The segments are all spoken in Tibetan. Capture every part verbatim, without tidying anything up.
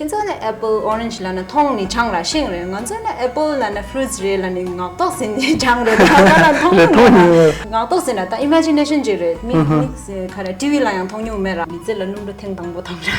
ཁྱེད་ཚོ་ནི་apple orange་ལབ་ན་མཐོང་ནི་ཆང་ར་ཤིང་རེད། ང་ཚོ་ནི་apple་ལབ་ན་fruits་རེད་ལབ་ནི་ངག་ཐོག་ཟིན་ནི་ཆང་རེད། ད་ང་ལ་མཐོང་མཐོང་མྱོང་ཡོད། ངག་ཐོག་ཟིན་ན་ད་imagination་ཅིག་རེད། མི་ཧུ་ཧུ། མི་ཚེ་ག་རེ་ཊི་ཝི་ལ་ཡང་མཐོང་མྱོང་མེད་ར། མི་ཚེ་ལ་སྣུམ་འགྲོ་ཐེངས་དང་པོ་དང་ར།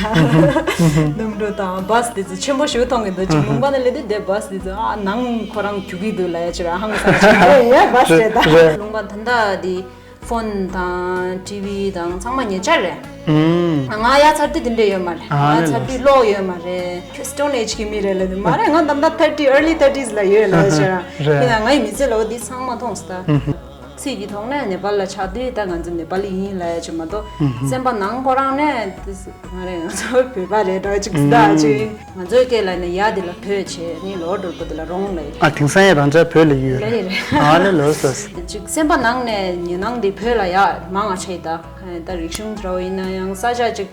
སྣུམ་འགྲོ་དང་bus་དེ་ཚོ་ཆེན་པོ་ཞིག་མཐོང་གི་འདུག་ཅིག་ལུང་པ་ནས་སླེབས་དུས་དེ་bus་དེ་ཚོ་ཨ་ནང་ཁོ་རང་རྒྱུག་གི་འདུག་ལབ་ཡ་ཅིག་ར་ཧང་སང་ཅིག་ཨེ་ཡ་bus་རེད་ད། རེད། ལུང་པ་ད་ལྟ་དེ་phone་དང་ཊི་ཝི་དང་ཚང་མ་ཉེ་ཆར་རེད། ཨུམ། ང་ཡ་ཚར་དུས་དེ་འདྲས་ཡོད་མ་རེད། ཨ་ང་ལེ་ཚར་ལགས། དུས་གློག་ཡོད་མ་རེད། ཁྱོད་stone age་གི་མི་རེད་ལབ་དུས་མ་རེད། ང་ད་ལྟ་thirty, early thirties་ལ་ཡོད་ལབ་ཡ་ཅིག་ར། རེད། དེ་ན་ང་ཡི་མི་ཚེ་ལ་འོ་འདི་ཚང་མ་མཐོང་སོང་ད། ཚིག་གི་ཐོག་ནས་ནེ་པཱལ་ལ་ཆགས་དུས་ད་ང་ཚོ་ནེ་པཱ་ལི་ཡིན་ལབ་ཡ་ཅིག་མ་གཏོགས་སེམས་པ་ནང་ཁོ་རང་ནས་ང་རེད། ང་ཚོ་བོད་པ་རེད་འདྲ་ཅིག་ཟླ་ཅིག་ང་ཚོའི་སྐད་ལ་ནི་ཡ་འདི་ལ་བོད་བྱས་ནི་ལོ་དྲུག་པོ་འདི་ལ་རོང་ལ་ཡིན། ཨ་དེང་སང་ཡང་རང་ཅག་བོད་ལ་ཡོད་ལ་རེད། ཡིན་རེད། ཨ་ལེ་ལོས་ལོས། ཅིག་སེམས་པ་ནང་ནས་ཉེ་ནང་འདི་བོད་ལ་ཡ་མང་ང་ཆེ་ད། ད་རིག་གཞུང་འདྲ་བོ་ཡིན་ན་ཡང་ས་ཆ་ཅིག་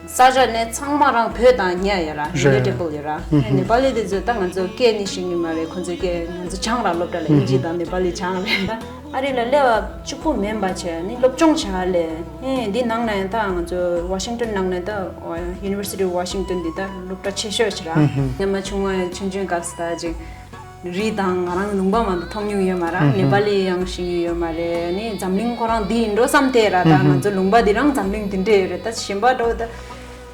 ས་ཆ་ནས་ཚང་མ་རང་བོད་དང་ཉེ་ཡོད་ར་རེད། relatable་ཡོད་ར། ཨུ་ཧུ། ནེ་པ་ལི་དེ་ཚོ་ད་ང་ཚོ་སྐད་ནི་ཤེས་ཀྱི་མ་རེད། ཁོ་ཚོའི་སྐད་ང་ཚོ་སྦྱང་ར་སློབ་གྲྭ་ལ་ཨིན་ཇི་དང་ནེ་པ་ལི་སྦྱང་རེད་ད། ཨ་རི་ལ་སླེབས་པ་གཅིག་པོ་མིན་པ་བྱས་ནི་སློབ་སྦྱོང་བྱ་ལས་ཨེ་འདི་ནང་ན་ཡང་ད་ང་ཚོ་Washington་ནང་ན་ད་University of Washington་འདི་ད་སློབ་གྲྭ་ཆེ་ཤོས་ཤིག་ར། ཨུ་ཧུ། སྔོན་མ་ཆུང་མ་ཆུང་ཆུང་སྐབས་སུ་ད་ཅིག་རི་དང་ང་རང་ལུང་པ་མ་གཏོགས་མཐོང་མྱོང་ཡོད་མ་ར། ཨུ་ཧུ། ནེ་པ་ལི་ཡང་ཤེས་ཡོད་ཡོད་མ་རེད། ནི་འཛམ་གླིང་ཁོ་རང་འདི་ཡིན་འགྲོ་བསམ་དེ་ར། ད་ཨུ་ཧུ། ང་ཚོ་ལུང་པ་འདི་རང་འཛམ་གླིང་འདི་འདྲས་ཡོད་རེད། ད་གཞན་པ་འགྲོ་ད་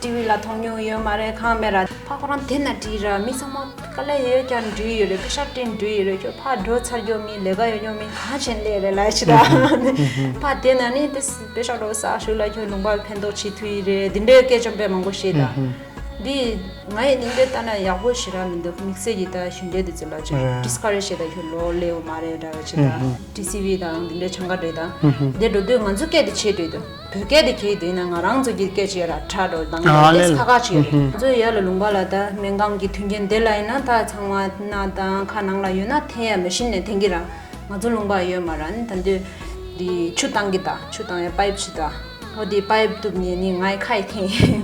ཊི་ཝི་ལ་མཐོང་མྱོང་ཡོད་མ་རེད། གང་མེད་ར། ཕ་ཁོ་རང་དེ་ན་བྲིས་ར། མི་ཚང་མ་དཀའ་ལས་ཡོད་ཀྱང་འགྲིག་ཡོད་རེད། པེ་ཤག་སྤྲད་འགྲིག་ཡོད་རེད། ཁྱོད་ཕ་འགྲོ་ཚར་རྒྱུ་མི་ལས་ཀ་ཡོད་རྒྱུ་མི་གང་བྱེད་ལས་རེད་ལ་ཞིག་ད། ཕ་དེ་ན་ནི་དེ་པེ་ཤག་འགྲོ་ས་ཞུ་ལ་ཁྱོད་ལུང་པ་ཕན་ཐོགས་བྱེད་ཐུབ་ཡི་རེད། འདི་འདྲའི་སྐད་ཆ་དཔེ་མང་པོ་བཤད་ད། འདི་ང་ཡི་ནིང་འདྲའི་ལྟ་ན་ཡག་པོ་ཞེ་དྲག་མི་འདུག་དམིགས་བསལ་གྱི་ད་གཞོན་སྐྱེས་དེ་ཚོ་ལ་ཅིག་རེད། ཌིས་ཀ་རེཇ་བྱེད་ད་ཁྱོད་ལོ་སླེབས་མ་རེད་འདྲ་བ་ཅིག་ད། ཊི་སི་ཝི་དང་འདི་འདྲའི་ཆང་ཁ་རེད་ད། འདི་འགྲོ་དུས་ང་ཚོ་སྐད་དེ་བྱེད་འདོད་དུ་བོད་སྐད་དེ་གྱེས་འདོད་ན་ང་རང་ཚོ་གི་སྐད་ཅིག་ཡོད་ར་ཁྲ་འགྲོ་དང་ཨ་ལེ་ཏེས་ལ་ཁ་ཁ་ཅིག་ཡོད་རེད། ང་ཚོ་ཡར་ལ་ལུང་པ་ལ་ད་སྨན་ཁང་གི་མཐུན་རྐྱེན་དེ་ལ་ཡིན་ན་ད་ཚང་མ་སྣ་དང་ཁ་ནང་ལ་ཡོད་ན་འཐེན་ཡ་མེ་ཤིན་ནས་འཐེན་གི་ར། ང་ཚོ་ལུང་པ་ཡོད་མ་ར། ནི་ད་འདོད་འདི་ཆུ་བཏང་གི་ད་ཆུ་བཏང་ཡ་པའིབ་ཅིག་ད། ཨོ་དེ་པའིབ་གཏུབ་ནས་ནི་ངའི་ཁ་ཡི་འཐེན།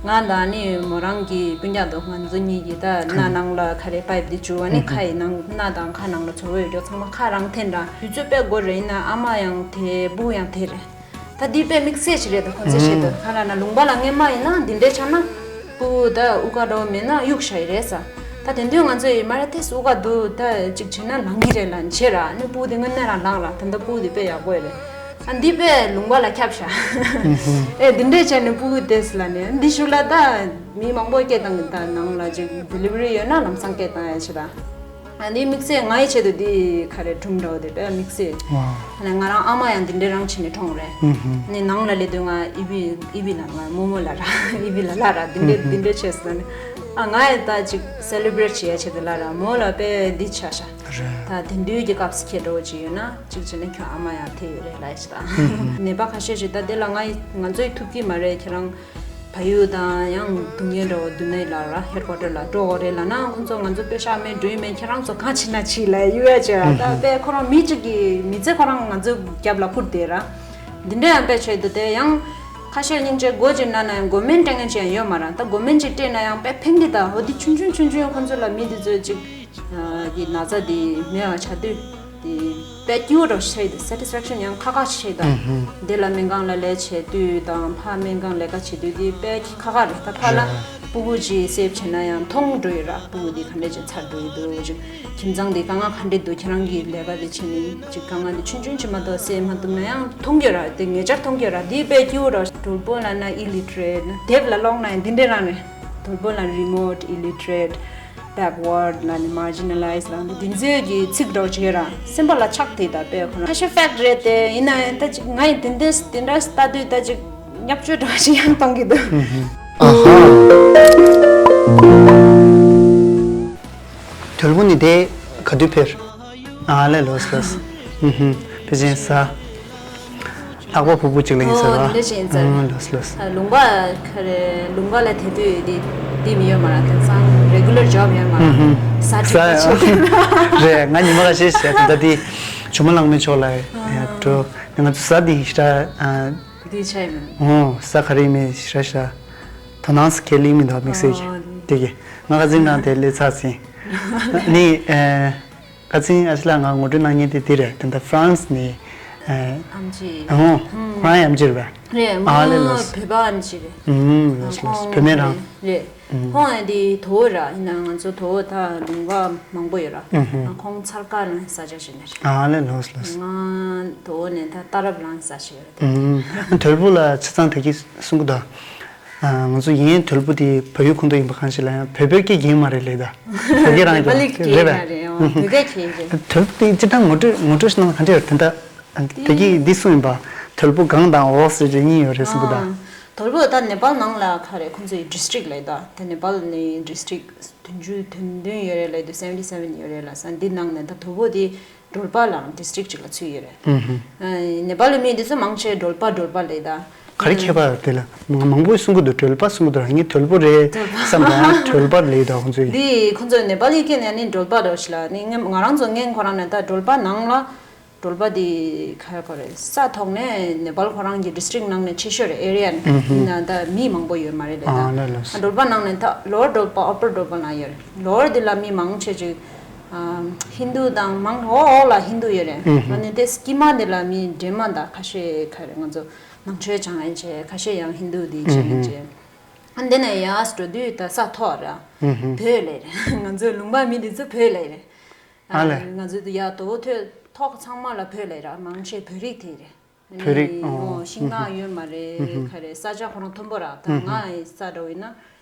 ང་དང་ནི་མོ་རང་གི་སྤུན་ཀྱག་དང་ང་ཚོ་གཉིས་ཀྱིས་ད་སྣ་ནང་ལ་ཁ་རེ་པའིབ་དེ་བཅུག་བ་ནི་ཁ་ཡི་ནང་སྣ་དང་ཁ་ནང་ལ་བཙོག་པ་ཡོད་རྒྱུ་ཚང་མ་ཁ་རང་འཐེན་ར། དུས་ཚོད་དཔེ་འགོར་རེད། ཡིན་ན་ཨ་མ་ཡང་དེ་སྤུ་གུ་ཡང་དེ་རེད། ད་འདི་དཔེ་དམིགས་བསལ་ཞིག་རེད། ད་ཁོང་ཚོས་བཤད་འདུག་ག་ལ་ན་ལུང་པ་ལ་སྔན་མ་ཡིན་ན་འདི་འདྲའི་ཆགས་ན་སྤུ་གུ་ད་དབུགས་ཀ་འགྲོ་མེད་ན་གཡུག་བཞག་ཡི་རེད་ས། ད་དེ་དུས་ང་ཚོ་ཡི་མ་ར་ཏེས་དབུགས་ཀ་འདུག་ད་ཅིག་བྱས་ན་ལང་གི་རེད་ལ་བྱས་ར། ནི་སྤུ་གུ་དེ་དངོས་གནས་རང་ལངས་ར། ད་ལྟ་སྤུ་གུ་དེ་དཔེ་ཡག་པོ་ཡི་རེད། ཨ་འདི་དཔེ་ལུང་པ་ལ་ཁྱབ་ཤག་ཨེ་འདི་འདྲས་བྱས་ནས་སྤུ་གུ་ཏེས་ལ་ནི་འདི་ཤུགས་ལ་ད་མི་མང་པོ་སྐད་བཏང་གི་ད་ནང་ལ་ཅིག་ཌེ་ལི་ཝ་རི་ཡོད་ན་ལམ་སང་སྐད་བཏང་ཡ་ཆེ་ད། ཨ་ནི་དམིགས་བསལ་ང་ཡི་ཆེད་དུ་འདི་ག་རེ་སྒྲུང་འདྲ་བོ་དེ་དཔེ་དམིགས་བསལ། ཝའོ། ཨ་ནི་ང་རང་ཨ་མ་ཡང་འདི་འདྲའི་རང་བྱས་ནས་གྲོངས་རེད། ཨུ་ཧུ། ཨ་ནི་ནང་ལ་སླེབས་དུས་ང་ཨི་བི་ཨི་བི་ལ་ང་རྨོ་མོ་ལ་ར་ཨི་བི་ལ་ལ་ར་འདི་འདྲའི་ཨུ་ཧུ། འདི་འདྲའི་བྱས་སོང་ནི། ཨ་ང་ཡི་ད་ཅིག་སེ་ལེ་བྲེཊ་བྱེད་ཡ་ཆེད་དུ་ལ་ར་རྨོ་ལ་དཔེ་འདི་ཆ་ཤ། རེད། ད་དེང་དུས་ཀྱི་སྐབས་སུ་ཁྱེད་འདྲ་བོ་ཅིག་ཡོད་ན་ཅིག་བྱས་ན་ཁྱོད་ཨ་མ་ཡང་དེ་ཡོད་རེད་ལ་ཡ་ཆེ་ད། ཨུ་ཧུ། ནད་པ་ཁ་ཤས་ཤིག་ད་དེ་ལ་ང་ཡི་ང་ཚོ་ཡི་ཐུབ་ཀྱི་མ་རེད། ཁྱེད་རང་། ཕ་ཡུལ་དང་ཡང་སྡུག་བསྔལ་འདྲ་བོ་འདུག་ན་ལ་ར་ཧེཌ་ཀོ་ཊར་ལ་འགྲོ་དགོས་རེད་ལ་ན། ཁོང་ཚོ་ང་ཚོ་པེ་ཤག་མེད་འགྲོ་ཡི་མེད་ཁྱེད་རང་ཚོ་གང་བྱེད་ན་བྱེད་ལ་གཡུག་ཡ་བྱེད་ར། ད་དཔེ་ཁོ་རང་མི་གཅིག་གི་མི་ཚེ་ཁོ་རང་ང་ཚོ་རྒྱབ་ལ་ཁུར་བསྡད་ར། འདི་འདྲ་ཡང་དཔེ་བྱས་འདུག་དེ་ཡང་ཁ་ཤས་སྙིང་རྗེ་སྒོ་ཅིག་ན་ན་ཡང་གོ་མེན་སྤྲད་མཁན་ཅིག་ཡང་ཡོད་མ་ར། ད་གོ་མེན་ཅིག་སྤྲད་ན་ཡང་དཔེ་ཕན་གི་ད། འོ་དེ་ཆུང་ཆུང་ཆུང་ཆུང་ཁོང་ཚོ་ལ་མི་དེ་ཚོས་ཅིག་གི་ན་ཚ་དེ་མེད་པ་བྱ་དུས་དེ་དཔེ་སྐྱིད་པོ་འདྲ་བོ་ཞིག་རེད། སེ་ཊི་སི་ཕེག་ཤན་ཡང་ཁག་ཁག་ཞིག་རེད་ད། དེ་ལ་སྨན་ཁང་ལ་ལས་བྱེད་དུས་དང་ཕ་སྨན་ཁང་ལས་ཀ་བྱེད་དུས་དེ་དཔེ་ཁག་ཁག་རེད་ད། ཕ་ལ་རེད། སྤུ་གུ་ཅིག་སེབ་བྱས་ན་ཡང་མཐོང་འགྲོ་ཡོད་ར། སྤུ་གུ་དེ་ག་འདྲས་ཅིག་ཚར་འགྲོ་ཡི་འདུག་ཅིག་ཁྱིམ་ཚང་དེ་དཀའ་ངལ་ག་འདྲས་འདུག་ཁྱེད་རང་གི་ལས་ཀ་དེ་བྱས་ནས་ཅིག་དཀའ་ངལ་དེ་ཆུང་ཆུང་ཅིག་མ་གཏོགས་སེལ་མ་ཐུབ་ན་ཡང་མཐོང་གི་ཡོད་ར། དེ་ངེས་ཅག་མཐོང་གི་ཡོད་ར། དེ་དཔེ་སྐྱིད་པོ་ར། དུལ་པོ་ལ་ན་ཨི་ལི་ཊི་རེཊ་དེབ་ལ་ཀློག་ན་ཡང་དེ་འདྲས་རང་རེད། དུལ་པོ་ལ་རི་མོཊ་ཨི་ལི་ཊི་རེཊ། བེག་ཝརཌ་ལ་ནི་མར་ཇི་ན་ལའི་ཛི་ལ་ནི་འདི་ཚོའི་གི་ཚིག་འདྲ་བོ་ཅིག་ཡོད་ར། སེམས་པ་ལ་ཆགས་དེ་ད་དཔེ་ཁོ་ན་ཁ་ཤས་ཕེག་ཊི་རེད་དེ། ཡིན་ན་ཡང་ད་ཅིག་ང་ཡི་དེ་འདྲས་དེ་འདྲས་ལྟ་དུས་ད་ཅིག་བརྙས་བཅོས་འདྲ་བོ་ཅིག་ཡང་གཏོང་གི་འདུག་ཨ་ཧ། དོལ་པོ་ནི་དེ་ག་དུས་ཕེབས། ཨ་ལེ་ལོས་ལོས། ཕེབས་ཅན་ས། ལྷག་པ་ཕུ་བུ་གཅིག་ལ་ཡིན་ཟེར་བ། ཨོ་འདི་འདྲ་ཞིག་ཡིན་ཟེར། ཨང་ལོས་ལོས། ཨ་ལུང་པ་ག་རེ་ལུང་པ་ལ་དེ་དུས་འདི་འདི་མི་ཡོད་མ་ར། དེང་སང་regular job་ཡོད་མ་ར། ཨུ་ཧུ། ས་དེ་ས་ཆེ་རེད། ང་ཉི་མ་ཁ་ཤས་ཤིག་ད་འདི་ཇོ་མོ་གླང་མའི་ཕྱོགས་ལ་ཡ་འགྲོ། ང་ཚོ་ས་འདི་ཤི་ད་ཨ་འདི་ཆ་ཡིན། ཨོ་ས་ག་རེ་མི་ཤི་ར་ཤ་དོ་སྣང་སི་ཁེ་ལིང་མི་འདུག་དམིགས་བསལ་གྱི་ཨོ་དེ་གི་ང་ཁ་ཚིག་ནང་དེ་ལས་ཚར་ཟིན་ནི་ཨ། ཁ་ཚིང་ཨ་ཅེ་ལགས་ང་ངོ་སྤྲོད་གནང་མཁན་དེ་འདི་རེད། དེ་འདྲ་ཧྥ་རན་སི་ནས་ཨ་ཨམ་ཆི། ཨོ་ཧུམ། ཁོ་རང་ཡང་ཨམ་ཆི་རེད་པས། རེད། ཨ་ལེ་ལོས། བོད་པ་ཨམ་ཆི་རེད། ཨུམ་ལོས་ལོས། ཁོང་བོད་སྨན་རང་། རེད། ཁོང་ཡང་དེ་དོ་བོ་ར་ཡིན་ན་ང་ཚོ་དོ་བོ་ད་ལུང་པ་མང་པོ་ཡོད་ར། ཁོང་ཚར་ཀ་ལ་ས་ཆ་ཞིག་ནས་རེད། ཨ་ལེ་ལོས་ལོས། ང་དོ་བོ་ནས་ད་ཏཱ་རབ་ལ་ས་ཆ་ཡོད་རེད། དོལ་པོ་ལ་ཆ་ཚང་དེ་གི་གསུང་གི་ད། ང་ཚོ་ཡིན་དོལ་པོ་དེ་བལ་ཡུལ་ཁོངས་གཏོགས་ཡིན་པ་གང་ཞིག་ལ་ཡང་བོད་པའི་སྐད་ཡིན་མ་རེད་ལེ་ད། བོད་སྐད་རང་ཡིན་པ་ལི་རེད་པས། རེད་བོད་སྐད་ཁྱེད་རེད། དོལ་པོ་དེ་སྤྱིར་བཏང་ངོ་སྤྲོད་ངོ་སྤྲོད་ཞིག་གནང་ན་ག་འདྲ་ཡོད་དེ་འདྲ། དེ་གི་འདི་གསུངས་ཡིན་པ། དོལ་པོ་གངས་དང་འོག་ཟེར་གྱི་གཉིས་ཡོད་རེད་གསུང་གི་ད། དོལ་པོ་ད་ནེ་པཱལ་ནང་ལ་ག་རེ་ཁོང་ཚོའི་ཌིས་ཊིག་ལ་ད་དེ་ནེ་པཱལ་ནས་ཌིས་ཊིག་བདུན་ཅུ་དོན་བདུན་ཡོད་རེད་ལ་དུ་སེ་ཝན་ཊི་སེ་ཝན་ཡོད་རེད་ལ་ས་འདི་ནང་ནས་ད་དོལ་པོ་དེ་ཌོལ་པ་ལའང་ཌིས་ཊིག་ཅིག་ལ་ཚུད་ཡོད་རེད། ནེ་པཱལ་མི་འདི་ཚོ་མང་ཆེ་ཌོལ་པ་ཌོལ་པ་ལས་ད། ག་རེ་ཁྱད་པར་དེ་ལ་མང་མང་པོས་གསུང་གི་འདུག་ཌོལ་པ་གསུང་གི་འདུག་ངས་དོལ་པོ་རེད་བསམ་པ་ཌོལ་པ་ལས་ད་ཁོང་ཚོས། འདི་ཁོང་ཚོས་ནེ་པཱལ་ཡིག་སྐད་ནས་ནི་ཌོལ་པ་རོ་ཞིག་ལ་ནི་ང་ང་རང་ཚོ་ངས་ཁོ་རང་ནས་ད་ཌོལ་པ་ནང་ལ། ཌོལ་པ་དེ་ག་རེ་ས་ཐོག་ནས་ནེ་པཱལ་ཁོ་རང་གི་ཌིས་ཊིག་ནང་ནས་ཆེ་ཤོས་རེད་ཨེ་རི་ཡ་ནས་ཡིན་ན་ད་མི་མང་པོ་ཡོད་མ་རེད་ལས་ད། ཌོལ་པ་ནང་ནས་ད་ལོ་ཝར་ཌོལ་པ་ཨ་པར་ཌོལ་པ་ནང་ཡོད་རེད། ལོ་ཝར་དེ་ལ་མི་མང་ཆེ་ཅིག་ཧིན་དུ་དང་མང་འོག་འོག་ལ་ཧིན་དུ་ཡོད་རེད། ཨ་ནི་དེ་དཀྱིལ་མ་དེ་ལ་མི་འདྲེ་མ་དང་ཁ་ཤས་ག་རེ་ང་ཚོ་ནང་ཆོས་སྦྱང་ཡན་ཆེ་ཁ་ཤས་ཡང་ཧིན་དུ་དེ་བྱེད་ཡན་ཆེ། ཨ་འདི་ནས་ཡར་འགྲོ་དུས་ད་ས་ཐོག་ར་བོད་ལས་རེད། ང་ཚོའི་ལུང་པ་མི་དེ་ཚོ་བོད་ལས་རེད། ཨ་ལས། ང་ཚོ་ཡ་དོ་ཐོས་ཐོག་ཚང་མ་ལ་བོད་ལས་ར་མང་ཆེ་བོད་རིགས་དེ་རེད། བོད་རིགས། ཨོ། ཤིང་ནགས་ཡོད་མ་རེད་ག་རེ་ས་ཆ་ཁོ་རང་མཐོན་པོ་ར་ད་ང་ས་འགྲོ་ཡིན་ན་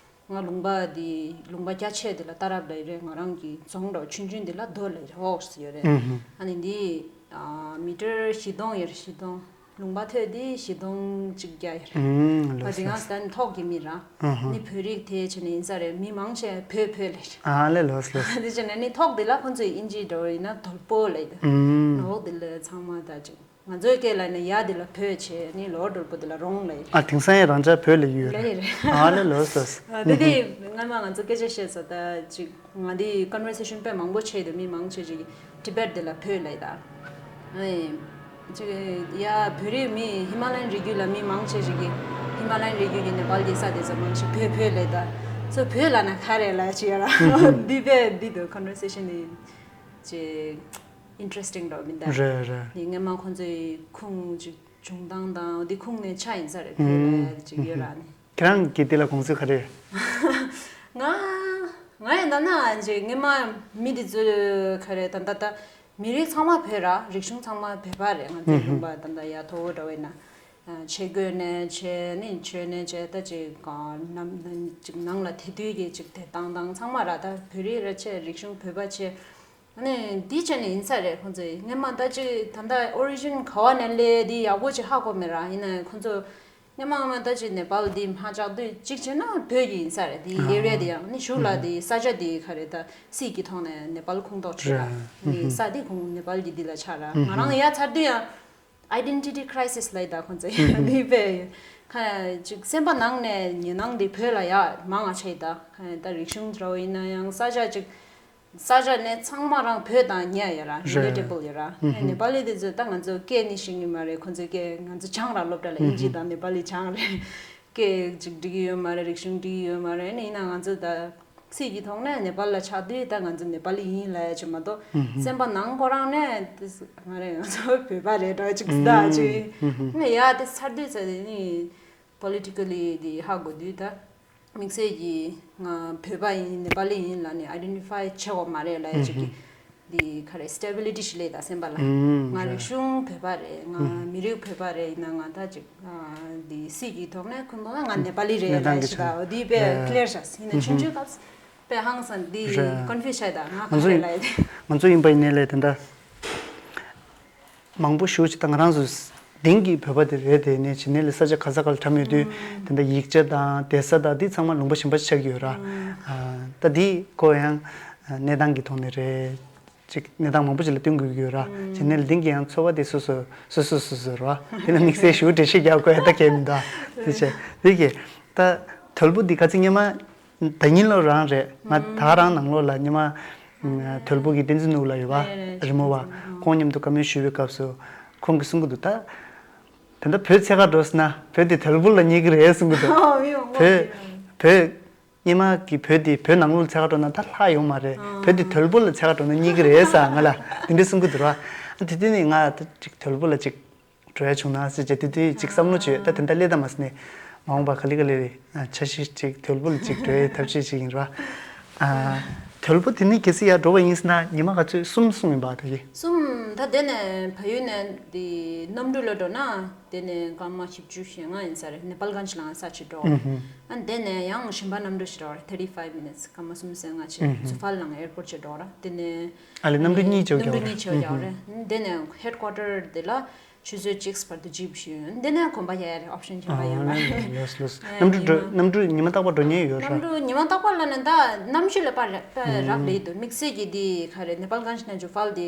ང་ལུང་པ་འདི་ལུང་པ་རྒྱ་ཆེ་འདི་ལ་ཏཱ་རབ་ལ་ཡོད་རེད། ང་རང་གི་རྫོང་འགྲོ་ཆུང་ཆུང་འདི་ལ་རྡོ་ལ་ཡོད་རེད་ཨོག་སི་ཡོད་རེད། ཨ་ནི་འདི་མི་ཊར་བཞི་སྟོང་ཡོད་རེད་བཞི་སྟོང་། ལུང་པ་ཐོས་དེ་བཞི་སྟོང་གཅིག་བརྒྱ་ཡོད་རེད། ཨུམ་ལོས་ལོས། ད་དེ་སྒང་སྟན་ཐོག་གི་མི་ར། ཨ་ཧ། ནི་བོད་རིགས་དེ་བྱས་ནས་ཡིན་ས་རེད། མི་མང་ཆེ་བོད་བོད་ལས་རེད། ཨ་ལས་ལོས་ལོས། དེ་བྱས་ནས་ནི་ཐོག་དེ་ལ་ཁོང་ཚོས་ཨིན་ཇི་འགྲོ་ཡིན་ན་དོལ་པོ་ལས་དེ། ཨུམ། འོག་དེ་ལ་ཚང་མ་ད་ཅིག་ང་ཚོའི་སྐད་ལ་ནི་ཡ་དེ་ལ་བོད་བྱས་ནི་ལོ་དོལ་པོ་དེ་ལ་རོང་ལས་རེད། ཨ་དེང་སང་ཡང་རང་ཅག་བོད་ལས་ཡོད་རེད། ལས་རེད། ཨ་ལས་ལོས་ལོས། དེ་དེ་སྔ་མ་ང་ཚོ་སྐད་ཆ་བཤད་ས་ད་ཅིག་ང་འདི་ཀོན་ཝར་སེ་ཤན་དཔེ་མང་པོ་བྱས་འདུག་མི་མང་ཆེ་ཅིག་ཊི་བེཊ་དེ་ལ་བོད་ལས་ད། ཨེ། ཅིག་ཡ་བོད་རིགས་མི་ཧི་མ་ལ་ཡན་རི་རྒྱུད་ལ་མི་མང་ཆེ་ཅིག་གིས་ཧི་མ་ལ་ཡན་རི་རྒྱུད་ཀྱི་ནེ་པཱལ་གྱི་ས་དེ་ཚོ་མང་ཆེ་བོད་བོད་ལས་ད། སོ་བོད་ལ་ན་ག་རེ་ལ་ཅི་ཡ་ར། འདི་བས་འདི་དུ་ཀོན་ཝར་སེ་ཤན་ནི་ཅིག་ཨིན་ཊི་རེ་སི་ཊིང་འདྲ་མི་འདུག་རེད་རེད། ནི་སྔ་མ་ཁོང་ཚོའི་ཁུངས་ཅིག་བྱུང་སྟངས་དང་འདི་ཁུངས་ནས་ཆ་ཡིན་ས་རེད་བོད་ལ་ཅིག་ཡོད་ར་ནི། ཁྱེད་རང་གི་དེ་ལ་དགོངས་ཚུལ་ག་རེ་རེད། ང་ང་ཡང་ད་ན་ཅིག་སྔ་མ་མི་འདི་ཚོ་ག་རེ་ད་ད་ད་མི་རིགས་ཚང་མ་བོད་ར་རིག་གཞུང་ཚང་མ་བོད་པ་རེད། ང་ཚོའི་ལུང་པ་ད་ད་ཡ་དོ་བོ་འདྲ་བས་ན་ཆས་གོས་ནས་བྱས་ནི་ཆོས་ནས་བྱས་ད་ཅིག་ནམ་ཅིག་ནང་ལ་དེ་དུས་ཀྱི་ཅིག་དེ་བཏང་སྟངས་ཚང་མ་ར་ད་བོད་རིགས་ར་ཆེ་རིག་གཞུང་བོད་པ་ཆེ། ཨ་ནི་འདི་བྱས་ནས་ཡིན་ས་རེད་ཁོང་ཚོས་སྔན་མ་ད་ཅིག་ད་ལྟ་ཨོ་རི་ཇིན་ག་བ་ནས་སླེབས་འདི་ཡག་པོ་ཅིག་ཧ་གོ་མེད་ར། ཡིན་ན་ཁོང་ཚོ་སྔན་མ་སྔན་མ་ད་ཅིག་ནེ་པཱལ་འདི་མ་ཆགས་དུས་གཅིག་བྱས་ན་བོད་ཀྱི་ཡིན་ས་རེད། འདི་ཨེ་རི་ཡ་འདི་ཡང་ནི་གཞུག་ལ་འདི་ས་ཆ་འདི་ག་རེ་ད་སྲིད་ཀྱི་ཐོག་ནས་ནེ་པཱལ་ཁོངས་གཏོགས་བྱས་ར། ནི་ས་འདི་ཁོང་ནེ་པཱལ་གྱི་འདི་ལ་ཆགས་ར། ང་རང་ཡ་ཚར་དུས་ཡང་ཨའི་ཌེན་ཊི་ཊི་ཁི་རའི་སིས་ལབ་ད་ཁོང་ཚོས་འདི་བས་ཁ་ཅིག་སེམས་པ་ནང་ནས་ཉེ་ནང་འདི་བོད་ལ་ཡ་མང་ང་ཆེ་ད་ཁ་ད་རིག་གཞུང་འདྲ་བོ་ཡིན་ན་ཡང་ས་ཆ་ཅིག་ས་ཆ་ནས་ཚང་མ་རང་བོད་དང་ཉེ་ཡོད་ར། རེད། རི་ལེ་ཊེ་བལ་ཡོད་ར། ཨུ་ཧུམ། ནེ་པ་ལི་དེ་ཚོ་ད་ང་ཚོ་སྐད་ནི་ཤེས་ཀྱི་མ་རེད། ཁོང་ཚོའི་སྐད་ང་ཚོ་སྦྱང་ར་སློབ་གྲྭ་ལ་ཨིན་ཇི་དང་ནེ་པ་ལི་སྦྱང་རེད། སྐད་ཅིག་འགྲིག་གི་ཡོད་མ་རེད། རིག་གཞུང་འགྲིག་གི་ཡོད་མ་རེད། ནི་ཡིན་ན་ང་ཚོ་ད་སྲིད་ཀྱི་ཐོག་ནས་ནེ་པ་ལ་ཆགས་དུས་ད་ང་ཚོ་ནེ་པ་ལི་ཡིན་ལབ་ཡ་ཅིག་མ་གཏོགས་སེམས་པ་ནང་ཁོ་རང་ནས་ང་རེད་ང་ཚོ་བོད་པ་རེད་འདྲ་ཅིག་ད་ཅིག་ནི་ཡ་དེ་ཚར་དུས་ཚར་དེ་ནི་པོ་ལི་ཊི་ཀ་ལི་དེ་ཧ་གོ་དུས་ད། དམིགས་བསལ་གྱིས་ང་བོད་པ་ཡིན་ནེ་པ་ལི་ཡིན་ལབ་ནས་ཨའི་ཌེན་ཊི་ཕའི་བྱེད་དགོས་མ་རེད་ལབ་ཡ་ཅིག་གི་འདི་ག་རེ་སི་ཊེ་བི་ལི་ཊི་ཞིག་སླེབས་ད་སེམས་པ་ལ། ང་རིག་གཞུང་བོད་པ་རེད། ང་མི་རིགས་བོད་པ་རེད། ཡིན་ན་ང་ད་ཅིག་འདི་སྲིད་ཀྱི་ཐོག་ནས་ཁོང་ཚོ་ལ་ང་ནེ་པ་ལི་རེད་ལབ་ཡ་ཞིག་ད་འོ་འདི་དཔེ་ཀི་ལི་ཡར་བྱས་ཡིན་ན་ཆུང་ཆུང་སྐབས་དཔེ་ཧང་སང་འདི་ཀོན་ཕིའུ་སི་བྱས་ད་ང་ག་རེ་ལབ་ཡ་དེ། ང་ཚོ་ཡིན་པ་ཡིན་ནའི་ལས་དེ་འདྲ། མང་པོ་ཞེ་ཅིག་ད་ང་རང་ཚོ་དེང་གི་བོད་པ་དེ་རེད། དེ་ནས་བྱེད་ནས་ལས་ས་ཆ་ག་ས་ག་ལ་གྲམ་ཡོད་དུས་དེ་འདྲ་ཡིག་ཆ་དང་བསྡད་ས་དང་དེ་ཚང་མ་ལུང་པ་གཞན་པ་ཆགས་ཀྱི་ཡོད་ར། ད་དེ་ཁོ་ཡང་གནས་སྟངས་ཀྱི་ཐོག་ནས་རེད། ཅིག་གནས་སྟངས་མང་པོ་ཅིག་ལ་བསྟུན་དགོས་ཀྱི་ཡོད་ར། བྱེད་ནས་ལས་དེང་གི་ཡང་འཚོ་བ་དེ་སོ་སོ་སོ་སོ་སོ་སོ་ར། དེ་ལ་དམིགས་བསལ་ཞེ་འགྲེལ་བཤད་རྒྱག་དགོས་ཡ་ད་གལ་མི་འདུག་དེ་བྱས་དེ་གི་ད་དོལ་པོ་འདི་ག་ཚོད་སྔོན་མ་ད་ཉིན་ལོ་རང་རེད། ང་ད་རང་ནང་ལོགས་ལ་ཉི་མ་དོལ་པོ་གི་བསྟན་འཛིན་ནོར་བུ་ལགས་ཡོད་པ། རེད་རེད། རི་མོ་བ། ཁོང་མཉམ་དུ་བཀའ་མོལ་ཞུས་པའི་སྐབས་སུ་ཁོང་གིས་གསུང་གི་འདུག་ད་དེ་འདྲ་བོད་འཚོལ་ག་འགྲོ་ཟེར་ན་བོད་དེ་དོལ་པོ་ལ་སྙེག་གི་རེད་གསུང་གི་འདུག་བོད་བོད་སྔོན་མ་གི་བོད་དེ་བོད་ནང་ལོགས་འཚོལ་ག་འགྲོ་ན་ད་ལྷག་ཡོད་མ་རེད། བོད་དེ་དོལ་པོ་ལ་འཚོལ་ག་འགྲོ་ན་སྙེག་གི་རེད་ཟེར་ང་ལ་དེ་འདྲ་གསུང་གི་འདུག་ར། དེ་དུས་ནས་ང་ད་ཅིག་དོལ་པོ་ལ་ཅིག་འགྲོ་ཡ་བྱུང་ན་ཟེར་བྱས་དེ་དུས་ཅིག་བསམ་བློ་བྱོས། ད་དེ་འདྲ་སླེབས་ད་མ་ཟེར་ནས་ མ་འོངས་པ་ག་ལེ་ག་ལེ་རེད། ཨ། འཆར་གཞི་ཅིག་དོལ་པོ་ལ་ཅིག་འགྲོ་ཡའི་ཐབས་ཤེས་ཅིག་ཡིན་ར། ཨ། དོལ་པོ་དེ་ནས་གལ་སྲིད་ཡར་འགྲོ་བ་ཡིན་ཟེར་ན་ཉི་མ་ག་ཚོད། གསུམ་གསུངས་ཡིན་པ་དེ་གི། གསུམ། ད་དེ་ནས་བལ་ཡུལ་ནས་དེ་གནམ་གྲུ་ལ་འགྲོ་ན་དེ་ནས་སྐར་མ་བཞི་བཅུ་ཞེ་ལྔ་ཡིན་ས་རེད། ནེ་པཱལ་གྷན་ཇི་ལ་ས་ཆ་འགྲོ་བ་རེད། ཨ། དེ་ནས་ཡང་གཞན་པ་གནམ་གྲུ་ཞིག་འགྲོ་བ་རེད། thirty five minutes། སྐར་མ་གསུམ་ཟེར་ལྔ་བྱས། ཚུ་ཧྥལ་ལང་ཨེར་པོར་ཊི་ཅིག་འགྲོ་བ་རེད། དེ་ནས་ཨ་ལེ་གནམ་གྲུ་གཉིས་བྱས་རྒྱག་གནམ་གྲུ་གཉིས་བྱས་རྒྱག་རེད། དེ་ནས་ཧེད་ཀོ་ཊར་དེ་ལ་ཆུ་ཚོད་གཅིག་བར་དུ་ཇིབ་ཞུས། འདི་ནས་གོམ་པ་རྒྱག་ཡ་རེད། ཨོབ་ཤན་གཞན་པ་ཡོད་མ་རེད། ལོས་ལོས། གནམ་གྲུ་འགྲོ། གནམ་གྲུ་ཉི་མ་རྟག་པར་འགྲོ་མཁན་ཡོད་ར། གནམ་གྲུ་ཉི་མ་རྟག་པར་ལབ་ན་ད་གནམ་གཤིས་ལ་དཔག་རེད། དཔག་རག་ལས་འདུག་དམིགས་བསལ་གྱི་འདི་ག་རེ། ནེ་པཱལ་གྷན་ཇི་ནས་ཇུ་ཧྥལ་དེ་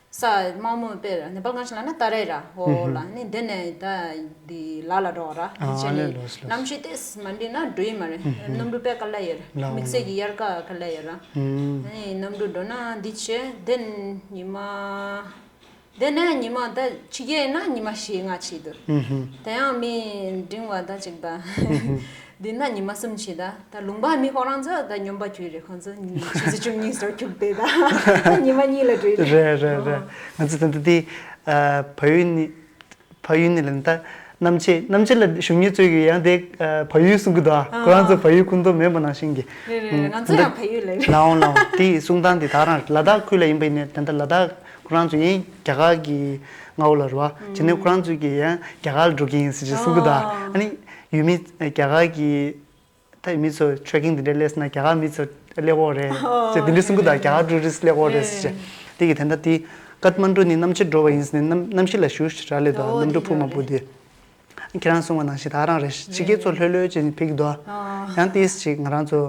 ས་དམའ་མོ་དཔེ་ར། ནེ་པཱལ་གྷན་ཇི་ལབ་ན་ཏཱ་རེ་ར་འོ་ལ་ནི་འདི་ནས་ད་འདི་ལ་ལ་འགྲོ་ར། ཨ་དེ་བྱས་ནས་ལོས་ལོས། གནམ་གཤིས་ཏོག་ཙམ་མ་འགྲིག་ན་འགྲོ་ཡི་མ་རེད། གནམ་གྲུ་དཔེ་དཀའ་ལས་ཡོད་ར། ལའོ་དམིགས་བསལ་གྱི་དབྱར་ཁ་དཀའ་ལས་ཡོད་ར། ཨ་ནི་གནམ་གྲུ་འགྲོ་ན་འདི་བྱས་དེ་ཉི་མ། དེ་ནས་ཉི་མ་ད་ཕྱི་རྒྱལ་ན་ཉི་མ་བཞི་ལྔ་བྱེད་འདུག་ཨུ་ཧུ། དེ་ཡང་མི་འབྲིང་བ་ད་ཅིག་ད། འདི་ན་ཉི་མ་གསུམ་བྱེད་ད། ད་ལུང་པ་མི་ཁོ་རང་ཚོ་ད་སྨྱོན་པ་ཁྱོད་རེད། ཁོང་ཚོ་ཆུ་ཚོད་བཅུ་གཉིས་སོ་ཁྱུག་དེ་ད་ཉི་མ་གཉིས་ལ་འགྲོ་ཡི་རེད། རེད་རེད་རེད། ང་ཚོ་ད་ལྟ་དེ་ཨ་བལ་ཡུལ་ནི། བལ་ཡུལ་ནི་ལ་ད་གནམ་ཕྱེད། གནམ་ཕྱེད་ལ་བཞུགས་མཁན་ཚོས་ཀྱི་ཡང་དེ་ཨ་བལ་ཡུལ་གསུང་གི་འདུག་ཨ། ཁོ་རང་ཚོ་བལ་ཡུལ་ཁུངས་གཏོགས་མེད་པ་ནང་བཞིན་གྱི། རེད་རེད། ང་ཚོ་ཡང་བལ་ཡུལ་ལ་རེད། ལའོ་ལའོ། དེ་གསུང་སྟངས་དེ་ད་རང་ལ་དྭགས་ཁུལ་ལ་ཡིན་པ་ཡིན་ནའི་ད་ལྟ་ལ་དྭགས་ཁོ་རང་ཚོ་ཡིན་རྒྱ་གར་གྱི་མངའ་འོག་ལ་རེད་བ། བྱས་ནས་ཁོ་རང་ཚོས་ཀྱི་ཡང་རྒྱ་གར་ལ་འགྲོ་གི་ཡིན་ཟེར་ཅིག་གསུང་གི་འདུག་ཨ། ཨ་ནི་ཡུལ་མི་རྒྱ་གར་གྱི་ད་ཡུལ་མི་ཚོ་ཊེ་རེ་ཀིང་དེ་འདྲ་སླེབས་ན་རྒྱ་གར་མི་ཚོ་སླེབས་ཡོད་རེད་ཅེས་དེ་འདྲ་གསུང་གི་འདུག་རྒྱ་གར་ཊུ་རི་སི་སླེབས་ཡོད་རེད་ཟེར་ཅེས། དེ་གི་དེ་འདྲ་དེ་ཀཏ་མན་ཌུ་ནས་གནམ་ཕྱེད་འགྲོ་བ་ཡིན་ཟེར་ནས་གནམ་གནམ་གཤིས་ལ་ཞུ་ཞུ་རག་ལས་འདུག་གནམ་གྲུ་འཕུར་མ་འཕུར་དེ། ཁྱེད་རང་གསུང་བ་ནང་བཞིན་ད་རང་རེད། ཕྱི་རྒྱལ་ཚོ་ལྷོད་ལྷོད་བྱས་ནས་ཕེབས་ཀྱི་འདུག་ཡང་ཏིས་ཅིག་ང་རང་ཚོ་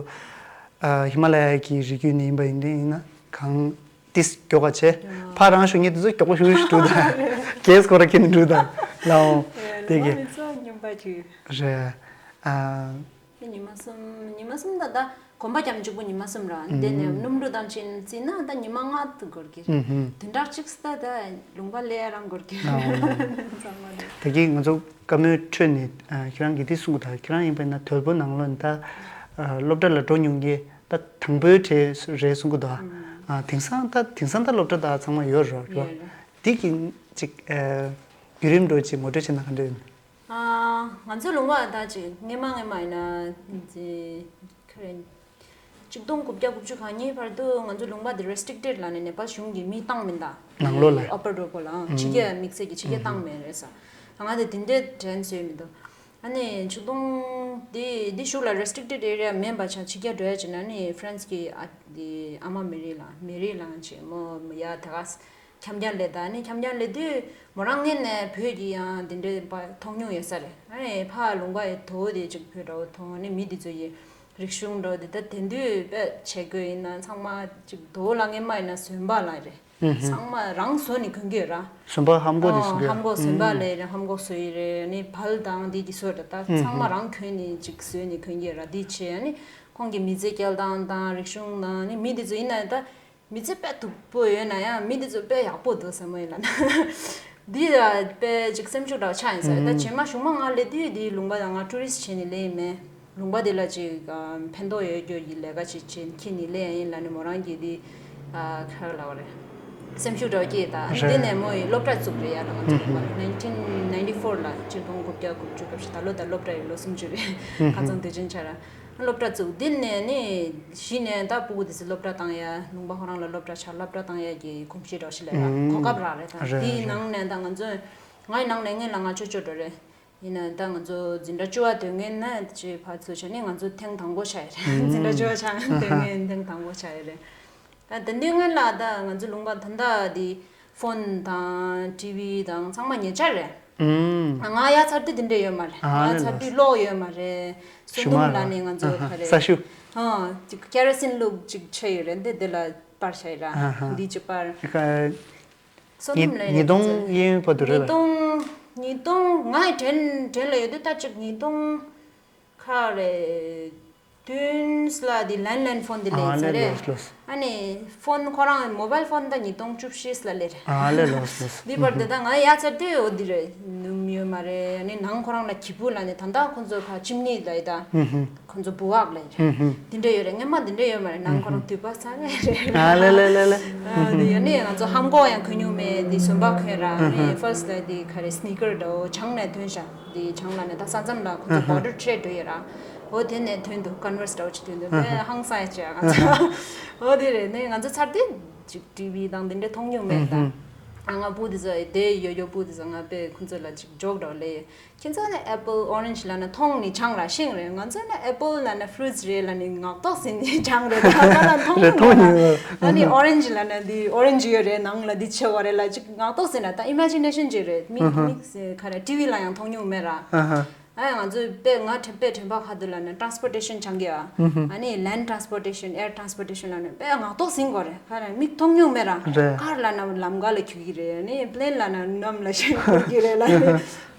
ཧི་མ་ལ་ཡ་གི་རི་རྒྱུད་ནས་ཡིན་པ་ཡིན་དེ་ཡིན་ན་གང་ཏིས་མགྱོགས་པ་བྱས། ཕར་རང་ཞུ་མཁན་དེ་ཚོ་མགྱོགས་པོ་ཞུ་ཞུ་འགྲོ་དང་། གེས་ཁོ་ར་ཁྱེར་ནས་འགྲོ་དང་། ལའོ། དེ་གི་རེད། ཨ། ཉི་མ་གསུམ། ཉི་མ་གསུམ་ད་ད་གོམ་པ་རྒྱབ་གཅིག་པུ་ཉི་མ་གསུམ་ར། དེ་ནས་གནམ་གྲུ་དང་ཕྱིན་བརྩིས་ན་ད་ཉི་མ་ལྔ་དུ་འགོར་གི་རེད། བདུན་ཕྲག་གཅིག་ད་ད་ལུང་པ་ལས་རང་འགོར་གི་རེད། ཚང་མ་རེད། ད་གིན་ང་ཚོ་བཀའ་མོལ་འཕྲོས་ནས་ཨ་ཁྱེད་རང་གིས་འདི་གསུང་གི་འདུག་ཁྱེད་རང་ཡིན་པ་ན་དོལ་པོ་ནང་ལོགས་ནས་ད་ཨ་སློབ་གྲྭ་ལ་འགྲོ་མྱོང་མཁན་ད་དང་པོའི་གྲས་རེད་གསུང་གི་འདུག་ཨ་དེང་སང་ད་དེང་སང་ད་སློབ་གྲྭ་ད་ཚང་མ་ཡོད་རེད་རོ། ཡོད་རེད། འདི་གི་ཅིག་ཨ་བརྒྱུད་རིམ་འདྲ་ཅིག་ངོ་སྤྲོད་བྱས་ན་ག་འདྲ་ཡོད། ང་ཚོའི་ལུང་པ་ད་ཅིག་སྔས་མ་སྔས་མ་ཡིན་ན་ཁ་རེ་ཆིག་སྟོང་དགུ་བརྒྱ་དགུ་བཅུ་གོ་གཉིས་བར་དུ་ང་ཚོའི་ལུང་པ་འདི་restricted་ལབ་ནས་ནེ་པཱལ་གཞུང་གིས་མི་བཏང་མིན་ད། ནང་ལོགས་ལ། ཨ་པར་ཌོར་པོ་ལའང་ཕྱི་རྒྱལ་དམིགས་བསལ་གྱི་ཕྱི་རྒྱལ་བཏང་མེད་རེད་ས། ང་དེ་དེ་འདྲའི་དྲན་སོས་མི་འདུག་ཨ་ནི་ཆིག་སྟོང་དེ་འདི་གཞུང་ལ་restricted area མིན་པ་ཆ་ཕྱི་རྒྱལ་འགྲོ་ཡ་ཅིག་ན་ནི་France གི་ཨ་དེ་ཨ་མ་མེ་རི་ལ་མེ་རི་ལའང་ཅིག་མོ་ཡ་ད་ག་འཁྱམ་རྐྱང་ལས་ད་ནི་འཁྱམ་རྐྱང་ལས་དུས་མོ་རང་ངན་ནས་བོད་ཀྱི་ཡང་དེ་འདྲའི་པ་མཐོང་མྱོང་ཡོད་ས་རེད། ཨ་ནི་ཕ་ལུང་པ་ཡི་དོ་དེ་ཅིག་བོད་འདྲ་བོ་མཐོང་ནི་མི་དེ་ཚོ་ཡི་རིག་གཞུང་འདྲ་བོ་དེ་ད་དེང་དུས་པས་བྱེད་དགོས་ཡིན་ན་ཚང་མ་ཅིག་དོ་ལ་ངན་མ་ཡིན་ན་ཟོན་པ་ལ་རེད། ཚང་མ་རང་བཟོ་ནས་གོན་གྱི་ཡོད་ར། ཟོན་པ་ཧམ་གོག་དེ་བཟོ་གི་ཡོད། ཧམ་གོག་ཟོན་པ་ལས་རེད། ཧམ་གོག་བཟོ་ཡི་རེད། ནི་བལ་དང་དེ་གི་བཟོ་རེད། ད་ཚང་མ་རང་གོན་ནས་ཅིག་བཟོས་ནས་གོན་གྱི་ཡོད་ར། དེ་བྱས་ནི་ཁོང་གི་མི་ཚེ་སྐྱེལ་སྟངས་དང་རིག་གཞུང་དང་ནི་མི་དེ་ཚོ་ཡིན་ན་ད། མི་ཚེ་དཔེ་སྡུག་པོ་ཡོད་ན་ཡང་མི་དེ་ཚོ་དཔེ་ཡག་པོ་འདུག་བསམ་མོ་ཡིན་ལ་ན། འདི་ལ་དཔེ་ཅིག་སེམས་ཤུགས་འདྲ་ཆགས་ཡིན་ས་རེད། ད་རྗེས་མ་གཞུག་མ་ང་སླེབས་དུས་འདིའི་ལུང་པ་ལ་ང་ཊུ་རི་སི་བྱས་ནས་སླེབས་ཡིན་མེད། ལུང་པ་དེ་ལ་ཅིག་ཕན་ཐོགས་ཡོད་རྒྱུ་ཡི་ལས་ཀ་ཅིག་བྱེད་ཁྱེད་ནི་སླེབས་ཡིན་ལ་ནི་མོ་རང་གིས་འདི་ཁ་ལ་བ་རེད། སེམས་ཤུགས་འདྲ་སྐྱེས་ད་རེད། འདི་ནས་མོ་ཡི་སློབ་གྲྭ་བཙུགས་རེད་ཡ་ལ་ང་ཚོ་ལུང་པ་nineteen ninety four ལ་ཆིག་སྟོང་དགུ་བརྒྱ་དགུ་བཅུ་གོ་བཞི་ད་ལོ་ད་སློབ་གྲྭ་ཡི་ལོ་སུམ་ཅུ་རེད། ཁ་ཚང་དུས་ཆེན་ཆགས་ར། སློབ་གྲྭ་བཙུགས་འདི་ནས་ནི་གཞི་ནས་ད་ཕྲུ་གུ་དེ་ཚོ་སློབ་གྲྭ་བཏང་ཡ་ལུང་པ་ཁོ་རང་ལ་སློབ་གྲྭ་ཆགས་སློབ་གྲྭ་བཏང་ཡ་གི་གོམས་གཤིས་འདྲ་ཞིག་ལས་ཡ་གོ་སྐབས་རག་རེད་ད། རེད་དེའི་རེད། ནང་ནས་ད་ང་ཚོ་ངའི་ནང་ནས་ངའི་ལ་ང་ཆོས་ཆོས་འགྲོ་རེད། ཡིན་ན་ད་ང་ཚོ་འཛིན་གྲྭ་བཅུ་པ་དོན་ངན་ན་ཅེས་ཕར་ཚུར་བྱས་ནས་ང་ཚོ་ཐེངས་དང་པོ་ཆགས་ཡ་རེད། འཛིན་གྲྭ་བཅུ་པ་ཆགས་དོན་ངན་ཐེངས་དང་པོ་ཆགས་ཡ་རེད། ད་དེ་འདྲའི་སྔོན་ལ་ད་ང་ཚོ་ལུང་པ་ད་ལྟ་འདི་ཕོན་དང་ཊི་ཝི་དང་ཚང་མ་ཉེ་ཆར་རེད། ཨུམ། ང་ཡ་ཚར་དུས་དེ་འདྲ་ཡོད་མ་རེད། ཨ་ང་ལེ་ཚར་ལ། དུས་གློག་ཡོད་མ་རེད། གསོན་ཤུ་མ་གཏུམ་ལ་ལ། ནས་ང་ཚོ་ཨ་ཧ། ག་རེ། ས་ཤུ། ཨ་ཅིག་ཀེ་རོ་སིན་བླུགས་ཅིག་ཆད་ཡོད་རེད། འདི་འདི་ལ་པར་བྱས་ར། ཨ་ཧ། འདི་ཅིག་པར། ཨ་ཁ། གསོན་ཉིས་གཏུམ་ལ་ཉིས་སྟོང་ཡིན་པ་དུ་རེད་ཉིས་ལ། སྟོང་། ཉིས་སྟོང་ང་ཡི་དྲན་དྲན་ལ་ཡོད་དུས་ད་ཅིག་ཉིས་སྟོང་ཁ་རེ། བདུན་ལ་དེ་ལན་ལན་ཕོན་དེ་ལས་ཨ་ཚར་ལས་རེད། ལོས་ལོས། ཨ་ནི་ཕོན་ཁོ་རང་མོ་བལ་ཕོན་ད་ཉིས་སྟོང་བཅུ་བཞི་ལ་ལས་རེད། ཨ་ལས་ལོས་ལོས། འདི་བར་དེ་ད་ང་ཡ་ཚར་དུས་འོ་འདི་རེད། ནུམ་ཡོད་མ་རེད། ཨ་ནི་ནང་ཁོ་རང་ལ་གྱི་སྦུག་ལ་ནི་ད་ལྟ་ཁོ་ཚོ་ཁ་ཅིམ་ནི་ལ་ཡི་ད། ཁོ་ཚོ་སྦུག་ཨག་ལ་ཡི་རེད། འདི་འདྲ་ཡོད་རེད། སྔན་མ་འདི་འདྲ་ཡོད་མ་རེད། ནང་ཁོ་རང་དུད་པ་ཚ་ལས་རེད། ཨ་ལས་ལས་ལས་ལས། ཨ་འདི་ཡ་ནི་ང་ཚོ་ཧམ་གོག་ཡང་གོན་མྱོང་མེད། འདི་ཟོན་པ་གོན་ར། ཨ་ནི་ཧ། ཕར་སི་ལ་འདི་ག་རེ་སི་ནི་ཀར་འདྲ་བོ་བྱང་ནས་ཐོན་ཤག་འདི་བྱང་ལ་ནི་ད་ས་མཚམས་ལ་ཁོ་ཚོ་ཨ་ཧ། བོར་ཌར་ཊེ་རེཌ་འགྲོ་ཡོད་ར། འོ་དེ་ནས་ཐོན་འདུག་ཀོན་ཝར་སི་འདྲ་བོ་ཅིག་ཐོན་འདུག་ཨ་ཧ། དཔེ་ཧང་སང་ཡ་ཅིག་ཡ་ང་ཚོ། འོ་དེ་རེད། ནི་ང་ཚོ་ཚར་དེ་ཅིག་ཊི་ཝི་དང་དེ་འདྲ་མཐོང་མྱོང་མེད་ད། ཨ་ང་སྤུ་དེ་ཚོ་དེ་ཡོད་ཡོད་སྤུ་དེ་ཚོ་ང་དཔེ་ཁོ་ཚོ་ལ་ཅིག་ཇོག་འདྲ་བོ་ལས། ཁྱེད་ཚོ་ནི་ཨེ་པལ་ཨོ་རེན་ཇི་ལབ་ན་མཐོང་ནི་ཆང་ར་ཤིང་རེད། ང་ཚོ་ནི་ཨེ་པལ་ལབ་ན་ཕུ་རུ་ཊི་སི་རེད་ལབ་ནི་ངག་ཐོག་ཟིན་ནི་ཆང་རེད། ད་ང་ལ་མཐོང་རེད། མཐོང་མྱོང་མེད་ཡོད། ཨ་ནི་ཨོ་རེན་ཇི་ལབ་ན་འདི་ཨོ་རེན་ཇི་ཡོད་རེད། ནང་ལ་འདི་ཆེ་བ་རེད་ལབ་ཅིག་ངག་ཐོག་ཟིན་ན་ད་ཨི་མེ་ཇི་ནེ་ཤན་ཅིག་རེད། མི་ཨ་ཧ། མི་ཁ་ར་ཊི་ཝི་ལ་ཡང་མཐོང་མྱོང་མེད་ར། ཨ་ཧ། ཨ་ང་ཚོས་དཔེ་ང་དྲན་དཔེ་དྲན་པ་ཁ་ཐུག་ལ་ནི་ཊ་རན་སི་པོར་ཊེ་ཤན་སྦྱང་གི་ཡ། ཨ་ནི་ལེན་ཌི་ཊ་རན་སི་པོར་ཊེ་ཤན་ཨེར་ཊ་རན་སི་པོར་ཊེ་ཤན་ལ་ནི་དཔེ་ངག་ཐོག་ཟིན་དགོས་རེད། ཁ་ར་མིག་མཐོང་མྱོང་མེད་ར། རེད། ཀར་ལ་ན་ལམ་ཁ་ལ་འཁྱུག་གི་རེད། ཨ་ནི་པི་ལེན་ལ་ན་གནམ་ལ་ཤན་འཁྱུག་གི་རེད་ལ་ནི་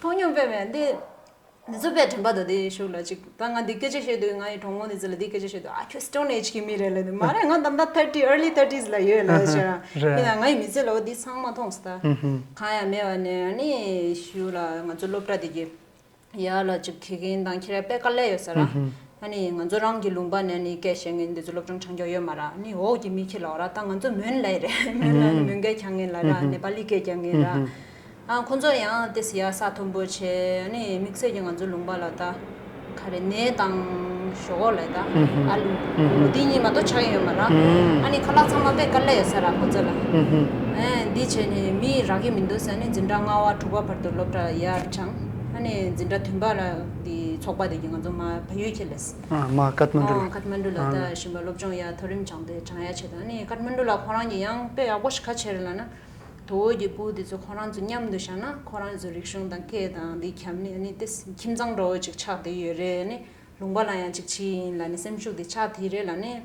མཐོང་མྱོང་དཔེ་མེད་འདི། འདི་ཚོ་དཔེ་དྲན་པ་དང་དེ་ཤུགས་ལ་ཅིག་ད་ང་འདི་སྐད་ཆ་བཤད་དུས་ང་ཡི་གྲོགས་མོ་འདི་ཚོ་ལ་འདི་སྐད་ཆ་བཤད་དུས་ཨ་ཁྱོད་སི་ཊོན་ཨེཇ་གི་མི་རེད་ལབ་འདུག་མ་རེད། ང་ད་ལྟ་ཐར་ཊི་ཨར་ལི་ཐར་ཊི་སི་ལ་ཡོད་ལབ་ཤག་རེད། ཡིན་ན་ང་ཡི་མི་ཚེ་ལ་འོ་འདི་ཚང་མ་མཐོང་སོང་ད། གང་ཡང་མེད་པ་ནས་ཨ་ནི་ཤུགས་ལ་ང་ཚོ་སློབ་གྲྭ་དེ་གི་ཡར་ལ་ཅིག་དགེ་རྒན་དང་ཁྱེད་རང་དཔེ་དཀའ་ལས་ཡོད་ས་ར། ཨ་ནི་ང་ཚོ་རང་གི་ལུང་པ་ནས་ནི་སྐད་བཤད་མཁན་འདི་ཚོ་སློབ་སྦྱོང་སྦྱང་རྒྱུ་ཡོད་མ་ར། ཨ་ནི་འོག་གི་མི་ཁྱེད་ལ་འོ་ར་ད་ང་ཚོ་མོན་ལ་ཡི་རེད། མོན་ལ་ནི་མོན་སྐད་རྒྱག་མཁན་ལ་ར་ནེ་པ་ལི་སྐད་རྒྱག་མཁན་ར། ཨ་ཁོ་ཚོ་ཡང་ཏེ་སི་ཡ་ས་མཐོན་པོ་བྱས། ཨ་ནི་དམིགས་བསལ་གྱི་ང་ཚོའི་ལུང་པ་ལ་ད་ག་རེ་ནས་དང་ཞོག་ལ་ད་ཨ་ལུ་འདི་གཉིས་མ་གཏོགས་ཆགས་ཡོད་མ་ར། ཨ་ནི་ཁ་ལག་ཚང་མ་དཔེ་དཀའ་ལས་ཡོད་ས་ར་ཁོ་ཚོ་ལ། ཨ་འདི་བྱས་ནས་མི་རག་གི་མི་འདུག་ཟེར་ནས་འཛིན་གྲྭ་ལྔ་པ་དྲུག་པ་བར་དུ་སློབ་གྲྭ་ཡར་སྦྱངས། ཨ་ནི་འཛིན་གྲྭ་བདུན་པ་ལ་འདི་ཚོགས་པ་དེ་གིས་ང་ཚོ་མར་བལ་ཡུལ་ཁྱེར་སླེབས། ཨ་མ་ཀཏ་མན་ཌུ་ལ། ཨ་ཀཏ་མན་ཌུ་ལ་ཨ་ད་ཞིམ་པ་སློབ་སྦྱོང་ཡ་མཐོ་རིམ་སྦྱངས་ཏེ་སྦྱང་ཡ་བྱེད་དང་། ཨ་ནི་ཀཏ་མན་ཌུ་ལ་ཁོ་རང་གིས་ཡང་དཔེ་ཡག་པོ་ཞིག་ག་བྱས་རེད་ལབ་ན། དོ་བོད་ཀྱི་སྤུ་དེ་ཚོ་ཁོ་རང་ཚོ་མཉམ་དུ་བཞག་ན་ཁོ་རང་ཚོ་རིག་གཞུང་དང་སྐད་དང་འདི་ཁྱབ་ནས་ཨ་ནི་ཏེ་ཁྱིམ་ཚང་འདྲ་བོ་ཅིག་ཆགས་བསྡད་ཡོད་རེད། ཨ་ནི་ལུང་པ་ལ་ཡང་ཅིག་ཕྱིན་ཡིན་ལབ་ནས་སེམས་ཤུགས་དེ་ཆགས་བསྡད་རེད་ལབ་ནས་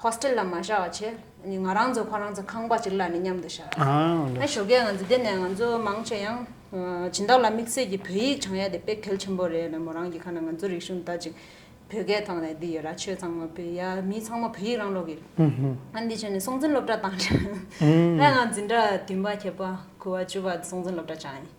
ཧོ་སི་ཊེལ་ལ་མ་བཞག་པ་བྱས། ཨ་ནི་ང་རང་ཚོ་ཁོ་རང་ཚོ་ཁང་པ་ཅིག་ལ་ནི་མཉམ་དུ་བཞག་ཨ་ཨ་ཞོགས་ཀས་ང་ཚོ་དེ་ནས་ང་ཚོ་མང་ཆེ་ཡང་སྦྱིན་བདག་ལ་དམིགས་བསལ་གྱི་བོད་ཡིག་སྦྱང་ཡ་དེ་དཔེ་གལ་ཆེན་པོ་རེད་ལ། མོ་རང་གི་ཁ་ན་ང་ཚོ་རིག་གཞུང་ད་ཅིག་བོད་སྐད་ཐོག་ནས་འདི་ཡོད་ར། ཆོས་ཚང་མ་བོད་ཡ་མི་ཚང་མ་བོད་ཡིག་རང་ཀློག་གི་རེད། ཨ་འདི་བྱས་ནས་སྲོང་བཙན་སློབ་གྲྭ་བཏང་རེད། ཨ་ང་འཛིན་གྲྭ་བདུན་པ་བརྒྱད་པ་དགུ་པ་བཅུ་པ་སྲོང་བཙན་སློབ་གྲྭ་སྦྱངས་ཡིན།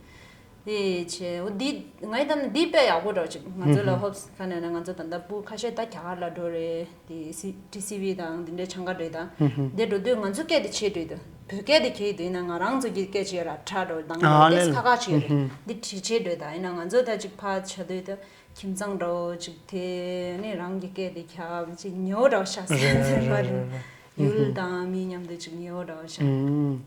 དེ་བྱས་འོ་འདི་ང་ཡི་གཏམ་འདི་དཔེ་ཡག་པོ་འདྲ་བོ་ཅིག་ང་ཚོ་ལ་ཧོབ་སི་ཁ་ནས་ན་ང་ཚོ་ད་ལྟ་སྤུ་ཁ་ཤས་ད་རྒྱ་གར་ལ་འགྲོ་རེད། དེ་སི་ཊི་སི་ཝི་དང་འདི་འདྲའི་སྦྱང་ག་འགྲོ་ཡི་ད། དེ་འགྲོ་དུས་ང་ཚོ་སྐད་དེ་ཆད་འགྲོ་ཡི་ད། བོད་སྐད་དེ་གལ་ཡིན་དུས་ན་ང་རང་ཚོ་གི་སྐད་ཅིག་ཡོད་ར། ཁྲ་འགྲོ་དང་ཨ་ལེ་ཏེས་ཁ་ཁ་ཅིག་ཡོད་རེད། འདི་བྲིས་ཆད་འགྲོ་ཡི་ད། ཡིན་ན་ང་ཚོ་ད་ཅིག་ཕར་བྱ་དུས་ད་ཁྱིམ་ཚང་འདྲ་བོ་ཅིག་དེ་ནི་རང་གི་སྐད་དེ་ཁྱབ་ཅིག་ཉེ་བོ་འདྲ་བོ་ཤག་ཟེར་ཟེར་བ་རེད། ཡུལ་དང་མི་མཉམ་དུ་ཅིག་ཉེ་བོ་འདྲ་བོ་ཤག་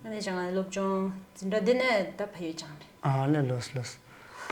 ཨ་ནི་ཅང་ང་སློབ་སྦྱོང་འཛིན་གྲྭ་འདི་ནས་ད་བལ་ཡུལ་སྦྱངས་རེད། ཨ་ལེ་ལོས་ལོས།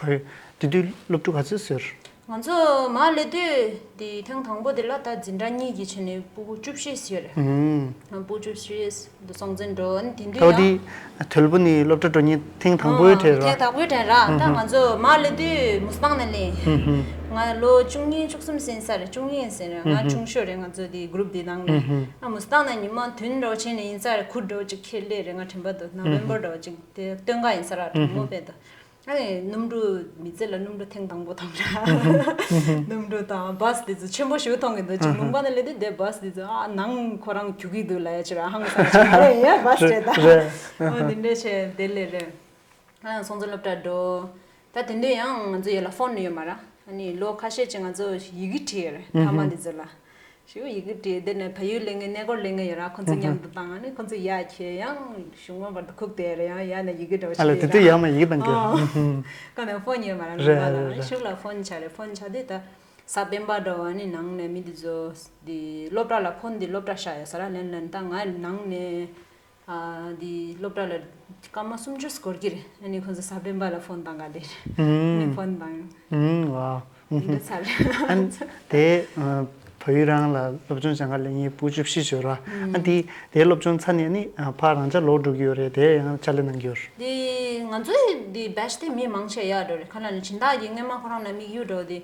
བལ་ཡུལ་དེ་དུས་སློབ་ཕྲུག་ག་ཚོད་ཟེར། ང་ཚོ་མར་སླེབས་དུས་དེ་ཐེངས་དང་པོ་དེ་ལ་ད་འཛིན་གྲྭ་གཉིས་ཀྱི་ཆ་ནས་སྤུ་གུ་བཅུ་བཞི་ཟེར་རེད། ཨང་། སྤུ་གུ་བཅུ་བཞི་འདུག་སྲོང་བཙན་འགྲོ་ཨ་ནི་དེ་དུས་ད་ཡང་དེ་དོལ་པོ་ནས་སློབ་གྲྭ་འགྲོ་མཁན་ཐེངས་དང་པོའི་གྲས་རེད་པ། ཐེངས་དང་པོའི་གྲས་ར། ད་ང་ཚོ་མར་སླེབས་དུས་མུ་སི་ཏང་ནས་སླེབས། ང་ལོ་བཅུ་གཉིས་བཅུ་གསུམ་ཟིན་ས་རེད། བཅུ་གཉིས་ཟིན་རེད། ང་ཆུང་ཤོས་རེད། ང་ཚོ་དེ་གུ་རུབ་དེ་ནང་ནས་ཨ་མུ་སི་ཏང་ནས་ཉི་མ་བདུན་འདྲ་བོ་བྱས་ནས་ཡིན་ས་རེད། གུར་འདྲ་བོ་ཅིག་ཁྱེར་སླེབས་རེད། ང་དྲན་པ་འདུག་ནོ་བེམ་བར་འདྲ་བོ་ཅིག་དེ་སྟོན་ཁ་ཡིན་ས་ར། གྲོགས་མོ་དཔེ་དང་། ཨ་ནི་སྣུམ་འཁྲུག་མི་ཚེ་ལ་སྣུམ་འཁྲུག་ཐེངས་དང་པོ་དང་འདྲ། སྣུམ་འཁྲུག་དང་བཱས་དེ་ཚོ་ཆེན་པོ་ཞིག་མཐོང་གི་འདུག་ཅིག་ལུང་པ་ནས་སླེབས་དུས་དེ་བཱས་དེ་ཚོ་ཨ་ནང་ཁོ་རང་རྒྱུག་གི་འདུག་ལབ་ཡ་ཅིག་ར། ཧང་སང་ཅིག་རེད། ཡ་བཱས་རེད་ད། རེད། ཨ་འདི་འདྲ་བྱས་དེ་ལས་རེད། ཨ་སྲོང་བཙན་སློབ་གྲྭ་འགྲོ། ད་དེ་འདྲ་ཡང་ང་ཚོ་ཡོད་ལ་ཕོན་ཡོད་མ་ར། ཨ་ནི་ལོ་ཁ་ཤས་ཅིག་ང་ཚོ་ཡི་གེ་བྲིས་ཡོད་རེད། ཕ་མ་དེ་ཚོ་ལ། ཞུ་ཡི་གེ་བྲིས་དེ་ནས་བལ་ཡུལ་སླེབས་མཁན་གནས་སྐོར་སླེབས་མཁན་ཡོད་ར། ཁོ་ཚོ་མཉམ་དུ་བཏང་། ཨ་ནི་ཁོ་ཚོ་ཡར་ཁྱེར་ཡང་གཞུང་མ་བར་དུ་ཁུག་བསྡད་རེད། ཡང་ཡར་ནས་ཡི་གེ་འདྲ་བོ་ཨ་ལ་ཞིག་དེ་དུས་ཡར་མ་ཡི་གེ་བཏང་གི་རེད། ཁོ་ནས་ཕོན་ཡོད་མ་ར། རེད་ལུང་པ་ལ་རེད་རེད། ཤུགས་ལ་ཕོན་ཆ་རེད། ཕོན་ཆ་དུས་ད་གཟའ་སྤེན་པ་འདྲ་བོ་ཨ་ནི་ནང་ནས་མི་དེ་ཚོ་དེ་སློབ་གྲྭ་ལ་ཕོན་དེ་སློབ་གྲྭ་ཤག་ཡོད་ས་ར། ལན་ལན་ད་ང་ནང་ནས། ཨ་འདི་སློབ་གྲྭ་ལ་སྐར་མ་སུམ་ཅུ་འགོར་གྱི་རེད། ཨ་ནི་ཁོང་ཚོ་གཟའ་སྤེན་པ་ལ་ཕོན་བཏང་ག་དེ་རེད། ཨ་ནི་ཕོན་བཏང་། ཨང་། ཝའོ། འདི་ཚར་རེད། ཨ་ནི་དེ་ཨ་བལ་ཡུལ་རང་ལ་སློབ་སྦྱོང་སྦྱང་ག་སླེབས་མཁན་སྤུ་གུ་བཅུ་བཞི་ཡོད་ར། ཨ་འདི་དེ་སློབ་སྦྱོང་ཚར་ནས་ནི་ཨ་ཕར་རང་ཅག་ལོག་འགྲོ་གི་ཡོད་རེད། དེ་ཡང་ཕྱག་ལས་གནང་གི་ཡོད་རེད། འདི་ང་ཚོའི་འདི་བེ་ཆི་དེ་མི་མང་ཆེ་ཡར་འགྲོ་རེད། ཁ་ལ་ནི་སྦྱིན་བདག་གིས་སྔོན་མ་ཁོ་རང་ལ་དམིགས་ཡུལ་འགྲོ་དེ།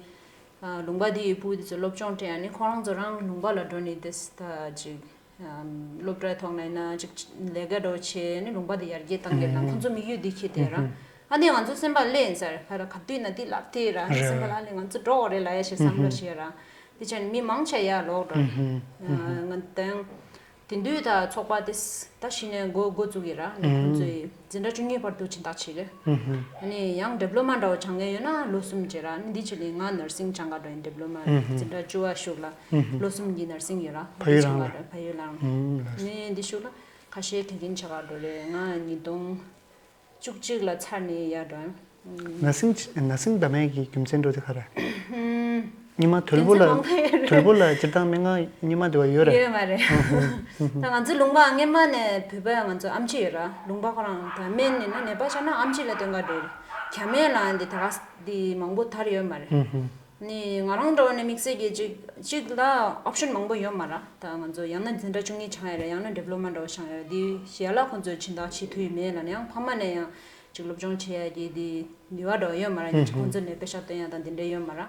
ཨ་ལུང་པ་དེའི་སྤུ་གུ་དེ་ཚོ་སློབ་སྦྱོང་སྤྲད། ཨ་ནི་ཁོ་རང་ཚོ་རང་ལུང་པ་ལ་འགྲོ་ནས་དེ་ད་ཅིག་ཨམ་སློབ་གྲྭའི་ཐོག་ནས་ན་ཅིག་ལས་ཀ་འདྲ་བོ་བྱས་ནས་ལུང་པ་དེ་ཡར་རྒྱས་གཏང་གི་ལ་ཁོང་ཚོ་དམིགས་ཡུལ་འདི་ཁྱེར་ཏེ་ར། ཨ་ནི་ང་ཚོ་སེམས་པ་སླེབས་ཡིན་ས་རེད། ཕ་ར་ག་དུས་ན་འདི་ལབ་དེ་ར། རེད། སེམས་པ་ལ་ཨ་ནི་ང་ཚོ་འགྲོ་དགོས་རེད་ལབ་ཡ་ཞིག་བསམ་བློ་ཞིག་ཡོད་ར། དེ་བྱས་ནས་མི་མང་ཆེ་ཡར་ལོག་འགྲོ་རེད། ང་དང་དེང་དུས་ད་ཚོགས་པ་དེ་ད་གཞི་ནས་འགོ་འགོ་བཙུགས་ཡོད་ར། ནི་ཁོང་ཚོས་འཛིན་གྲྭ་བཅུ་གཉིས་བར་དུ་སྦྱིན་བདག་བྱེད་རེད། ནི་ཡང་ཌི་པི་ལོ་མ་འདྲ་བོ་སྦྱང་མཁན་ཡོད་ན་ལོ་གསུམ་བྱེད་ར། ནི་འདི་ཆེད་ལས་ང་ནར་སིང་སྦྱང་ག་འགྲོ་ཡིན། ཌི་པི་ལོ་མ་འཛིན་གྲྭ་བཅུ་བ་ཤུགས་ལ་ལོ་གསུམ་གྱི་ནར་སིང་ཡོད་ར། ཕ་ཡུལ་རང་ལ། ཕ་ཡུལ་ལ། ནི་འདི་ཤུགས་ལ་ཁ་ཤས་དགེ་རྒན་བྱེད་ག་འགྲོ་རེད། ང་ཉིས་སྟོང་བཅུ་གཅིག་ལ་ཚར་ནས་ཡར་འགྲོ་ཡིན། ནར་སིང་ནར་སིང་འདྲ་མིན་གྱི་རྒྱུ་མཚན་འགྲོ་དེ་ག་རེད། སྔོན་མ་དོལ་པོ་ལ། རྒྱུ་མཚན་མང་པོ་ཡོད་རེད། དོལ་པོ་ལ་སྤྱིར་བཏང་སྨན་ཁང་སྔོན་མ་དེ་བ་ཡོད་རེད། ཡོད་མ་རེད། ད་ང་ཚོ་ལུང་པ་སྔོན་མ་ནས་བོད་པ་ང་ཚོ་ཨེམ་ཆི་ཡོད་ར། ལུང་པ་ཁོ་རང་ད་སྨན་ནི་ན་ནད་པ་ཆགས་ན་ཨེམ་ཆི་ལ་སྟོན་ག་འགྲོ་རེད། རྒྱ་སྨན་ལ་འདི་ད་ག་འདི་མང་པོ་དར་ཡོད་མ་རེད། ནི་ང་རང་འདྲ་བོ་ནི་དམིགས་བསལ་གྱི་གཅིག་གཅིག་ལ་ཨོབ་ཤན་མང་པོ་ཡོད་མ་ར། ད་ང་ཚོ་ཡང་ན་འཛིན་གྲྭ་བཅུ་གཉིས་སྦྱང་ཡ་རེད། ཡང་ན་ཌི་པི་ལོ་མ་འདྲ་བོ་སྦྱང་ཡ་རེད། འདི་གཞན་ལ་ཁོང་ཚོས་སྦྱིན་བདག་བྱེད་ཐུབ་ཡི་མེད་ལ་ནི་ཡང་ཕ་མ་ནས་ཡང་གཅིག་སློབ་སྦྱོང་བྱེད་ཡ་གི་འདི་ནུས་པ་འདྲ་བོ་ཡོད་མ་ར། ཡང་ཅིག་ཁོང་ཚོ་ནས་པེ་ཤ་སྟོན་ཡ་དང་འདི་འདྲ་ཡོད་མ་ར།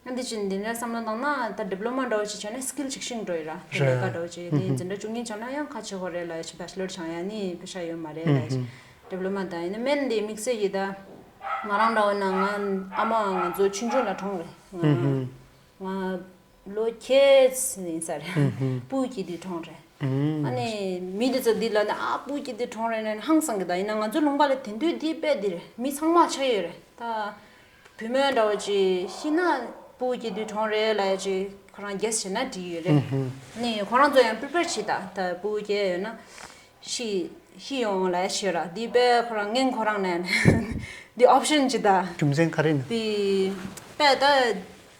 ཨ་འདི་ཕྱིན་འདི་འདྲ་བསམ་བློ་བཏང་ན་ད་ཌི་པི་ལོ་མ་འདྲ་བོ་ཅིག་བྱས་ན་སི་ཀིལ་ཅིག་ཤིང་འགྲོ་ཡི་ར། དེ་ལས་ཀ་འདྲ་བོ་ཅིག་ནི་འཛིན་གྲྭ་བཅུ་གཉིས་སྦྱང་ན་ཡང་ཁ་ཆེ་གོ་རེད་ལ་ཡ་ཅིག་བེ་ཆི་ལར་སྦྱང་ཡ་ནི་པེ་ཤ་ཡོད་མ་རེད་ལ་ཡ་ཅིག་ཌི་པི་ལོ་མ་དང་ཡིན་ན་སྨན་འདི་དམིགས་བསལ་གྱི་ད་ང་རང་འདྲ་བོ་ན་ང་ཨ་མ་ང་ཚོ་ཆུང་ཆུང་ལ་གྲོངས་རེད། ང་ང་ལོ་ཁྱེད་ཡིན་ས་རེད། སྤུ་གུ་སྐྱེས་དུས་གྲོངས་རེད། ཨ་ནི་མི་དེ་ཚོ་འདི་ལ་ནི་ཨ་སྤུ་གུ་སྐྱེས་དུས་གྲོངས་རེད་ནས་ཧང་སང་གི། ད་ཡིན་ན་ང་ཚོ་ལུང་པ་ལ་དེང་དུས་འདི་དཔེ་འདི་རེད། མི་ཚང་མ་ཆ་ཡོད་རེད་ད། བུ་མོ་འདྲ་བོ་ཅིག་ཤི་ན་སྤུ་གུ་སྐྱེས་དུས་གྲོངས་རེད་ལབ་ཡ་ཅིག་ཁོ་རང་གེ་སི་བྱས་ན་འགྲིག་ཡོད་རེད། ནི་ཁོ་རང་ཚོ་ཡང་པི་རི་པེར་བྱེད་ད། ད་སྤུ་གུ་སྐྱེས་ཡོད་ན་ཤི་ཤི་ཡོང་ལབ་ཡ་ཅིག་ཡོད་ར། འདི་དཔེ་ཁོ་རང་ངན་ཁོ་རང་ནས་འདི་ཨོབ་ཤན་ཅིག་ད། རྒྱུ་མཚན་ག་རེ་ནི། འདི་དཔེ་ད་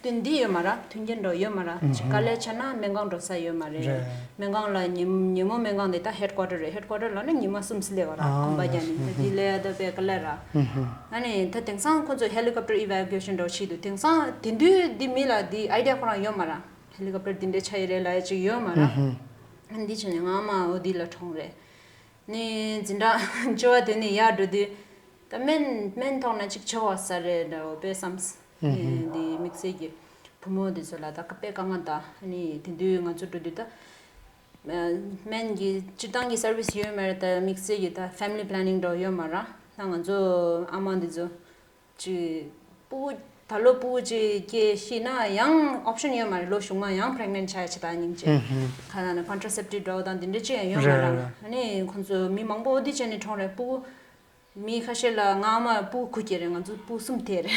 དེ་འདི་ཡོད་མ་ར། མཐུན་རྐྱེན་འདྲ་ཡོད་མ་ར། ཅིག་དཀའ་ལས་ཆེ་ན་སྨན་ཁང་འགྲོ་ས་ཡོད་མ་རེད། རེད། སྨན་ཁང་ལ་ཉིན་ཉིན་མོ་སྨན་ཁང་དེ་ད་ཧེཌ་ཀོ་ཊར་རེད། ཧེཌ་ཀོ་ཊར་ལ་ནི་ཉི་མ་གསུམ་སླེབས་པ་ར། ཨ་ཁང་པ་རྒྱག་ནི་ད་དེ་ལས་ད་དཔེ་དཀའ་ལས་ར། ཨ་ནི་ད་དེང་སང་ཁོ་ཚོ་ཧེ་ལི་ཀོབ་ཊར་ཨི་ཝེ་ཀུ་ཨེ་ཤན་འགྲོ་བྱེད་དུས་དེང་སང་དེ་དུས་འདི་མི་ལ་འདི་ཨའི་ཌི་ཡ་ཁོ་རང་ཡོད་མ་ར། ཧེ་ལི་ཀོབ་ཊར་འདི་འདྲས་ཆགས་ཡི་རེད་ལབ་ཡ་ཅིག་ཡོད་མ་ར། ཨ་འདི་བྱས་ནས་ང་མ་འོ་འདི་ལ་གྲོངས་རེད། ནི་འཛིན་གྲྭ་བཅུ་བ་དེ་ནི་ཡར་འགྲོ་དུས་ད་སྨན་སྨན་ཐོག་ན་ཅིག་ཆེ་བ་ས་རེད་འདྲ་བོ་དཔེ་བསམ། ཨེ་འདི་དམིགས་བསལ་གྱི་བུ་མོ་དེ་ཚོ་ལ་ད་དཔེ་དཀའ་ངལ་ད། ནི་དེ་དུས་ང་ཚོ་འགྲོ་དུས་ད་སྨན་གྱི་སྤྱིར་བཏང་གི་སར་བི་སི་ཡོད་མ་རེད། ད་དམིགས་བསལ་གྱི་ད་ཕེ་མི་ལི་པི་ལེ་ནིང་འདྲ་བོ་ཡོད་མ་ར། ད་ང་ཚོ་ཨ་མ་འདི་ཚོ་ཅིག་སྤུ་གུ་ད་ལོ་སྤུ་གུ་ཅིག་སྐྱེས་ཤི་ན་ཡང་ཨོབ་ཤན་ཡོད་མ་རེད། ལོ་གཞུག་མ་ཡང་པི་རེག་ནེན་ཊི་ཆགས་ཡ་ཅིག་ད་སྙིང་རྗེ། ཁ་ན་ན་ཀོན་ཊ་ར་སེབ་ཊིབ་འདྲ་བོ་དང་འདི་འདྲ་ཅིག་ཡང་ཡོད་མ་རེད། རེད་རེད། ཨ་ནི་ཁོང་ཚོ་མི་མང་པོ་འོ་འདི་བྱས་ནས་གྲོངས་རེད། སྤུ་གུ་མི་ཁ་ཤས་ལ་ང་མ་སྤུ་གུ་དགུ་སྐྱེས་རེད། ང་ཚོ་སྤུ་གུ་གསུམ་ཐེ་རེད།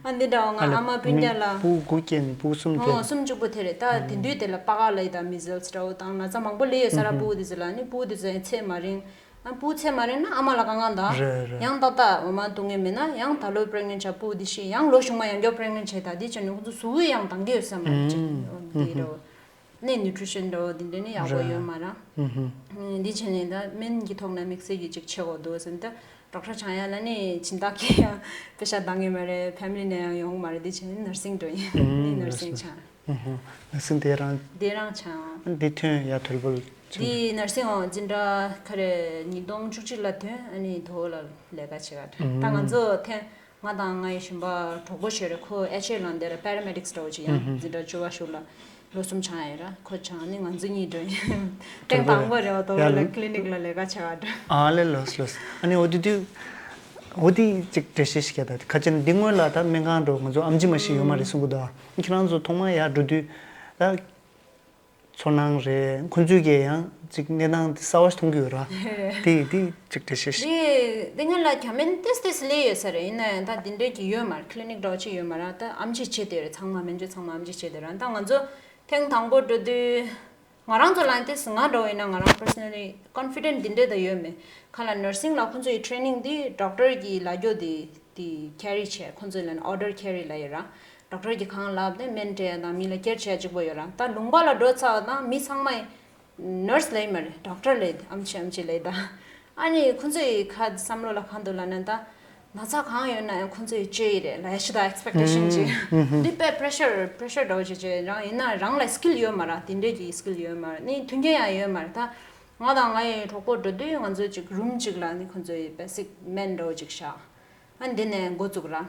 ཨ་འདི་འདྲ་བོ་ང་ཨ་ལས་ཨ་མ་སྤུན་ཀྱག་ལ་སྤུ་གུ་དགུ་སྐྱེས་ནས་སྤུ་གུ་གསུམ་ཐེ། ཨོ་སུམ་ཅུ་པོ་ཐེ་རེད། ད་དེ་དུས་དེ་ལ་པ་ག་ལབ་ཡི་ད་མི་ཛེལ་སི་འདྲ་བོ་དང་ན་ཚ་མང་པོ་སླེབས་ཡོད་ས་ར། སྤུ་གུ་དེ་ཚོ་ལ་ནི་སྤུ་གུ་དེ་ཚོ་ཡང་ཚད་མ་རིང་། ཨ་སྤུ་གུ་ཚད་མ་རིང་ན་ཨ་མ་ལ་དཀའ་ངལ་འདུག་རེད་རེད། ཡང་ཏག་ཏག་འོ་མ་བཏུང་མཁན་མེད་ན་ཡང་ད་ལོ་པི་རེག་ནེན་ཊི་ཆགས་སྤུ་གུ་འདི་ཤི། ཡང་ལོ་གཞུག་མ་ཡང་བསྐྱར་པི་རེག་ནེན་ཊི་ཆགས་ད། འདི་བྱས་ནས་ཁོང་ཚོ་གཟུགས་པོ་ཡང་འདང་གི་ཡོད་ས་མ་རེད་ཅིག་འདི་འདྲ་བོ་ནས་ནིའུ་ཊི་རི་ཤན་འདྲ་བོ་འདི་འདྲ་ནི་ཡག་པོ་ཡོད་མ་རེད། འདི་བྱས་ནས་ད་སྨན་གྱི་ཐོག་ནས་དམིགས་བསལ་གྱི་ཅིག་ཆེ་བོ་འདུག་ཟེར་ནས་ད་ཌོག་ཊར་སྦྱང་ཡ་ལ་ནི་སྦྱིན་བདག་གིས་ཡང་པེ་ཤ་འདང་གི་མ་རེད། ཕེ་མི་ལི་ནས་ཡང་ཡོང་གི་མ་རེད། འདི་བྱས་ནས་ནར་སིང་འགྲོ་ཡིན། ནི་ནར་སིང་སྦྱང་། ནར་སིང་དེ་རང་། དེ་རང་སྦྱང་། འདི་ཐོན་ཡ་དོལ་པོ་ལ་ཕྱིན། འདི་ནར་སིང་འོང་འཛིན་གྲྭ་ག་རེ་ཉིས་སྟོང་བཅུ་གཅིག་ལ་ཐོན། ཨ་ནི་དོ་བོད་ལ་ལས་ཀ་བྱེད་ག་ཐོན། ད་ང་ཚོ་ཐེངས་ང་དང་ང་ཡི་གཞོན་པ་གྲོགས་པོ་ཞིག་རེད། ཁོ་ཨེཆ་ཨེ་ལ་འདིར་པེ་ར་མེ་ཌིག་སི་འདྲ་བོ་ཅིག་ཡང་འཛིན་གྲྭ་བཅུ་བ་ཤུགས་ལ་ལོ་གསུམ་སྦྱང་ཡ་ཡོད་ར། ཁོ་སྦྱང་ནི་ང་ཚོ་གཉིས་འགྲོ་ཡིན། ཐེངས་དང་པོ་རེད་བ། དོ་བོད་ལ་ཡ་ལ་ཀི་ལི་ནིག་ལ་ལས་ཀ་བྱེད་ག་འགྲོ། ཨ་ལེ་ལོས་ལོས། ཨ་ནི་འོ་དེ་དུས་འོ་དེ་ཅིག་འགྲེལ་བཤད་ཞིག་བྱས་ད། ཁ་ཅིག་འདི་སྔོན་ལ་ད་སྨན་ཁང་འགྲོ་ང་ཚོ་ཨམ་ཆི་མ་ཤི་ཡོད་མ་རེད་གསུང་གི་འདུག་ཨ་ཁྱེད་རང་ཚོ་ཐོག་མ་ཡར་འགྲོ་དུས་ད། ཚོར་སྣང་རེད། ཁོང་ཚོས་ཀྱིས་ཡང་ཅིག་གནས་སྟངས་དེ་གསར་བ་ཞིག་མཐོང་གི་ཡོད་ར། དེ་དེ་ཅིག་འགྲེལ་བཤད་ཞིག་དེ་དེ་སྔོན་ལ་རྒྱ་སྨན་ཏོག་ཙམ་ཏོག་ཙམ་སླེབས་ཡོད་ས་རེད། ཡིན་ན་ཡང་ད་དེ་འདྲའི་གི་ཡོད་མ་རེད། ཀི་ལི་ནིག་འདྲ་བོ་ཅིག་ཡོད་མ་རེད། ད་ཨམ་ཆི་བྱེད་དེ་རེད། ཚང་མ་སྨན་བཅོས་ཚང་མ་ཨམ་ཆི་བྱེད་དེ་རེད། ད་ང་ཚོ་ཐེངས་དང་པོ་འགྲོ་དུས་ང་རང་ཚོ་ལ་ཏོག་ཙམ་ང་འདྲ་བོ་ཡིན་ན་ང་རང་པར་སོ་ནལ་ལི་ཀོན་ཕི་ཌེན་ཊི་དེ་འདྲ་ད་ཡོད་མེད། ག་ལ་ནར་སིང་ལ་ཁོང་ཚོ་ཡི་ཊི་རེ་ནིང་དེ་ཌོག་ཊར་གི་ལ་རྒྱོ་དེ་དེ་ཁེ་རི་བྱས། ཁོང་ཚོ་ལ་ཨོར་ཌར་ཁེ་རི་ལབ་ཡོད་ར། ཌོག་ཊར་གྱིས་གང་ལབ་ནས་སྨན་སྤྲད་ཡ་དང་མི་ལ་ཀེར་བྱེད་ཡ་གཅིག་པོ་ཡོད་ར། ད་ལུང་པ་ལ་འགྲོ་ཚར་བ་དང་མི་ཚང་མ་ནར་སི་ལབ་ཡོད་མ་རེད། ཌོག་ཊར་ལབ་ཡོད། ཨམ་ཆི་ཨམ་ཆི་ལབ་ཡོད་ད། ཨ་ནི་ཁོང་ཚོ་ཡི་ཁ་བསམ་བློ་ལ་གང་འདུག་ལབ་ན་ད་ན་ཚ་གང་ཡོད་ན་ཡང་ཁོང་ཚོ་ཡི་བཅོས་ཡི་རེད་ལབ་ཡ་ཞིག་ད། ཨེག་སི་པེག་ཊེ་ཤན་ཅིག་འདི་དཔེ་པི་རེ་ཤར་པི་རེ་ཤར་འདྲ་བོ་ཅིག་བྱས་རང་ཡིན་ན་རང་ལ་སི་ཀིལ་ཡོད་མ་རེད། དེ་འདྲས་ཀྱི་སི་ཀིལ་ཡོད་མ་རེད། ནི་མཐུན་རྐྱེན་ཡང་ཡོད་མ་རེད། ད་ང་དང་ང་ཡི་གྲོགས་པོ་འགྲོ་དུས་ང་ཚོ་ཅིག་རུམ་ཅིག་ལ་ནི་ཁོང་ཚོ་ཡི་བེ་སིག་སྨན་འདྲ་བོ་ཅིག་བཞག་ཨ་འདི་ནས་འགོ་བཙུགས་ར།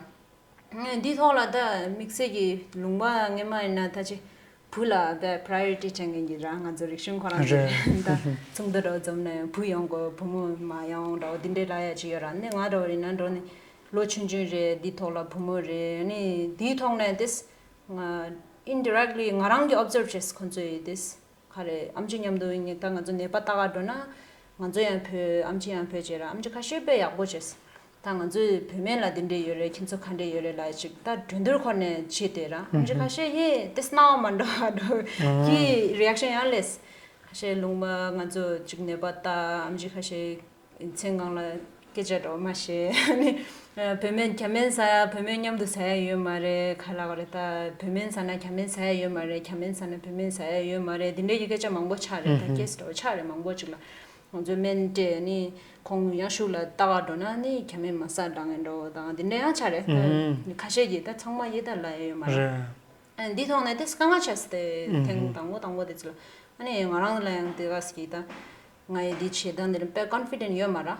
ངས་འདིའི་ཐོག་ལ་ད་དམིགས་བསལ་གྱི་ལུང་པ་སྔོན་མ་ཡིན་ན་ད་ཅི་བུ་ལ་ད་པི་རའི་ཡོ་རི་ཊི་དྲན་མཁན་གྱི་ར། ང་ཚོ་རིག་གཞུང་ཁོ་རང་ཚོ་རེད། ད་ཚོགས་འདུ་འདྲ་བོ་འཛོམས་ན་ཡང་བུ་ཡོང་དགོས། བུ་མོ་མ་ཡོང་འདྲ་བོ་འདི་འདྲའི་ལབ་ཡ་ཅིག་ཡོད་ར། ནི་ང་འདྲ་བོ་ཡིན་ན་འགྲོ་ནི་ལོ་ཆུང་ཆུང་རེད། འདིའི་ཐོག་ལ་བུ་མོ་རེད། ནི་འདིའི་ཐོག་ནས་ཏིས་ང་ ཨིན་ཌི་རེག་ལི་ང་རང་གིས་ཨོབ་ཛརབ་བྱས། ཁོང་ཚོ་ཡི་དེས་ག་རེ་ཨམ་ཆི་མཉམ་དུ་ཡིན་ད་ང་ཚོ་ནད་པ་ལྟ་ག་འགྲོ་ན་ང་ཚོ་ཡང་བོད། ཨམ་ཆི་ཡང་བོད་བྱས་ར། ཨམ་ཆི་ཁ་ཤས་དཔེ་ཡག་པོ་བྱས། ད་ང་ཚོས་བུད་མེད་ལ་འདི་འདྲས་ཡོད་རེད། ཁྱེད་ཚོ་ག་འདྲས་ཡོད་རེད་ལ་ཅིག་ད་གྲོས་བསྡུར་ཁོ་ནས་བྱས་ཏེ་ར། ཨམ་ཆི་ཁ་ཤས་ཡེ་དེ་སྣང་བ་མ་འགྲོ་བ་འགྲོ་གི་རི་ཨེག་ཤན་ཡང་སླེབས། ཁ་ཤས་ལུང་པ་ང་ཚོ་ཅིག་ནད་པ་ལྟ། ཨམ་ཆི་ཁ་ཤས་མཚན་གང་ལ་སྐད་ཆ་འགྲོ་མ་ཤེས། ནི་བུད་མེད་ཁྱམ་པེན་ཟ་ཡ། བུད་མེད་མཉམ་དུ་ཟ་ཡ་ཡོད་མ་རེད། ག་ལ་ག་རེད། ད་བུད་མེད་ཟ་ན་ཁྱམ་པེན་ཟ་ཡ་ཡོད་མ་རེད། ཁྱམ་པེན་ཟ་ན་བུད་མེད་ཟ་ཡ་ཡོད་མ་རེད། འདི་འདྲའི་གི་སྐད་ཆ་མང་པོ་ཆགས་རེད། ད་ཀེ་སི་འདྲ་བོ་ཆགས་རེད། མང་པོ་ཅིག་ལ་ང་ཚོས་སྨན་སྤྲད། ནི་ཁོང་ཡང་ཤུགས་ལ་ལྟ་ག་འགྲོ་ན་ནི་ཁྱམ་པེན་མ་ཟ་འདྲ་ངན་འདྲ་བོ་དང་འདི་འདྲ་ཡང་ཆགས་རེད། ད་ཁ་ཤས་ཀྱིས་ད་ཚང་མ་ཡིད་ད་ལ་ཡ་ཡོད་མ་རེད། རེད། ཨ་འདི་ཐོག་ནས་དེ་དཀའ་ངལ་ཆགས་སྲིད་དེ། ཨུམ། ཐེངས་དང་པོ་དང་པོ་དེ་ཚོ་ལ། ཨ་ནི་ང་རང་ལ་ཡང་དེ་ག་ཟེར་གྱི་ད། ང་ཡི་འདི་བྱེད་སྟངས་འདི་ལ་དཔེ་ཀོན་ཕི་ཌེན་ཡོད་མ་ར།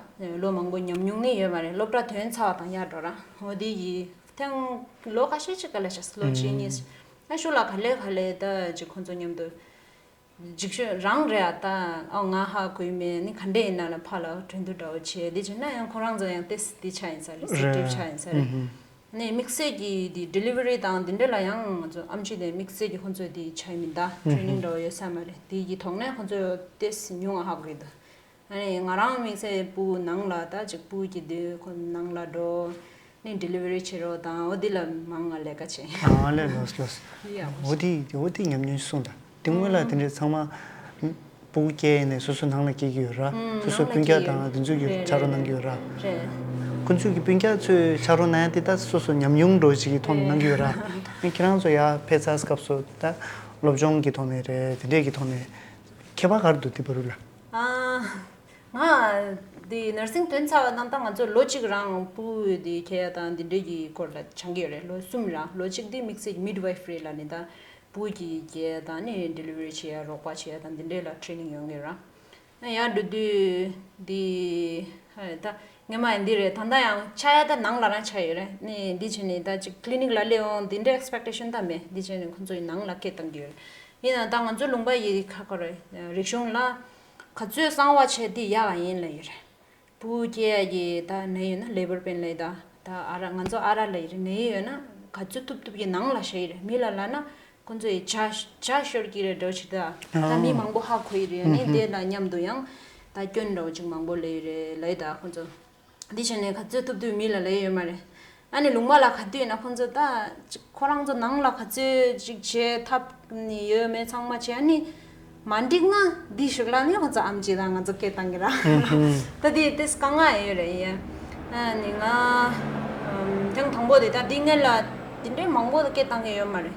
ལོ་མང་པོ་ཉམས་མྱོང་ནི་ཡོད་མ་རེད། སློབ་གྲྭ་ཐོན་ཚར་བ་དང་ཡར་འགྲོ་ར། འོ་དེ་ཡི་ཐེངས་ལོ་ཁ་ཤས་ཅིག་ག་ལ་ཆགས་སྲིད། ལོ་གཅིག་གཉིས། ཨ་ཤུ་ལ་ག་ལེ་ག་ལེ་ད་ཅིག་ཁོང་ཚོ་མཉམ་དུ། འཇིགས་ཤོས་རང་རེད་ཨ། ད་ཨ་ང་ཧ་གོ་ཡི་མེད། ནི་ག་འདྲས་ཡིན་ན་ལ་ཕ་ལ་གྲོས་བསྡུར་འདྲ་བོ་བྱས། འདི་བྱས་ན་ཡང་ཁོ་རང་ཚོ་ཡང་ཏེས་འདི་ཆ་ཡིན་ས་རེད། སེ་ནི་ཊིབ་ཆ་ཡིན་ས་རེད། ནས་དམིགས་བསལ་གྱི་འདི་ཌེ་ལི་ཝ་རི་དང་འདི་འདྲ་ལ་ཡང་ང་ཚོ་ཨམ་ཆི་དེ་དམིགས་བསལ་གྱི་ཁོང་ཚོས་འདི་བྱ་ཡི་མིན། ད་ཊི་རེ་ནིང་འདྲ་བོ་ཡོད་ས་མ་རེད། དེ་གི་ཐོག་ནས་ཁོང་ཚོས་ཏེས་ཉུང་ང་ཧ་གོ་གི་འདུག་ཨ་ནི་ང་རང་དམིགས་བསལ་སྤུ་གུ་ནང་ལ་ད་ཅིག་སྤུ་གུ་གི་འདི་ཁོ་ནང་ལ་འགྲོ་ནས་ཌེ་ལི་ཝ་རི་བྱེད་རོགས་དང་། འོ་འདི་ལ་མང་ང་ལས་ཀ་བྱེད། ཨ་ལས་ལོས་ལོས། ཡ་འོ་འདི་འོ་འདི་ཉམས་མྱོང་གསུངས་དང་། དེ་སྔོན་ལ་དེ་འདྲའི་ཚང་མ་སྤུ་གུ་སྐྱེས་ནས་སོ་སོ་ནང་ལ་སྐྱེས་ཀྱི་ཡོད་ར། ཨུམ། སོ་སོའི་ནང་ལ་སྤུན་ཀྱག་དང་དེ་ཚོ་གི་རེད། ཕྱག་རོགས་གནང་གི་ཡོད་ར། རེད། ཁོ་ཚོས་ཀྱི་སྤུན་ཀྱག་ཚོས་ཕྱག་རོགས་གནང་ཡ་དེ་ད་སོ་སོ་ཉམས་མྱོང་འདྲ་བོ་ཞིག་གི་ཐོག་ནས་གནང་གི་ཡོད་ར། ཨ་ཁྱེད་རང་ཚོ་ཡར་ཕེབས་ཚར་སྐབས་སུ་ད་སློབ་སྦྱོང་གི་ཐོག་ནས་རེད། དེ་འདྲས་ཀྱི་ཐོག་ནས་ཁྱད་པར་ག་རེ་འདུག་དེ་བར་དུ་ལ། ཨ་ང་དེ་ནར་སིང་ཐོན་ཚར་བ་དང་ད་ང་ཚོ་ལོ་གཅིག་རང་སྤུ་གུ་དེ་འཁྱེར་ཡ་དང་དེ་འདྲས་ཀྱི་སྐོར་ལ་སྦྱང་གི་ཡོད་རེད། ལོ་གསུམ་རང་། ལོ་གཅིག་དེ་དམིགས་བསལ་གྱི་མིཌ་ཝའི་ཕ་རི་ལ་ནི་ད། སྤུ་གུ་གི་རྒྱལ་དང་ནི་ཌེ་ལི་ཝ་རི་བྱེད་ཡ། རོགས་པ་བྱེད་ཡ་དང་འདི་འདྲས་ལ་ཊི་རེ་ནིང་ཡོང་གི་ར། ཡར་འགྲོ་དུས་འདི་ཧ་ད་སྔོན་མ་ཡང་འདི་རེད། ད་ལྟ་ཡང་ཆགས་ཡ་ད་ནང་ལ་རང་ཆགས་ཡོད་རེད། ནི་འདི་བྱས་ནས་ད་ཅིག་ཀི་ལི་ནིག་ལ་སླེབས་འོང་འདི་འདྲའི་ཨེག་སི་པེག་ཊེ་ཤན་ད་མེད། འདི་བྱས་ནས་ཁོང་ཚོ་ཡི་ནང་ལ་སྐད་བཏང་གི་ཡོད་རེད། ཡིན་ན་ད་ང་ཚོ་ལུང་པ་ཡི་ཁ་ཁ་རེད། རིག་གཞུང་ལ་ག་ཚོད་གསང་བ་བྱས་འདི་ཡག་ག་ཡིན་ལ་ཡོད་རེད། སྤུ་གུ་སྐྱེ་ཡ་གི་ད་ནད་ཡོད་ན་ལེ་བར་པེན་ལབ་ཡི་ད། ད་ཨ་ར་ང་ཚོ་ཨ་ར་ལབ་ཡི་རེད། ནད་ཡོད་ན་ག་ཚོད་ཐུབ་ཐུབ་ཀྱི་ནང་ལ་བཞག་ཡི་རེད། མི་ལ་ལབ་ན་ཁོ་ཚོ་ཡི་ཇ་ཇ་ཤོར་གྱི་རེད་འདྲ་བོ་ཞིག་ད། ད་མི་མང་པོ་ཧ་གོ་ཡི་རེད། ནི་དེ་ལ་མཉམ་དུ་ཡང་ད་སྐྱོན་འདྲ་བོ་ཅིག་མང་པོ་ལབ་ཡི་རེད་ལབ་ཡི་ད་ཁོ་ཚོ། འདི་བྱས་ནས་ག་ཚོད་ཐུབ་ཐུབ་མི་ལ་ལབ་ཡི་ཡོད་མ་རེད། ཨ་ནི་ལུང་པ་ལ་ག་དུས་ཡིན་ན་ཁོང་ཚོ་ད་ཅིག་ཁོ་རང་ཚོ་ནང་ལ་ག་ཚོད་ཅིག་བྱེད་ཐབས་ནི་ཡོད་མེད་ཚང་མ་བྱེད། ཨ་ནི་མ་འགྲིག་ན་འདི་ཞིག་ལ་ནི་ཁོང་ཚོ་ཨམ་ཆི་དང་ང་ཚོ་སྐད་བཏང་གི་ར། ད་འདི་དེ་དཀའ་ངལ་ཡོད་རེད་ཡ། ཨ་ནི་ང་ཐེངས་དང་པོ་དེ་ད་འདི་སྔོན་ལ་འདི་འདྲའི་མང་པོ་སྐད་བཏང་གི་ཡོད་མ་རེད།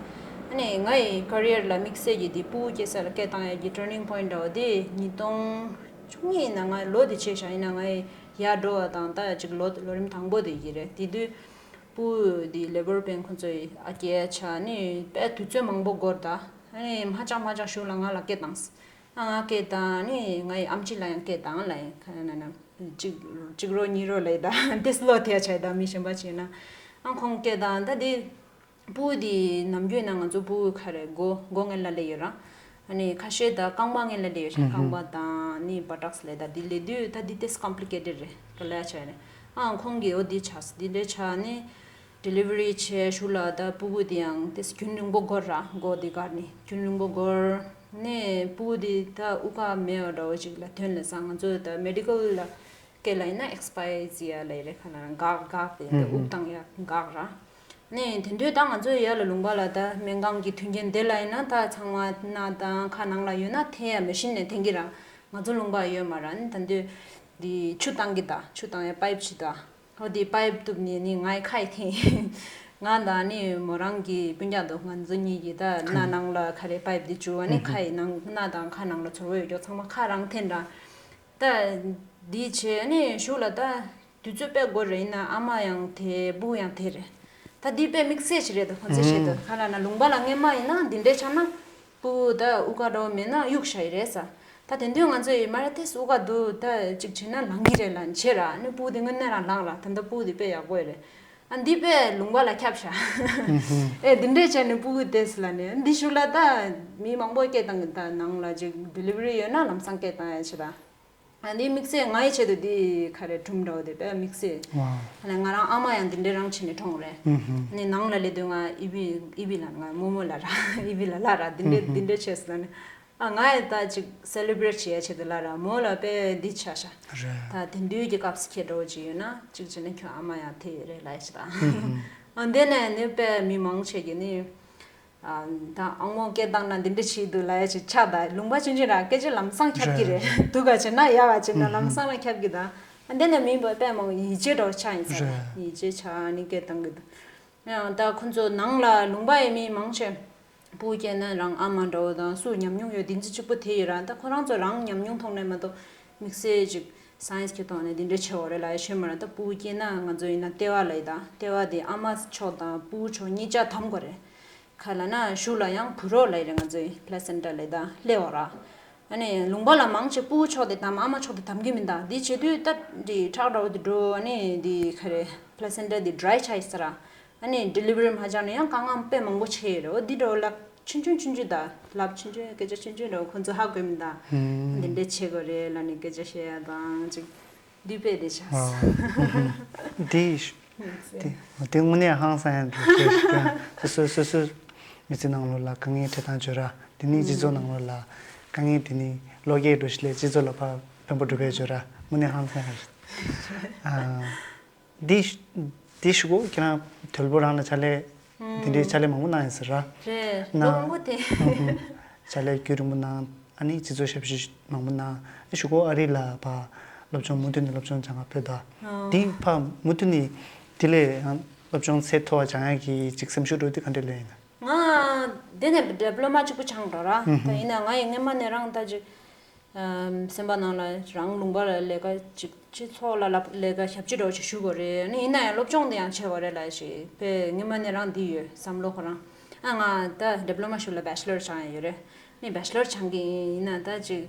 ཨ་ནི་ང་ཡི་ཀེ་རི་ཡར་ལ་དམིགས་བསལ་གྱི་འདི་སྤུ་གུ་སྐྱེ་ས་ལ་སྐད་བཏང་ཡ་གི་ཊར་ནིང་པོ་ཡིན་ཊི་འདྲ་བོ་དེ་ཉིས་སྟོང་བཅུ་གཉིས་ཡིན་ན། ང་ལོ་དེ་ཆེ་ཤག་ཡིན་ན་ང་ཡི་ཡར་འགྲོ་བ་དང་ད་ཅིག་ལོ་ལོ་རིམ་དང་པོ་དེ་ཡི་རེད། དེ་དུས་སྤུ་གུ་དེ་ལེ་བར་པེན་ཁོ་ཚོ་ཡི་ཨ་སྐྱེ་ཆ་ནི་དཔེ་དུས་ཚོད་མང་པོ་འགོར་ད། ཨ་ནི་མ་ཅག་མ་ཅག་ཞུ་ལ་ང་ལ་སྐད་བཏང་། ཨ་ང་སྐད་བཏང་ནི་ང་ཡི་ཨམ་ཆི་ལ་ཡང་སྐད་བཏང་ལ་ཡིན་ཁ་ན་ན་གཅིག་གཅིག་རོ་གཉིས་རོ་ལ་ཡི་ད་དེ་སློ་ཐེ་ཆ་ཡི་ད་མི་གཞན་པ་བྱས་ན། ཨ་ཁོང་སྐད་བཏང་ད་དེ། སྤུ་གུ་དེ་ནམ་རྒྱུན་ན་ང་ཚོ་སྤུ་གུ་ག་རེ་མགོ་མགོ་སྔོན་ལ་སླེབས་ཡོད་ར། ཨ་ནི་ཁ་ཤས་ད་རྐང་པ་སྔོན་ལ་སླེབས་ཡོད་ར། རྐང་པ་དང་ནི་བ་ཊག་སི་ལབ་ད་དེ་སླེབས་དུས་ད་དེ་ཏེས་ཀོམ་པི་ལི་ཀེ་ཊེཌ་རེད། ག་ལ་ཆ་རེད། ཨ་ཁོང་གིས་འོ་དེ་ཆགས་སོ་དེ་འདྲའི་ཆ་ནི་ཌེ་ལི་ཝ་རི་བྱས་ཞུ་ལ་ད་སྤུ་གུ་དེ་ཡང་ཏེས་རྒྱུན་རིང་པོ་འགོར་ར། མགོ་དེ་འགག་ནི་རྒྱུན་རིང་པོ་འགོར་ནི་སྤུ་གུ་དེ་ད་དབུགས་ཀ་མེད་པ་འདྲ་བོ་ཅིག་ལ་ཐོན་ལ་ས་ང་ཚོ་ད་མེ་ཌི་ཀལ་ལ། སྐད་ལ་ཡིན་ན་ཨེག་སི་པ་ཡར་ཟེར་ཡ་ལ་ཡི་རེད། ཁ་ན་འགག་འགག་དེ་ཡང་དེ་དབུགས་བཏང་ཡ་འགག་ར། ནས་དེ་དུས་ད་ང་ཚོ་ཡར་ལ་ལུང་པ་ལ་ད་སྨན་ཁང་གི་མཐུན་རྐྱེན་དེ་ལ་ཡིན་ན་ད་ཚང་མ་སྣ་དང་ཁ་ནང་ལ་ཡོད་ན་འཐེན་ཡ་མེ་ཤིན་ནས་འཐེན་གི་ར། ང་ཚོ་ལུང་པ་ཡོད་མ་ར། ནི་ད་དུས་དེ་ཆུ་བཏང་གི་ད་ཆུ་བཏང་ཡ་པའིབ་ཅིག་ད། ཧོ་དེ་པའིབ་གཏུབ་ནས་ནི་ངའི་ཁ་ཡི་འཐེན། ང་དང་ནི་མོ་རང་གི་སྤུན་ཀྱག་འདུག་ང་ཚོ་གཉིས་ཀྱི་ད་སྣ་ནང་ལ་ག་རེ་པའིབ་དེ་བཅུག་པ་ནི་ཁ་ཡི་ནང་སྣ་དང་ཁ་ནང་ལ་ཚོར་བ་ཡོད་ཀྱོག་ཚང་མ་ཁ་རང་འཐེན་ར། ད་འདི་བྱས་ནས་གཞུག་ལ་ད་དུས་ཚོད་དཔེ་འགོར་རེད། ཡིན་ན་ཨ་མ་ཡང་དེ་སྤུ་གུ་ཡང་དེ་རེད། ད་འདི་དཔེ་དམིགས་བསལ་ཞིག་རེད། ད་ཁོ་ཚོས་བྱེད་དུས་ཁ་ལ་ན་ལུང་པ་ལ་སྔོན་མ་ཡིན་ན་འདི་འདྲའི་ཆགས་ན་སྤུ་གུ་ད་དབུགས་ཀ་འདྲ་བོ་མེད་ན་གཡུག་བཞག་ཡི་རེད་ས། ད་དེ་དུས་ང་ཚོ་ཡི་མ་རེད་དེ་དབུགས་ཀ་འདུག་ད་ཅིག་བྱས་ན་ལངས་གི་རེད་ལ་བྱེད་ར། ནི་སྤུ་གུ་དེ་དངོས་གནས་རང་ལངས་ར། ད་ལྟ་སྤུ་གུ་དེ་དཔེ་ཡག་པོ་ཡི་རེད། ཨ་འདི་དཔེ་ལུང་པ་ལ་ཁྱབ་ཤག་ཨེ་འདི་འདྲའི་བྱས་ནས་སྤུ་གུ་དེ་སི་ལ་ནི་འདི་གཞུག་ལ་ད་མི་མང་པོ་སྐད་བཏང་གི་ད་ནང་ལ་ཅིག་ཌེ་ལི་ཝ་རི་ཡོད་ན་ལམ་སང་སྐད་བཏང་ཡ་བྱེད་ར། ཨ་ནི་དམིགས་བསལ་ང་ཡི་ཆེད་དུ་འདི་ག་རེ་སྒྲུང་འདྲ་བོ་དེ་དཔེ་དམིགས་བསལ། ཨ་ནི་ང་རང་ཨ་མ་ཡང་འདི་འདྲའི་རང་བྱས་ནས་གྲོངས་རེད། ཨ་ནི་ནང་ལ་སླེབས་དུས་ང་ཨི་བི་ཨི་བི་ལ་ང་རྨོ་མོ་ལ་ར་ཨི་བི་ལ་ལ་ར་འདི་འདྲའི་འདི་འདྲའི་བྱས་སོང་ནི། ཨ་ང་ཡི་ད་ཅིག་སེ་ལི་བྷི་རེཊ་བྱེད་ཡ་ཆེད་དུ་ལ་ར་མོ་ལ་དཔེ་འདི་ཆ་ཤ། རེད། ད་དེང་དུས་ཀྱི་སྐབས་སུ་ཁྱེད་འདྲ་བོ་ཅིག་ཡོད་ན་ཅིག་བྱས་ན་ཁྱོད་ཨ་མ་ཡང་དེ་རེད་ལ་ཡ་ཞིག་ད། ཨ་འདི་ནས་ནི་དཔེ་མི་མང་ཆེ་གི་ནི། ཨ་ད་ཨ་མོ་སྐད་བཏང་ན་འདི་འདྲ་བྱེད་འདུག་ལ་ཡ་ཅིག་ཆགས་ད་ལུང་པ་ཆུང་ཆུང་ར་སྐད་ཆ་ལམ་སང་ཁྱབ་ཀྱི་རེད། རེད། སྡུག་ག་བྱེད་ན་ཡག་ག་བྱེད་ན་ལམ་སང་ལ་ཁྱབ་ཀྱི་ད། ཨ་འདི་ནས་མི་འབོད་པས་མང་ཡིད་ཆེས་འདྲ་བོ་ཆགས་ཡིན་ས་རེད། རེད། ཡིད་ཆེས་ཆགས་ནི་སྐད་བཏང་གི་འདུག་ཡང་ད་ཁོ་ཚོ་ནང་ལ་ལུང་པ་ཡི་མི་མང་ཆེ་སྤུ་གུ་སྐྱེས་ན་རང་ཨ་མ་འདྲ་བོ་དང་སུ་ཉམས་མྱོང་ཡོད་འདི་འཛི་གཅིག་པོ་དེ་ཡོད་ར། ད་ཁོ་རང་ཚོ་རང་ཉམས་མྱོང་ཐོག་ནས་མ་གཏོགས་དམིགས་བསལ་ཅིག་སའེན་སི་གི་ཐོག་ནས་འདི་འདྲ་བྱེད་འོ་རེད་ལ་ཡ་ཤོད་མ་ར། ད་སྤུ་གུ་སྐྱེས་ན་ང་ཚོ་ཡིན་ན་ལྟེ་བ་ལ་ཡི་ད་ལྟེ་བ་དེ་ཨ་མ་ཕྱོགས་དང་སྤུ་གུ་ཕྱོགས་གཉིས་ཆ་དམ་དགོས་རེད། ག་ལ་ན་གཞུག་ལ་ཡང་བུ་རོགས་ལ་ཡི་རེད་ང་ཚོའི་པླེ་སེན་ཊ་ལ་ཡི་ད་སླེབས་འོ་ར། ཨ་ནི་ལུང་པ་ལ་མང་ཆེ་སྤུ་གུ་ཕྱོགས་དེ་དམ་ཨ་མ་ཕྱོགས་དེ་དམ་གི་མིན་ད། འདི་བྱེད་དུས་ད་འདི་ཁྲག་འདྲ་བོ་དེ་འགྲོ། ཨ་ནི་འདི་ག་རེ་པླེ་སེན་ཊ་དེ་ཌི་རའི་ཆགས་ཡི་ས་ར། ཨ་ནི་ཌི་ལི་ཝ་རི་མ་སྦྱངས་ན་ཡང་དཀའ་ངལ་དཔེ་མང་པོ་ཆེ་ཡོད་རེད། འོ་འདི་འདྲ་བོ་ལ་ཆུང་ཆུང་ཆུང་ཆུང་ད་ལབ་ཆུང་ཆུང་སྐད་ཆ་ཆུང་ཆུང་འདྲ་བོ་ཁོ་ཚོ་ཧ་གོ་མི་ད། ཨ་འདི་འདྲ་བྱེད་དགོས་རེད་ལ་ནི་སྐད་ཆ་བཤད་ཡ་དང་ཅིག་འདི་དཔེ་དེ་ཆགས། ཨ་འདི་དེ་དེ་དངོས་གནས་ཧང་སང་ཡང་འདུག་སོ་སོ་སོ་སོ་མི་ཚེ་ནང་ལོགས་ལ་དཀའ་ངལ་འཕྲད་སྟངས་བརྗོད་ར། དེ་ནི་སྤྱི་ཚོགས་ནང་ལོགས་ལ་དཀའ་ངལ་དེ་ནི་བློ་སྐྱེད་འགྲོ་ཞིག་ལས་སྤྱི་ཚོགས་ལ་ཕར་ཕན་པོ་འགྲོ་བའི་བརྗོད་ར་དངོས་གནས་ཧང་སང་ཡང་རེད། ཨ་འདི་འདི་ཞུ་གོ་ཁྱེད་རང་དོལ་པོ་རང་ལ་ཕྱག་ལས་དེ་འདྲའི་ཕྱག་ལས་མང་པོ་གནང་ཡིན་ཟེར་ར། རེད། ན་ལོ་མང་པོ་དེ། ཕྱག་ལས་རྒྱུན་རིང་པོ་གནང་། ཨ་ནི་སྤྱི་ཚོགས་ཞབས་ཞུ་མང་པོ་གནང་། ཨ་ཞུ་གོ་ཨ་རི་ལ་ཕ་སློབ་སྦྱོང་མུ་མཐུད་ནས་སློབ་སྦྱོང་སྦྱང་ག་ཕེབས་ད། ཨ་འདི་ཕ་མུ་མཐུད་ནས་དེ་ལས་ཡང་སློབ་སྦྱོང་ཚད་མཐོ་བ་སྦྱང་ཡག་གི་ཅིག་སེམས་ཤུགས་འགྲོ་དུས་ག་འདྲ་ལོས་ཡིན་ན། ང་དེ་ནས་ཌི་པི་ལོ་མ་གཅིག་པུ་སྦྱངས་འགྲོ་ར། ད་ཡིན་ན་ང་ཡི་སྔོན་མ་ནས་རང་ད་ཅིག་སེམས་པ་ནང་ལ་རང་ལུང་པ་ལ་ལས་ཀ་ཅིག་སྤྱི་ཚོགས་ལ་ལབ་ལས་ཀ་ཞབས་ཕྱི་འདྲ་བོ་ཞིག་ཞུ་དགོས་རེད། ཨ་ནི་ཡིན་ན་ཡང་སློབ་སྦྱོང་དེ་ཡང་བྱེད་དགོས་རེད་ལབ་ཞེས་དཔེ་སྔོན་མ་ནས་རང་འདི་ཡོད་བསམ་བློ་ཁོ་རང་། ཨ་ང་ད་ཌི་པི་ལོ་མ་ཞུ་ལ་བེ་ཆི་ལར་སྦྱངས་ཡ་ཡོད་རེད། ནི་བེ་ཆི་ལར་སྦྱང་གི་ཡིན་ན་ད་ཅིག་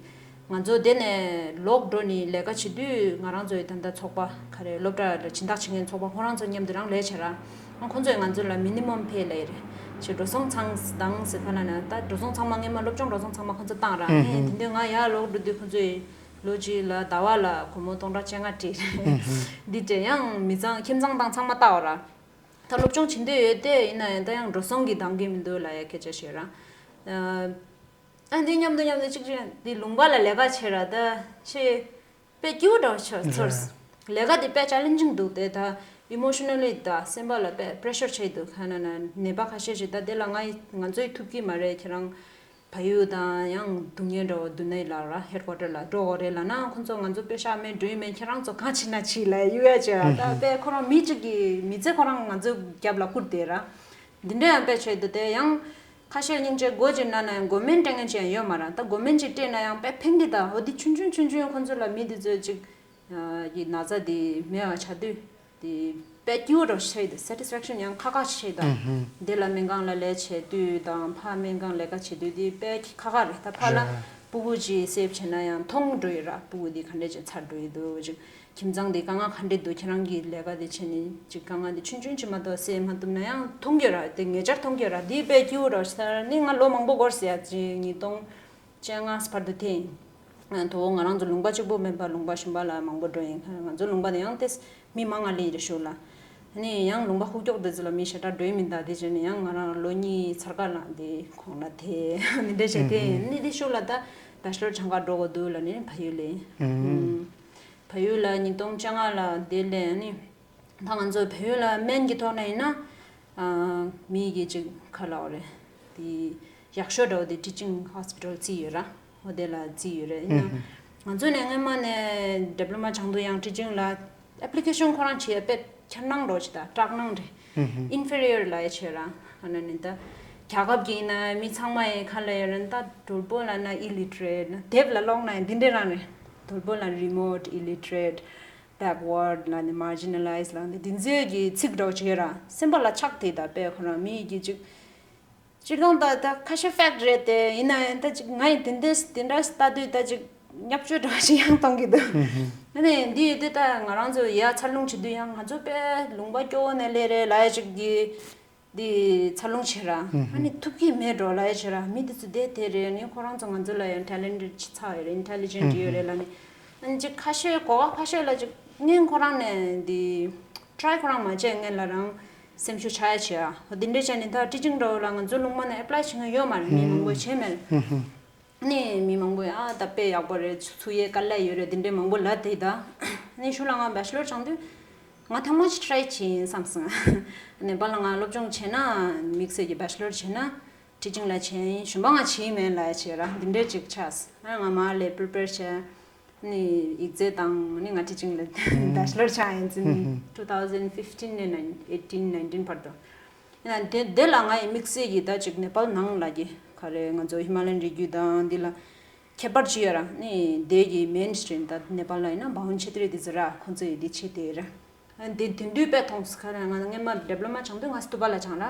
ང་ཚོ་དེ་ནས་ལོག་འགྲོ་ནི་ལས་ཀ་བྱེད་དུས་ང་རང་ཚོའི་ད་ལྟ་ཚོགས་པ་ག་རེ་སློབ་གྲྭ་ལ་སྦྱིན་བདག་བྱེད་མཁན་ཚོགས་པ་ཁོ་རང་ཚོ་མཉམ་དུ་རང་ལས་བྱེད་ར། ཨ་ཁོ་ཚོས་ང་ཚོ་ལ་མི་ནི་མམ་པེ་ལབ་ཡ་རེད། ཅིག་འགྲོ་སོང་ཚང་དང་ཟེར་ཁ་ན་ན་ད་འགྲོ་སོང་ཚང་མ་སྔོན་མ་སློབ་སྦྱོང་འགྲོ་སོང་ཚང་མ་ཁོ་ཚོ་བཏང་ར། ཨ་ནི་དེ་འདྲའི་ང་ཡར་ལོག་འགྲོ་དུས་ཁོ་ཚོས་ལོ་གཅིག་ལ་ཟླ་བ་ལ་སྒོར་མོ་སྟོང་ཕྲག་བཅོ་ལྔ་སྤྲད་རེད། འདི་སྤྲད་ཡང་མི་ཚང་ཁྱིམ་ཚང་དང་ཚང་མ་བལྟ་བ་ར། ད་སློབ་སྦྱོང་བྱེད་འདོད་ཡོད་དེ་ཡིན་ན་ཡང་ད་ཡང་འགྲོ་སོང་གི་འདང་གི་མི་འདུག་ལབ་ཡ་སྐད་ཆ་བཤད་ར། ཨ་འདི་མཉམ་དུ་མཉམ་དུ་གཅིག་གཅིག་འདི་ལུང་པ་ལ་ལས་ཀ་བྱེད་ར་ད་ཆེ་དཔེ་སྐྱིད་པོ་འདྲ་བོ་ཆགས་ཚོར། རེད། ལས་ཀ་འདི་དཔེ་ཅ་ལེན་ཇིང་འདུག་དེ་ད་ཨི་མོ་ཤི་ན་ལི་ད་སེམས་པ་ལ་དཔེ་པེ་རེ་ཤར་ཆགས་འདུག་ཁ་ན་ན་ནད་པ་ཁ་ཤས་ཤིག་ད་དེ་ལ་ང་ཡི་ང་ཚོ་ཡི་ཐུབ་ཀྱི་མ་རེད། ཁྱེད་རང་ཕ་ཡུལ་དང་ཡང་སྡུག་བསྔལ་འདྲ་བོ་འདུག་ནའི་ལ་ར་ཧེ་ཌི་ཀོ་ཊར་ལ་འགྲོ་དགོས་རེད་ལབ་ན་ཁོ་ཚོ་ང་ཚོ་དཔེ་ཤག་མེད་འགྲོ་ཡི་མེད། ཁྱེད་རང་ཚོ་གང་བྱེད་ན་བྱེད་ལབ་གཡུག་ཡ་བྱེད་ར། ད་དཔེ་ཁོ་རང་མི་གཅིག་གི་མི་ཚེ་ཁོ་རང་ང་ཚོ་རྒྱབ་ལ་བསྐུར་བསྡད་ར། འདི་འདྲ་ཡང་དཔེ་ཆོས་འདུག་དེ་ཡང་ཁ་ཤས་སྙིང་རྗེ་སྒོ་ཅིག་ན་ན་ཡང་གོ་མེན་སྤྲད་མཁན་ཅིག་ཡང་ཡོད་མ་རེད། ད་གོ་མེན་ཅིག་སྤྲད་ན་ཡང་དཔེ་ཕན་གི་ད། འོ་འདི་ཆུང་ཆུང་ཆུང་ཆུང་ཁོ་ཚོ་ལ་མི་འདི་ཚོས་ཅིག་གི་ན་ཚ་འདི་མེད་པ་བྱ་དུས་འདི་དཔེ་སྐྱིད་པོ་འདྲ་བོ་ཆགས་ཡོད་དེ་སེ་ཊི་སི་ཕེག་ཤན་ཡང་ཁག་ཁག་ཆགས་ཡོད་ད། འདི་ལ་སྨན་ཁང་ལ་ལས་བྱེད་དུས་དང་ཕ་སྨན་ཁང་ལས་ཀ་བྱེད་དུས་འདི་དཔེ་ཁག་ཁག་རེད། ད་ཕ་ལ་རེད། སྤུ་གུ་ཅིག་སེབ་བྱས་ན་ཡང་མཐོང་འགྲོ་ཡོད་ར། སྤུ་གུ་འདི་ག་འདྲས་ཅིག་ཚར་འགྲོ་ཡི་འདུག་ཅིག་ཁྱིམ་ཚང་འདི་དཀའ་ངལ་ག་འདྲས་འདུག་ཁྱེད་རང་གི་ལས་ཀ་འདི་བྱས་ནས་ཅིག་དཀའ་ངལ་འདི་ཆུང་ཆུང་ཅིག་མ་གཏོགས་སེལ་མ་ཐུབ་ན་ཡང་མཐོང་གི་ར། དེ་ཉེ་ཆར་མཐོང་གི་ར། འདི་དཔེ་སྐྱིད་པོ་ར་ཟེར་ནི་ང་ལོ་མང་པོ་འགོར་ཟེར་ཡ་ཅིག་ཉིས་སྟོང་བཅོ་ལྔ་བར་དུ་དེ་ཡིན། ད་ང་རང་ཚོ་ལུང་པ་གཅིག་པོ་མིན་པ་ལུང་པ་གཞན་པ་ལ་མང་པོ་འགྲོ་ཡིན། ང་ཚོ་ལུང་པ་དེ་ཡང་ཏེ་མི་མང་ང་ལས་རེ་ཞུ་ལ། ནི་ཡང་ལུང་པ་ཧུག་ཀྱོག་དེ་ཚོ་ལ་མི་ཞེ་དྲག་འགྲོ་ཡི་མིན་ད། དེ་བྱས་ནས་ཡང་ང་རང་ལོ་གཉིས་ཚར་ཀ་ལ་དེ་ཁོང་ལ་དེ་ནི་འདྲ་བྱས་དེ་ནི་དེ་ཞུ་ལ་ད་བེ་ཆི་ལར་སྦྱང་ག་འགྲོ་དགོས་འདུག་ལ་ནི་ཕ་ཡུལ་ལས་ཕ་ཡུལ་ལ་ཉིས་སྟོང་བཅོ་ལྔ་ལ་དེ་ལས་ནི། ད་ང་ཚོ་བལ་ཡུལ་ལ་སྨན་གྱི་ཐོག་ནས་ཡིན་ན། ཨ་མི་གི་ཅིག་ག་ལབ་དགོས་རེད། དེ་ཡག་ཤོས་འདྲ་བོ་དེ་ཊི་ཆིང་ཧོ་སི་པི་ཊལ་བརྩིས་ཡོད་ར། འོ་དེ་ལ་བརྩིས་ཡོད་རེད། ཡིན་ན་ང་ཚོ་ནས་སྔོན་མ་ནས་ཌི་པི་ལོ་མ་སྦྱང་དུས་ཡང་ཊི་ཆིང་ལ་ཨེབ་ལི་ཀེ་ཤན་ཁོ་རང་བྱེད་ཡ་དཔེ་འཁྱར་སྣང་འདྲ་བོ་ཅིག་དང་སྐྲག་སྣང་རེད། ཨིན་ཕེ་རི་ཡར་ལབ་ཡ་བྱེད་ར། ཨ་ན་ནི་ད་རྒྱལ་ཁབ་ཀྱི་ཡིན་ན་མི་ཚང་མ་ཡི་ཁ་ལ་ཡོད་རེད། ད་དོལ་པོ་ལབ་ན་ཨི་ལི་ཊི་རེཊ། དེབ་ལ་ཀློག་ན་ཡང་འདི་འདྲས་རང་རེད། དོལ་པོ་ལབ་ན་རི་མོཊ་ཨི་ལི་ཊི་རེཊ། བེག་ཝརཌ་ལབ་ནས་མར་ཇི་ན་ལའི་ཛི་ལབ་ནས་འདི་ཚོའི་གི་ཚིག་འདྲ་བོ་ཅིག་ཡོད་ར། སེམས་པ་ལ་ཆགས་དེ་ད་དཔེ་ཁོ་རང་མི་ཡི་གི་ཅིག་སྤྱིར་བཏང་ད་ད་ཁ་ཤས་ཕེག་རེད་དེ། ཡིན་ན་ཡང་ད་ཅིག་ང་ཡི་དེ་འདྲས་དེ་འདྲས་ལྟ་དུས་ད་ཅིག་བརྙས་བཅོས་འདྲ་བོ་ཞིག་ཡང་གཏོང་གི་འདུག་ཨ་ནི་འདི་ཡོད་དུས་ད་ང་རང་ཚོ་ཡར་འཚར་ལོངས་བྱེད་དུས་ཡང་ང་ཚོ་དཔེ་ལུང་པ་སྐྱོ་བོ་ནས་སླེབས་རེད་ལབ་ཡ་ཅིག་གི་འདི་འཚར་ལོངས་བྱེད་ར། ཨ་ནི་ཐུབ་ཀྱི་མེད་འགྲོ་ལབ་ཡ་བྱེད་ར། མི་འདི་ཚོ་བསྡད་དེ་རེད། ནི་ཁོ་རང་ཚོ་ང་ཚོ་ལ་ཡང་ཊེ་ལེན་ཊེཌ་ཅིག་ཚ་ཡོད་རེད། ཨིན་ཊེ་ལི་ཇེན་ཊི་ཡོད་རེད་ལབ་ནི། ཨ་ནི་ཅིག་ཁ་ཤས་གོ་སྐབས་ཁ་ཤས་ལ་ཅིག་སྔོན་ཁོ་རང་ནས་འདི་try ཁོ་རང་མ་བྱས་སྔོན་ལ་རང་སེམས་ཤུགས་ཆག་ཡ་བྱེད་ཨ། འདི་འདྲས་བྱས་ནས་ད་teaching འདྲ་བོ་ལ་ང་ཚོ་ལུང་མ་ནས་apply བྱེད་མཁན་ཡོད་མ་རེད། མི་མང་པོ་བྱས་མེད། ཨ་ནི་མི་མང་པོས་ཨ་ད་དཔེ་ཡག་པོ་རེད། ཚུགས་ཡས་དཀའ་ལས་ཡོད་རེད། འདི་འདྲས་མང་པོ་ལབ་དེ་ད། ཨ་ནི་གཞུག་ལ་ང་bachelor སྦྱང་དུས་ང་ཐེངས་མ་ཅིག་try བྱས་ཡིན་བསམ་སོང་། ནེ་པཱལ་ལ་ང་སློབ་སྦྱོང་བྱས་ན་དམིགས་བསལ་གྱི་bachelor བྱས་ན་teaching ལ་བྱས་ཡིན། གཞན་པ་ང་བྱས་མེད་ལབ་ཡ་བྱས་ར་འདི་འདྲས་ཅིག་ཆགས། ཨ་ང་མར་ལས་prepare བྱས། ནི་ཡིག་ཚད་དང་ནི་ང་teaching ལ་bachelor ཆགས་ཡིན་ཙི་ནི་two thousand fifteen ནས་eighteen nineteen བར་དུ། ཡིན་ན་དེ་དེ་ལ་ང་ཡི་དམིགས་བསལ་གྱི་ད་ཅིག་ནེ་པཱལ་ནང་ལ་གི་ག་རེ་ང་ཚོ་ཧི་མ་ལ་ཡན་རི་རྒྱུད་དང་འདི་ལ་ཁྱད་པར་ཅི་ཡོད་ར། ནི་དེ་གི main stream ད་ནེ་པཱལ་ལ་ཡིན་ན་བྷ་ཝུན་ཆེ་ཏྲི་དེ་ཟེར་ར། ཁོང་ཚོ་ཡི་དེ་བྱེད་དེ་ར། ཨ་འདི་དེང་དུས་དཔེ་མཐོང་སོང་། ག་རེ་ང་སྔན་མ་diploma སྦྱང་དུས་ང་སྟུ་པ་ལ་སྦྱང་ར།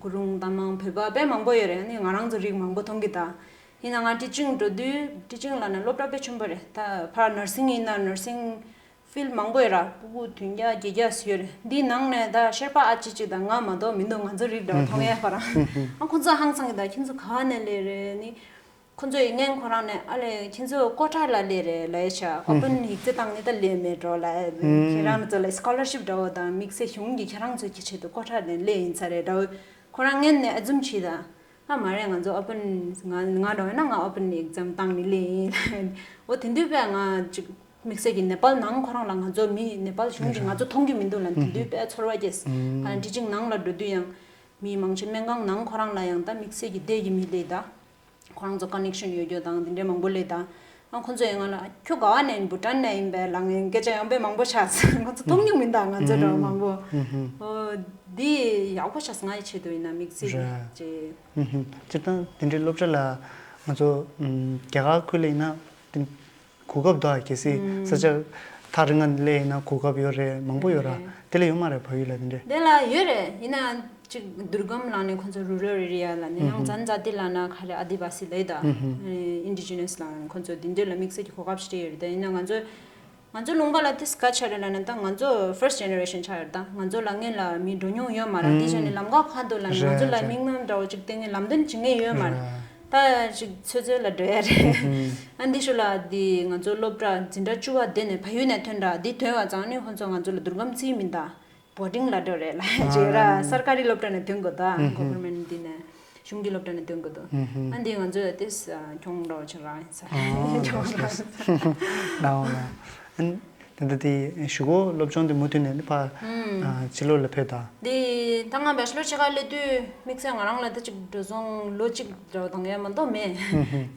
གུ་རུང་ཏ་མང་བོད་པ་དཔེ་མང་པོ་ཡོད་རེད། ནི་ང་རང་ཚོ་རིགས་མང་པོ་མཐོང་གི་ད། ཡིན་ན་ང་teaching འགྲོ་དུས་teaching ལབ་ན་སློབ་གྲྭ་དཔེ་ཆེན་པོ་རེད། ད་ཕར་nursing ཡིན་ན་nursing field མང་པོ་ཡོད་ར། སྤུ་གུ་བདུན་བརྒྱ་བརྒྱད་བརྒྱ་ཙམ་ཡོད་རེད། འདིའི་ནང་ནས་ད་ཤེར་པ་ཨ་ཅེ་གཅིག་དང་ང་མ་གཏོགས་མི་འདུག་ང་ཚོ་རིགས་འདྲ་བོ་མཐོང་ཡས་ཁོ་རང་། ཨ་ཁོང་ཚོ་ཧང་སང་གི་ད་ཁྱེད་ཚོ་ག་ནས་སླེབས་རེད། ནི་ཁོང་ཚོ་ཡི་སྔན་ཁོ་རང་ནས་ཨ་ལས་ཁྱེད་ཚོ་ཀོ་ཊ་ལ་སླེབས་རེད་ལབ་ཡས་ཆ། open ཡིག་ཚད་བཏང་ནི་ད་སླེབས་མེད་འགྲོ་ལབ་ཡས། ཁྱེད་རང་ཚོ་ལ་scholarship འདྲ་བོ་དང་དམིགས་བསལ་གཞུང་གི་ཁྱེད་རང་ཚོ་གི་ཆེད་དུ་ཀོ་ཊ་ནས་སླེབས་ཡིན་ས་རེད་འདྲ་བོ་ཁོ་རང་སྔན་ནས་ཨ་ཛུམ་བྱས་ད། ཨ་མ་རེད། ང་ཚོ་open ང་ང་འདྲ་བོ་ཡིན་ན་ང་open exam བཏང་ནི་སླེབས་ཡིན། འོ་དེ་དུས་དཔེ་ང་ཅིག་དམིགས་བསལ་གྱི་ནེ་པཱལ་ནང་ཁོ་རང་ལ་ང་ཚོ་མི་ནེ་པཱལ་གཞུང་གི་ང་ཚོ་མཐོང་རྒྱུ་མི་འདུག་ལ། དེ་དུས་དཔེ་ཚོར་བ་སྐྱེས། ཨ་teaching ནང་ལ་འགྲོ་དུས་ཡང་མི་མང་ཆེ་སྨན་ཁང་ནང་ཁོ་རང་ལ་ཡང་ད་དམིགས་བསལ་གྱི་བསྡད་ཀྱི་མི་སླེབས་ད། ཁོ་རང་ཚོ་connection ཡོད་རྒྱུ་དང་དེ་འདྲའི་མང་པོ་སླེབས་ད། ཨ་ཁོ་ཚོ་ཡང་ང་ལ་ཁྱོད་ག་བ་ནས་ཡིན། བྷུ་ཊན་ནས་ཡིན་པས་ལབ་ངས་སྐད་ཆ་ཡང་དཔེ་མང་པོ་ཆགས་སོང་། ཁོ་ཚོ་མཐོང་མྱོང་མིན་ད་ང་ཚོ་འདྲ་བོ་མང་པོ། འོ་འདི་ཡག་པོ་ཆགས་སོང་། ང་ཡི་ཆེད་དུ་ཡིན་ན་དམིགས་བསལ་གྱི་རེད། ཅེས། སྤྱིར་བཏང་དེ་འདྲའི་སློབ་གྲྭ་ལ་ང་ཚོ་ཨམ་རྒྱ་གར་ཁུལ་ལ་ཡིན་ན་དེ་གོ་སྐབས་འདུག་ཨ། གལ་སྲིད་ས་ཆ་ཐག་རིང་ང་སླེབས་ཡིན་ན་གོ་སྐབས་ཡོད་རེད། མང་པོ་ཡོད་ར། དེ་ལ་ཡོད་མ་རེད། བལ་ཡུལ་ལ་དེ་འདྲ། དེ་ལ་ཡོད་རེད། ཡིན་ན་ཅིག་དུར་སྒམ་ལ་ནི་ཁོ་ཚོ་rural area ལ་ནི་ཡང་ཛན་ཛ་ཏི་ལ་ན་ག་རེ་ཨ་དི་ཝ་སི་ལབ་ད། indigenous ལ་ཁོ་ཚོ་དེ་འདྲ་ལ་དམིགས་བསལ་གྱི་གོ་སྐབས་ཞིག་རེད་ཡོད་རེད། ད་ཡིན་ན་ང་ཚོ་ང་ཚོ་ལུང་པ་ལ་དེ་ག་ཆགས་རེད་ལབ་ན་ད་ང་ཚོ་first generation ཆགས་རེད། ད་ང་ཚོ་ལ་སྔོན་ལ་མི་འགྲོ་མྱོང་ཡོད་མ་རེད། དེ་བྱས་ནས་ལམ་ཁ་ཁ་འདུག་ལ་ནི་ང་ཚོ་ལ་རེད། དམིགས་རྣམ་འདྲ་བོ་ཅིག་བསྟན་ནས་ལམ་སྟོན་བྱེད་མཁན་ཡོད་མ་རེད། རེད། ད་ཅིག་ཚོད་ཚོད་ལ་འགྲོ་ཡ་རེད། ཨ་འདི་ཤུ་ལ་འདི་ང་ཚོ་སློབ་གྲྭ་འཛིན་གྲྭ་བཅུ་པ་དེ་ནས་བལ་ཡུལ་ནས་ཐོན་ར། འདི་ཐོན་པ་ཙང་ནི་ཁོ་ཚོ་ང་ཚོ་ལ་དུར་སྒམ་རྩིས་མིན་ད། boarding ལ་འགྲོ་རེད་ལ་ཅིག་ར། ཨ་སར་ཀ་རི་སློབ་གྲྭ་ནས་ཐོན་དགོས་ད། government འདི་ནས་གཞུང་གི་སློབ་གྲྭ་ནས་ཐོན་དགོས་འདུག་ཨ་འདི་ང་ཚོ་ལ་ཏིས་ཁྱོང་འདྲ་བོ་ཅིག་རང་ཡིན་ས་རེད། ཁྱོང་ར། ལའོ་ལ། ཨ་དེ་འདྲ་དེ་གཞུག་གུ་སློབ་སྦྱོང་དེ་མུ་མཐུད་ནས་ནི་ཕ་ཕྱི་ལོགས་ལ་ཕེབས་དང་། འདི་ད་ང་བེ་ཤ་ལོར་ཆེ་ཁ་སླེབས་དུས་དམིགས་བསལ་ང་རང་ལ་ད་ཅིག་འགྲོ་སོང་ལོ་གཅིག་འདྲ་བོ་བཏང་ཡ་མ་གཏོགས་མེད།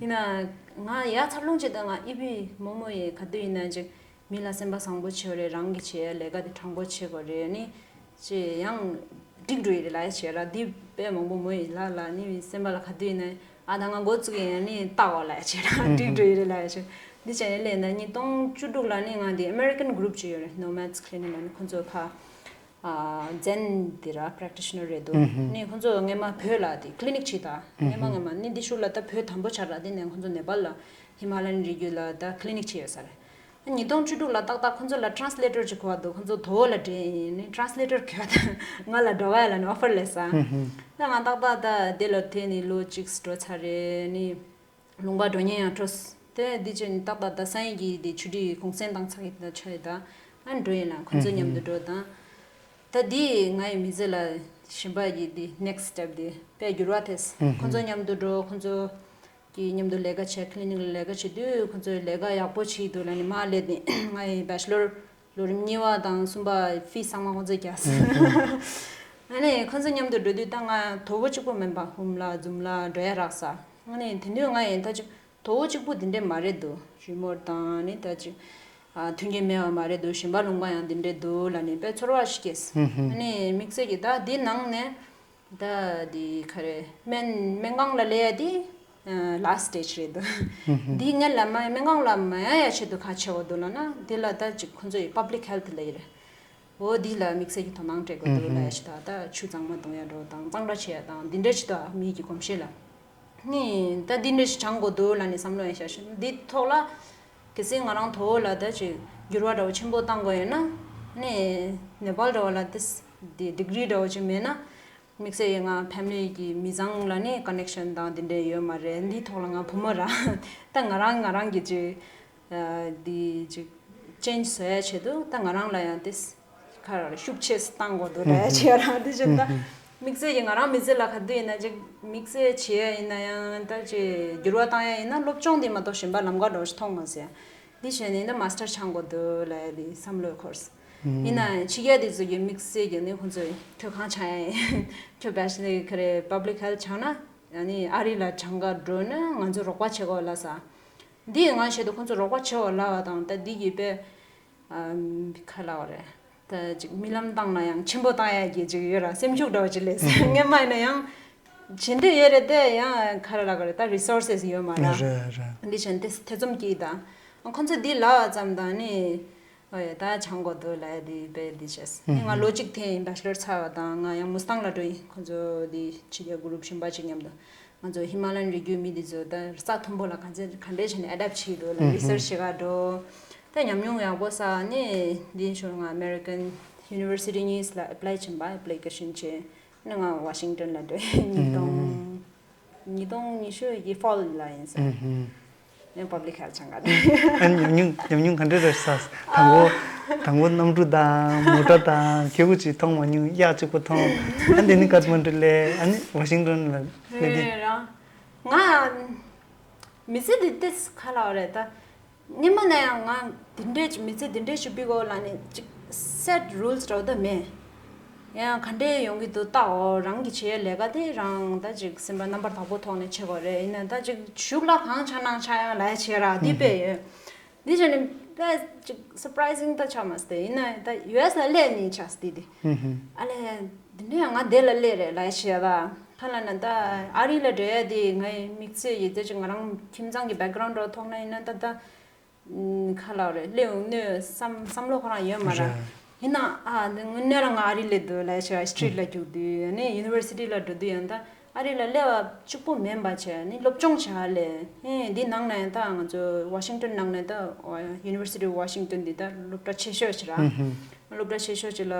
ཡིན་ན་ང་ཡ་འཚར་ལོངས་བྱེད་དུས་ང་ཨི་བི་མོ་མོ་ཡི་ག་དུས་ཡིན་ན་ཅིག་མི་ལ་སེམས་པ་བཟང་པོ་བྱེད་དགོས་རེད། རང་གི་བྱེད་ཡ་ལས་ཀ་དེ་དྲང་པོ་བྱེད་དགོས་རེད། ནི་ཅེས་ཡང་འགྲིག་འགྲོ་ཡི་རེད་ལབ་ཡ་བྱེད་ར། འདི་དཔེ་མང་པོ་མོ་ཡི་ལ་ལ་ནི་སེམས་པ་ལ་ག་དུས་ནས་ཨ་ད་ང་འགོ་བཙུགས་ཡིན་ནི་ལྟ་འོ་ལབ་ཡ་བྱེད་ར། འགྲིག་འགྲོ་ཡི་རེད་ལབ་ཡ་བྱེད། འདི་བྱས་ནས་ལས་ན་ཉིས་སྟོང་བཅུ་དྲུག་ལ་ནི་ང་འདི་American group ཅིག་ཡོད་རེད། Nomads Clinic ལ་ནི་ཁོ་ཚོ་ཕ་ཨ་ཛེན་འདི་ར་practitioner རེད་འདུག་ནི་ཁོ་ཚོ་སྔས་མ་བོད་ལ་དེ་clinic ཅིག་ད་སྔས་མ་སྔས་མ་ནི་འདི་ཤུལ་ལ་ད་བོད་དམ་པོ་ཆགས་ར། དེ་ནས་ཁོ་ཚོ་ནེ་པཱལ་ལ་ཧི་མ་ལ་ཡན་རི་རྒྱུད་ལ་ད་clinic ཅིག་ཡོད་ས་རེད། ཉིས་སྟོང་བཅུ་དྲུག་ལ་ཏག་ཏག་ཁོ་ཚོ་ལ་translator ཅིག་དགོས་པ་འདུག་ཁོ་ཚོ་དོ་བོ་ལ་འདྲེན་ཡིན་ནི་translator དགོས་པ་དང་ང་ལ་འགྲོ་བ་ཡ་ལ་ནི་offer སླེབས་ས། ད་ང་ཏག་ཏག་ད་དེ་ལ་དེ་ནི་ལོ་གཅིག་འགྲོ་ཚར་རེད། ནི་ལུང་པ་འགྲོ་མཁན་ཡང་འཕྲོ་དེ་འདི་ཅན་ཏག་ཏག་ད་སང་ཡིན་གྱི་དེ་ཆུ་ཊི་གུང་སེང་བཏང་ཚར་གི་ད་ཆ་ཡི་ད་ཨ་འགྲོ་ཡིན་ལ་ཁོ་ཚོ་མཉམ་དུ་འགྲོ་དང་། ད་འདི་ང་ཡི་མི་ཚེ་ལ་གཞན་པ་གི་འདི་next step འདི་དཔེ་འགྱུར་བ་ཐེབས། ཁོ་ཚོ་མཉམ་དུ་འགྲོ། ཁོ་ཚོ་གི་མཉམ་དུ་ལས་ཀ་བྱས། clinic ལ་ལས་ཀ་བྱེད་དུས་ཁོ་ཚོས་ལས་ཀ་ཡག་པོ་བྱེད་འདུག་ལ་ནི་མ་སླེབས་ནས་ང་ཡི་བེ་ཤ་ལོར་ལོ་རིམ་གཉིས་པ་དང་གསུམ་པ་ཕི་ཚང་མ་ཁོ་ཚོས་རྒྱག་སོང་། ཨ་ནི་ཁོ་ཚོ་མཉམ་དུ་འགྲོ་དུས་ད་ང་དོ་པོ་གཅིག་པོ་མིན་པ་ཧུམ་ལ་ཛུམ་ལ་འགྲོ་ཡ་རག་ས། ཨ་ནི་དེ་དུས་ང་ཡི་ད་ཅིག་དོ་པོ་གཅིག་པོ་དེ་འདྲས་མ་རེད་འདུག་ཞུ་མོར་དང་ནི་ད་ཅིག་ཨ་མཐུན་རྐྱེན་མེད་པ་མ་རེད་འདུག་གཞན་པ་ལུང་པ་ཡང་དེ་འདྲས་འདུག་ལ་ནི་དཔེ་ཚོར་བ་ཞིག་སྐྱེས། ཨ་ནི་དམིགས་བསལ་གྱི་ད་འདི་ནང་ནས། ད་འདི་ག་རེ་སྨན་སྨན་ཁང་ལ་སླེབས་ཡ་འདི་ཨ་last stage རེད་འདུག་འདི་སྔོན་ལ་མ་སྨན་ཁང་ལ་མ་ཡ་ཡ་ཆེད་དུ་ག་བྱེད་དགོས་འདུག་ལབ་ན་འདི་ལ་ད་ཅིག་ཁོ་ཚོ་ཡི་public health ལབ་ཡ་རེད། འོ་འདི་ལ་དམིགས་བསལ་གྱི་དོ་སྣང་སྤྲད་དགོས་འདུག་ལབ་ཡ་ཞིག་ད་ད་ཆུ་གཙང་མ་གཏོང་ཡ་འགྲོ་དང་གཙང་སྦྲ་བྱེད་ཡ་དང་འདི་འདྲ་ཞིག་ད་མི་གི་གོམས་གཤིས་ལ། ནི་ད་འདི་འདྲ་ཞིག་སྦྱང་དགོས་འདུག་ལབ་ནི་བསམ་བློ་ཡང་ཤར་ཤར་འདི་ཐོག་ལ། གལ་སྲིད་ང་རང་དོ་བོ་ལ་ད་ཅིག་འགྱུར་བ་འདྲ་བོ་ཆེན་པོ་བཏང་དགོས་ཡོད་ན། ནི་ནེ་པཱལ་འདྲ་བོ་ལ་ཏིས་འདི་degree འདྲ་བོ་ཅིག་མེད་ན། དམིགས་བསལ་ཡིན་ང་family གི་མི་ཚང་ལ་ནི་connection དང་འདི་འདྲ་ཡོད་མ་རེད། འདི་ཐོག་ལ་ང་བུ་མོ་ར་ད་ང་རང་ང་རང་གི་ཅིག་ འདི་ཅིག་ཅེན་ཇི་བཟོ་ཡ་ཆེད་དུ་ད་ང་རང་ལ་ཡང་དེ་ཁ་ར་ཤུགས་ཆེ་བཏང་དགོས་འདུག་ར་ཆེ་ར་འདི་ཅིག་ད་དམིགས་བསལ་གྱི་ང་རང་མི་ཚེ་ལ་ག་དུས་ཡིན་ན་ཅིག་དམིགས་བསལ་བྱེད་ཡ་ཡིན་ན་ཡང་ད་ཅིག་འགྱུར་བ་བཏང་ཡ་ཡིན་ན་སློབ་སྦྱོང་འདི་མ་གཏོགས་གཞན་པ་ལམ་ཁ་འགྲོ་ཞིག་མཐོང་མ་སྲིད་ཡ། འདི་བྱས་ནས་ད་མ་སི་ཊར་སྦྱང་དགོས་འདུག་ལ་ཡ་འདི་བསམ་བློའི་འཁོར། ཡིན་ན་ཕྱི་རྒྱལ་དེ་ཚོ་གི་དམིགས་བསལ་གྱི་ནི་ཁོང་ཚོས་ཁྱོད་གང་སྦྱང་ཡ་ཡིན། ཁྱོད་བེ་ཆ་ལར་ག་རེ་པབ་ལིག་ཧེལ་ཐི་སྦྱང་ན་ཡང་ནི་ཨ་རི་ལ་སྦྱང་ག་འགྲོ་ན་ང་ཚོ་རོགས་པ་བྱེད་དགོས་ལ་ས། འདི་ང་བྱེད་དུ་ཁོང་ཚོ་རོགས་པ་བྱེད་དགོས་ལ་བ་དང་ད་འདི་གི་དཔེ་ཨ་ག་ལ་བ་རེད། ད་ཅིག་རྨི་ལམ་བཏང་ན་ཡང་ཆེན་པོ་བཏང་ཡ་གི་ཅིག་ཡོད་ར་སེམས་ཤུགས་འདྲ་བ་ཅིག་ལས་སྔན་མ་ཡིན་ན་ཡང་བྱེད་འདོད་ཡོད་རེད་དེ་ཡང་ག་རེ་ལ་ག་རེ་ད་རི་སོར་སེ་སི་ཡོད་མ་ར། རེད་རེད། འདི་བྱས་ནས་ཐེ་ཐེ་ཚོམ་སྐྱེས་ད་ཁོང་ཚོ་འདི་ལ་བ་ཙམ་དང་ནི། ཨོ་ཡ་ད་སྦྱང་དགོས་འདུག་ལ་ཡ་དེ་དཔེ་འདི་བྱས། ཨ་ནི་ང་ལོ་གཅིག་འཐེན་ཡིན་བེ་ཆ་ལར་ཚར་བ་དང་ང་ཡང་མུ་སི་ཐང་ལ་འགྲོ་ཡིན་ཁོང་ཚོ་འདི་ཕྱི་རྒྱལ་གུ་རུབ་གཞན་པ་ཅིག་མཉམ་དུ། ང་ཚོ་ཧི་མ་ལ་ཡན་རི་རྒྱུད་མི་འདི་ཚོ་ད་རྩྭ་མཐོན་པོ་ལ་ག་ཚད་ག་འདྲས་བྱས་ནས་ཨེ་ཌབ་བྱེད་འདུག་ལ་རི་སར་ཆི་བྱེད་ག་འགྲོ། ད་ཉམས་མྱོང་ཡག་པོ་བསགས་ནས་འདི་ཞོར་ང་ཨ་མེ་རི་ཀན་ཡུ་ནི་ཝར་སི་ཊི་གཉིས་ལ་ཨེ་པ་ལའི་བྱིན་པ་ཨེ་པ་ལི་ཀེ་ཤན་བྱས། ནི་ང་ཝ་ཤིང་ཏོན་ལ་འགྲོ་ཡིན་ཉིས་སྟོང་། ཉིས་སྟོང་ཉི་ཤུ་ཡི་ཕོལ་ལ་ཡིན་ས། ཨུ་ཧུམ། ཡང་པབ་ལིག་ཧེལ་ཐི་སྦྱང་ག་ནི། ཨ་ཉམས་མྱོང་ཉམས་མྱོང་ག་འདྲ་རེད་ས། དང་པོ་དང་པོ་གནམ་གྲུ་དང་མོ་ཊ་དང་ཁྱེད་ཀུ་ཅིག་མཐོང་མ་མྱོང་གཡག་གཅིག་པོ་མཐོང་། ཨ་འདི་ནི་ཀ་ཐ་མན་ཌུ་ལས་ཨ་ནི་ཝ་ཤིང་ཏོན་ལ་སླེབས་དུས། རེད་ར། ང་མི་ཚེ་འདི་ཏེས་ག་ལ་བ་རེད་ད། སྔན་མ་ན་ཡང་ང་འདི་འདྲས་ཅིག་མི་ཚེ་འདི་འདྲས་ཅིག་སྤེལ་དགོས་ལབ་ནས་ཅིག་སེ་ཊི་རུལ་སི་འདྲ་བོ་ད་མེད། ཡང་ག་འདྲས་ཡོང་གི་འདུག་ལྟའོ་རང་གི་བྱེད་ཡ་ལས་ཀ་དེ་རང་ད་ཅིག་སེམས་པ་རྣམ་པར་དག་པོ་ཐོག་ནས་བྱེད་དགོས་རེད་ཡིན་ན་ད་ཅིག་གཞུག་ལ་གང་ཆ་ནང་ཆ་ཡང་ལ་ཡ་བྱེད་ར་འདི་དཔེ་ཡོད། འདི་བྱས་ནས་དཔེ་ཅིག་སར་པ་རའི་ཛིང་ད་ཆགས་མ་སྟེ་ཡིན་ན་ད་ཡུ་ཨེསི་ལ་སླེབས་ནས་ཆགས་སྟེ་དེ། ཨ་ལས་འདི་འདྲས་ཡང་ང་འདི་ལ་སླེབས་རེད་ལ་ཡ་བྱེད་ཡ་ད། ག་ལ་ན་ད་ཨ་རི་ལ་འགྲོ་ཡ་དེ་ངའི་དམིགས་བསལ་ཡིན་ད་ཅིག་ང་རང་ཁྱིམ་ཚང་གི་བེག་གྷ་རའུན་ཌི་འདྲ་བོ་ཐོག་ན་ཡིན་ན་ད་ད་ཁ་ལག་རེད་སླེབས་འོང་ནས་བསམ་བསམ་བློ་ཁོ་རང་ཡོད་མ་ར། རེད། ཡིན་ན་ཨ་དངོས་གནས་རང་ང་ཨ་རི་སླེབས་འདུག་ལ་ཤ་སི་ཊི་རི་ཊི་ལ་རྒྱུག་དུས་ནས་ཡུ་ནི་ཝར་སི་ཊི་ལ་འགྲོ་དུས་ཡང་ད་ཨ་རི་ལ་སླེབས་པ་གཅིག་པོ་མིན་པ་བྱས་ནས་སློབ་སྦྱོང་བྱ་ལས་ཨེ་འདི་ནང་ན་ཡང་ད་ང་ཚོ་ཝ་ཤིང་ཏོན་ནང་ན་ད་ཡུ་ནི་ཝར་སི་ཊི་ཝ་ཤིང་ཏོན་འདི་ད་སློབ་གྲྭ་ཆེ་ཤོས་ཤིག་ར། སློབ་གྲྭ་ཆེ་ཤོས་ཤིག་ལ།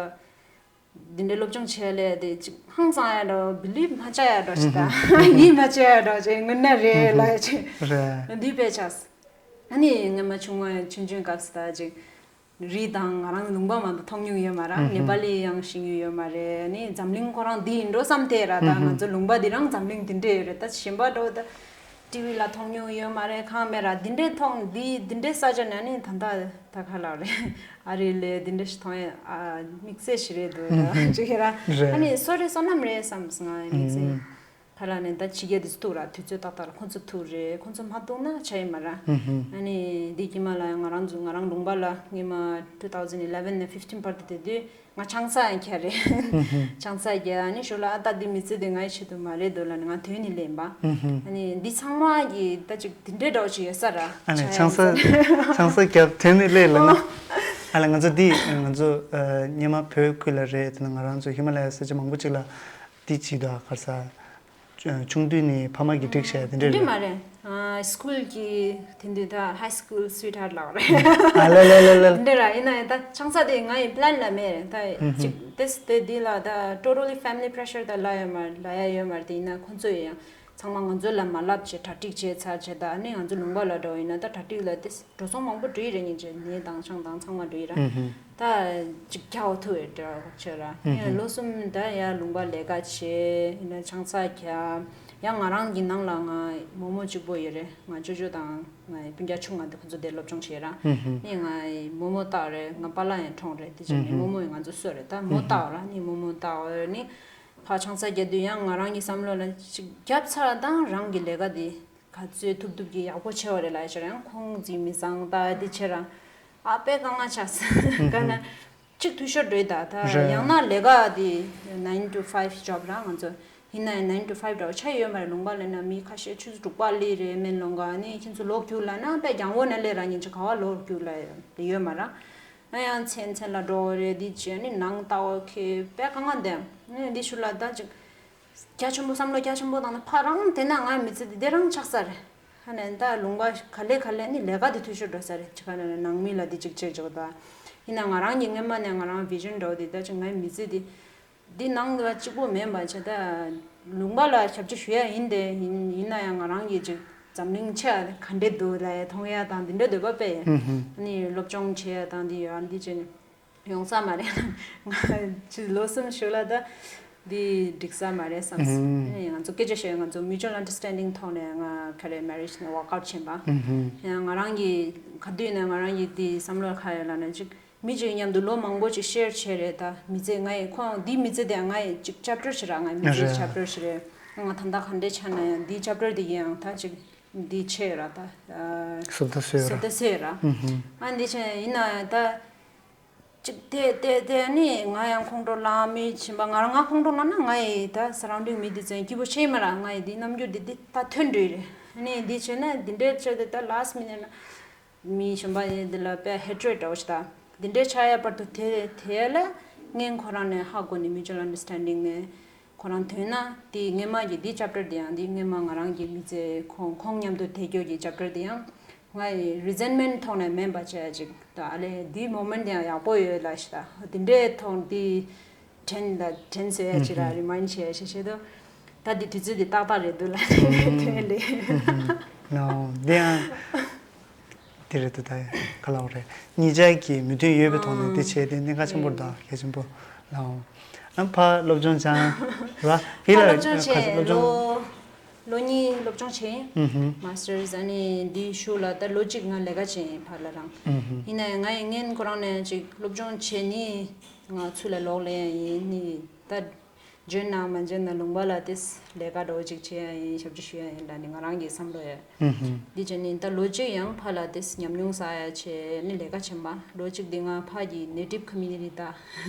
འདི་འདྲའི་སློབ་སྦྱོང་བྱས་ལས་དེ་ཅིག་ཧང་སང་ཡ་འདྲ་བོ་བི་ལིབ་མ་བྱ་ཡ་འདྲ་ཞིག་དང་ཡིད་མ་ཆེས་ཡ་འདྲ་ཅིག་དངོས་གནས་རེད་ལ་ཡ་ཅིག་རེད། འདི་དཔེ་ཆགས། ཨ་ནི་སྔོན་མ་ཆུང་མ་ཆུང་ཆུང་སྐབས་སུ་ད་ཅིག་རི་དང་ང་རང་ལུང་པ་མ་གཏོགས་མཐོང་མྱོང་ཡོད་མ་རེད། ནེ་པ་ལི་ཡང་ཤེས་མྱོང་ཡོད་མ་རེད། ཨ་ནི་འཛམ་གླིང་ཁོ་རང་འདི་ཡིན་འགྲོ་བསམ་དེ་ར་ད་ང་ཚོ་ལུང་པ་འདི་རང་འཛམ་གླིང་འདི་འདྲས་ཡོད་རེད་ད་གཞན་པ་འདྲ་བོ་ད། ཊི་ཝི་ལ་མཐོང་མྱོང་ཡོད་མ་རེད་གང་མེད་ར་འདི་འདྲས་མཐོང་འདི་འདི་འདྲས་ས་ཆ་ནས་ནི་ད་ལྟ་ད་ག་ལ་རེད་ཨ་རི་ལས་འདི་འདྲས་ཞིག་མཐོང་ཡ་ཨ་དམིགས་བསལ་ཞིག་རེད་འདུག་ར་ཅིག་ར་རེད། ཨ་ནི་སོ་རེ་བསོད་ནམས་རེད་བསམ་སོང་ང་དམིགས་བསལ་ཧུམ། ག་ལ་ནས་ད་ཕྱི་རྒྱལ་དུ་ཐུག་ར་དུས་ཚོད་ཏག་ཏག་ར་ཁོང་ཚོ་ཐུག་རེད་ཁོང་ཚོ་མ་ཐུག་ན་ཆ་ཡི་མ་ར་ཧུམ་ཧུམ། ཨ་ནི་འདི་དཀྱིལ་མ་ལ་ཡང་ང་རང་ཚོ་ང་རང་ལུང་པ་ལ་སྔོན་མ་two thousand eleven ནས་fifteen བར་དུ་དེ་དུས། ང་ཆང་ས་ཡང་ཁྱེར་རེད། ཆང་ས་རྒྱག་ཨ་ནི་ཞོར་ལ་ཨ་ད་འདི་མི་ཚེ་འདི་ངའི་ཆེད་དུ་མ་རེད་འདུག་ལབ་ནས་ང་དོན་ནི་སླེབས་པ། ཨ་ནི་འདི་ཚང་མ་གི་ད་ཅིག་འདི་འདྲའི་འདྲ་བོ་ཅིག་ཡོད་ས་ར། ཨ་ནི་ཆང་ས་ཆང་ས་རྒྱབ་དོན་ནི་སླེབས་ལ་ང་། ཨ་ལ་ང་ཚོ་འདི་ང་ཚོ་སྔོན་མ་བོད་ཁུལ་ལ་རེད་དེ་ནས་ང་རང་ཚོ་ཧི་མ་ལ་ཡ་ས་ཆ་མང་པོ་ཅིག་ལ་འདི་བྱེད་དུས་ཨ་གར་ས། ཆུང་དུས་ནས་ཕ་མ་གིས་སྒྲིག་བྱས་དེ་འདྲ་འདི་རེད། མ་རེད། ཨ་སི་ཀུལ་གྱི་དེ་འདུག་ད་high school sweetheart ལབ་རེད། ཨ་ལ་ལ་ལ་ལ། འདི་ར་ཡིན་ན་ཡང་ད་ཆང་ས་དེ་ང་ཡི་plan ལ་མེད་རེད་ད་ཅིག་དེ་དེ་འདི་ལ་ད་totally family pressure ད་ལ་ཡོད་མ་ལ་ཡ་ཡོད་མ་རེད་དེ་ཡིན་ན་ཁོང་ཚོས་ཡང་ཚང་མ་ང་ཚོ་ལ་མ་ལབ་བྱས་གྲ་སྒྲིག་བྱས་ཚར་བྱས་ད་ཨ་ནི་ང་ཚོ་ལུང་པ་ལ་འགྲོ་ཡིན་ན་ད་གྲ་སྒྲིག་ལ་དེ། འགྲོ་སོང་མང་པོ་འགྲོ་ཡི་རེད་ཉིན་བྱེད་ནས་དང་ཆང་དང་ཚང་མ་འགྲོ་ཡི་ར། ཧུམ་ཧུམ། ད་ཅིག་རྒྱག་ཐུབ་ཡོད་འདྲ་ཁོག་ཆོད་ར། ཧུམ་ཧུམ། ལོ་གསུམ་ད་ཡ་ལུང་པ་ལས་ཀ་བྱེད་ཡིན་ན་ཆང་ས་རྒྱག་ཡང་ང་རང་གི་ནང་ལ་ང་རྨོ་མོ་གཅིག་པོ་ཡོད་རེད་ང་ཅོ་ཅོ་དང་ང་སྤུན་ཀྱག་ཆུང་ང་འདི་ཁོ་ཚོ་དེ་སློབ་སྦྱོང་བྱེད་ར། ཧུམ་ཧུམ། ནི་ང་རྨོ་མོ་བཏགས་རེད་ང་པཱ་ལགས་ཡང་གྲོངས་རེད་དེ་ཅིག་ནི་ཧུམ་ཧུམ། རྨོ་མོ་ཡང་ང་ཚོ་གསོ་རེད་ད་མོ་ཧུམ་ཧུམ། བཏགས་ར་ནི་རྨོ་མོ་བཏགས་ནི་ཕ་ཆང་ས་རྒྱག་དུས་ཡང་ང་རང་གི་བསམ་བློ་ལ་ཅིག་རྒྱབ་ཚར་དང་རང་གི་ལས་ཀ་འདི། ག་ཚོད་ཐུབ་ཐུབ་ཀྱིས་ཡག་པོ་བྱེད་པ་རེད་ལབ་ཡ་ཆེད་ཡང་ཁོང་ཚོའི་མི་བཟང་ད་འདི་ཆེད་རང་ཨ་དཔེ་དཀའ་ངལ་ཆགས་སོང་ག་ན་གཅིག་འཐུས་ཤོར་འགྲོ་ཡི་ད་ད་རེད། ཡང་ན་ལས་ཀ་འདི་nine to five job རང་ང་ཚོ་ཡིན་ན་ཡང་nine to five འདྲ་བོ་ཆ་ཡོད་མ་རེད་ལུང་པ་ལས་ན་མི་ཁ་ཤས་ཆུ་ཚོད་དྲུག་པ་སླེབས་རེད་སྨན་སློང་ག་ནི་ཁྱེད་ཚོ་ལོག་རྒྱུགས་ལབ་ན་དཔེ་རྒྱང་བོ་ན་སླེབས་ར་ཉིན་ཆ་ག་བ་ལོག་རྒྱུགས་ལབ་ཡོད་མ་ར་ང་ཡང་མཚན་མཚན་ལ་འགྲོ་བ་རེད་འདི་བྱས་ནི་ནང་ལྟ་བ་ཁེ་དཔེ་དཀའ་ངལ་འདེམ་ནི་འདི་ཤུ་ལ་ད་ཅིག་རྒྱ་ཆེན་པོ་བསམ་བློ་རྒྱ་ཆེན་པོ་བཏང་ན་ཕ་རང་དེ་ན་ང་མི་ཚེ་འདི་དེ་རང་ཆགས་ས་རེད། ཧ་ནས་ད་ལུང་པ་ག་ལེ་ག་ལེ་ནི་ལས་ཀ་འདི་འཐུས་ཤོར་འགྲོ་ས་རེད་ཅི་ག་ནས་ནང་མི་ལ་འདི་ཅིག་བྱེད་ཆོག་ད། ཡིན་ན་ང་རང་གི་སྔོན་མ་ནས་ང་རང་བི་ཞན་འགྲོ་འདི་ད་ཅི་ངའི་མི་ཚེ་འདི་འདི་ནང་ལ་གཅིག་པོ་མེད་པ་བྱས་ད་ལུང་པ་ལ་ཞབས་ཕྱི་ཞུ་ཡ་ཡིན་ཏེ་ཡིན་ཡིན་ན་ཡང་ང་རང་གི་ཅིག་ འཛམ་གླིང་ཆ་ག་འདྲས་འདུག་ལ་མཐོང་ཡ་དང་འདི་འདྲ་འདོད་པ་དཔེ། ཨ་ནི་སློབ་སྦྱོང་བྱེད་ཡ་དང་འདི་ཡོད་ཨ་འདི་བྱས་ནས་ཡོང་ས་མ་རེད། ང་ཅི་ལོ་གསུམ་ཞིག་ལ་ད་འདི་འགྲིག་ས་མ་རེད་བསམ་སོང་། ཨ་ནི་ང་ཚོ་སྐད་ཆ་བཤད་ང་ཚོ་mutual understanding ཐོག་ནས་ང་ག་རེ་marriage ནས་walk out བྱས་པ། ཡང་ང་རང་གི་ག་དུས་ནས་ང་རང་གི་འདི་བསམ་བློ་ག་ཡོད་ལབ་ན་ཅིག་མི་གཅིག་མཉམ་དུ་ལོ་མང་པོ་ཅིག་share བྱས་རེད་ད། མི་ཚེ་ང་ཡི་ཁོང་འདིའི་མི་ཚེ་དེ་ང་ཡི་ཅིག་chapter ཞིག་ར། ང་ཡི་མི་ཚེའི་རེད། chapter ཞིག་རེད། ང་ད་ལྟ་ག་འདྲས་ཆགས་ན་ཡང་འདིའི་chapter དེ་ཡིན་ཡང་ད་ཅིག་འདི་ཆེ་ར་ད། ཨ། བཟོ་ལྟ་བཟོས་ར། བཟོ་ལྟ་བཟོས་ར། ཨུ་ཧུ། ཨ་འདི་ཆེ་ཡིན་ན་ཡང་ད་ཅིག་དེ་དེ་དེ་ནི་ང་ཡང་ཁོང་ཁྲོ་ལངས་མི་ཕྱིན་པ། ང་རང་ང་ཁོང་ཁྲོ་ལངས་ན་ང་ཡི་ད་surrounding མི་འདི་ཚོ་ཡང་སྐྱིད་པོ་ཆེ་མ་ར། ང་ཡི་འདི་རྣམ་འགྱུར་འདི་འདི་ད་ཐོན་འགྲོ་ཡི་རེད། ཨ་ནི་འདི་བྱས་ན་འདི་འདྲས་བྱས་ཏེ་ད་last minute ན། མི་གཞན་པ་ཡིན་འདི་ལ་དཔེ་hatred འདྲ་བོ་ཞིག་དང་འདི་འདྲའི་ཆགས་ཡ་བར་དུ་དེ་དེ་ལ་སྔན་ཁོ་རང་ནས་ཧ་གོ་ནས་mutual understanding ནས་ཁོ་རང་ཐོན་ན་དེ་སྔན་མ་གི་འདི་chapter དེ་ཡང་འདི་སྔན་མ་ང་རང་གི་མི་ཚེ་ཁོང་ཁོང་མཉམ་དུ་བསྡད་རྒྱུ་གི་chapter དེ་ཡང་ང་ཡི་resentment ཐོག་ནས་མིན་པ་བྱས་ཅིག་ད་ཨ་ལས་འདི་moment དེ་ཡང་ཡག་པོ་ཡོད་ལ་ཞིག་ད་འདི་འདྲའི་ཐོག་འདི་དྲན་ད་དྲན་སོ་ཡ་ཅིག་ལ་remind བྱས་ཞེས་བཤད་དོ། ད་འདི་དུས་ཚོད་འདི་ཏག་ཏག་རེད་འདུག་ལ་ཐོན་ལེ། No འདི་ཡང་། དེ་རེད་དོ། ད་ག་ལ་བ་རེད། གཉིས་ཆར་གྱི་མོས་མཐུན་ཡོད་པའི་ཐོག་ནས་དེ་བྱས་ཏེ་གནད་འགག་ཆེན་པོ་རེད་ད། གལ་ཆེན་པོ་ལའོ། ཨ་ཕ་སློབ་སྦྱོང་སྦྱང་ར། ཕ་ཕི་ལ་སློབ་སྦྱོང་བྱས་སློབ་སྦྱོང་ལོ་ལོ་གཉིས་སློབ་སྦྱོང་བྱས་ཡིན། ཨུ་ཧུ། Masters ཨ་ནི་འདི་ཤུ་ལ་ད་ལོ་གཅིག་ང་ལས་ཀ་བྱས་ཡིན་ཕ་ལ་རང་། ཨུ་ཧུ། ཡིན་ན་ཡང་ང་ཡི་ངན་ཁོ་རང་ནས་ཅིག་སློབ་སྦྱོང་བྱས་ནི་ང་ཚུར་ལ་ལོག་ལེ་ཡིན་ནི་ད། འཇོན་ན་མ་འཇོན་ན་ལུང་པ་ལ་དེས་ལས་ཀ་འགྲོ་ཅིག་བྱེད་ཡ་ཡིན་ཞབས་ཕྱི་ཞུ་ཡ་ཡིན་ལ་ནི་ང་རང་གི་བསམ་བློ་ཡ། ཨུ་ཧུ། འདི་བྱས་ནི་ད་ལོ་གཅིག་ཡང་ཕ་ལ་དེས་ཉམས་མྱོང་བསགས་ཡ་བྱས་ནི་ལས་ཀ་བྱེད་པ་ལོ་གཅིག་འདི་ང་ཕ་གི་native community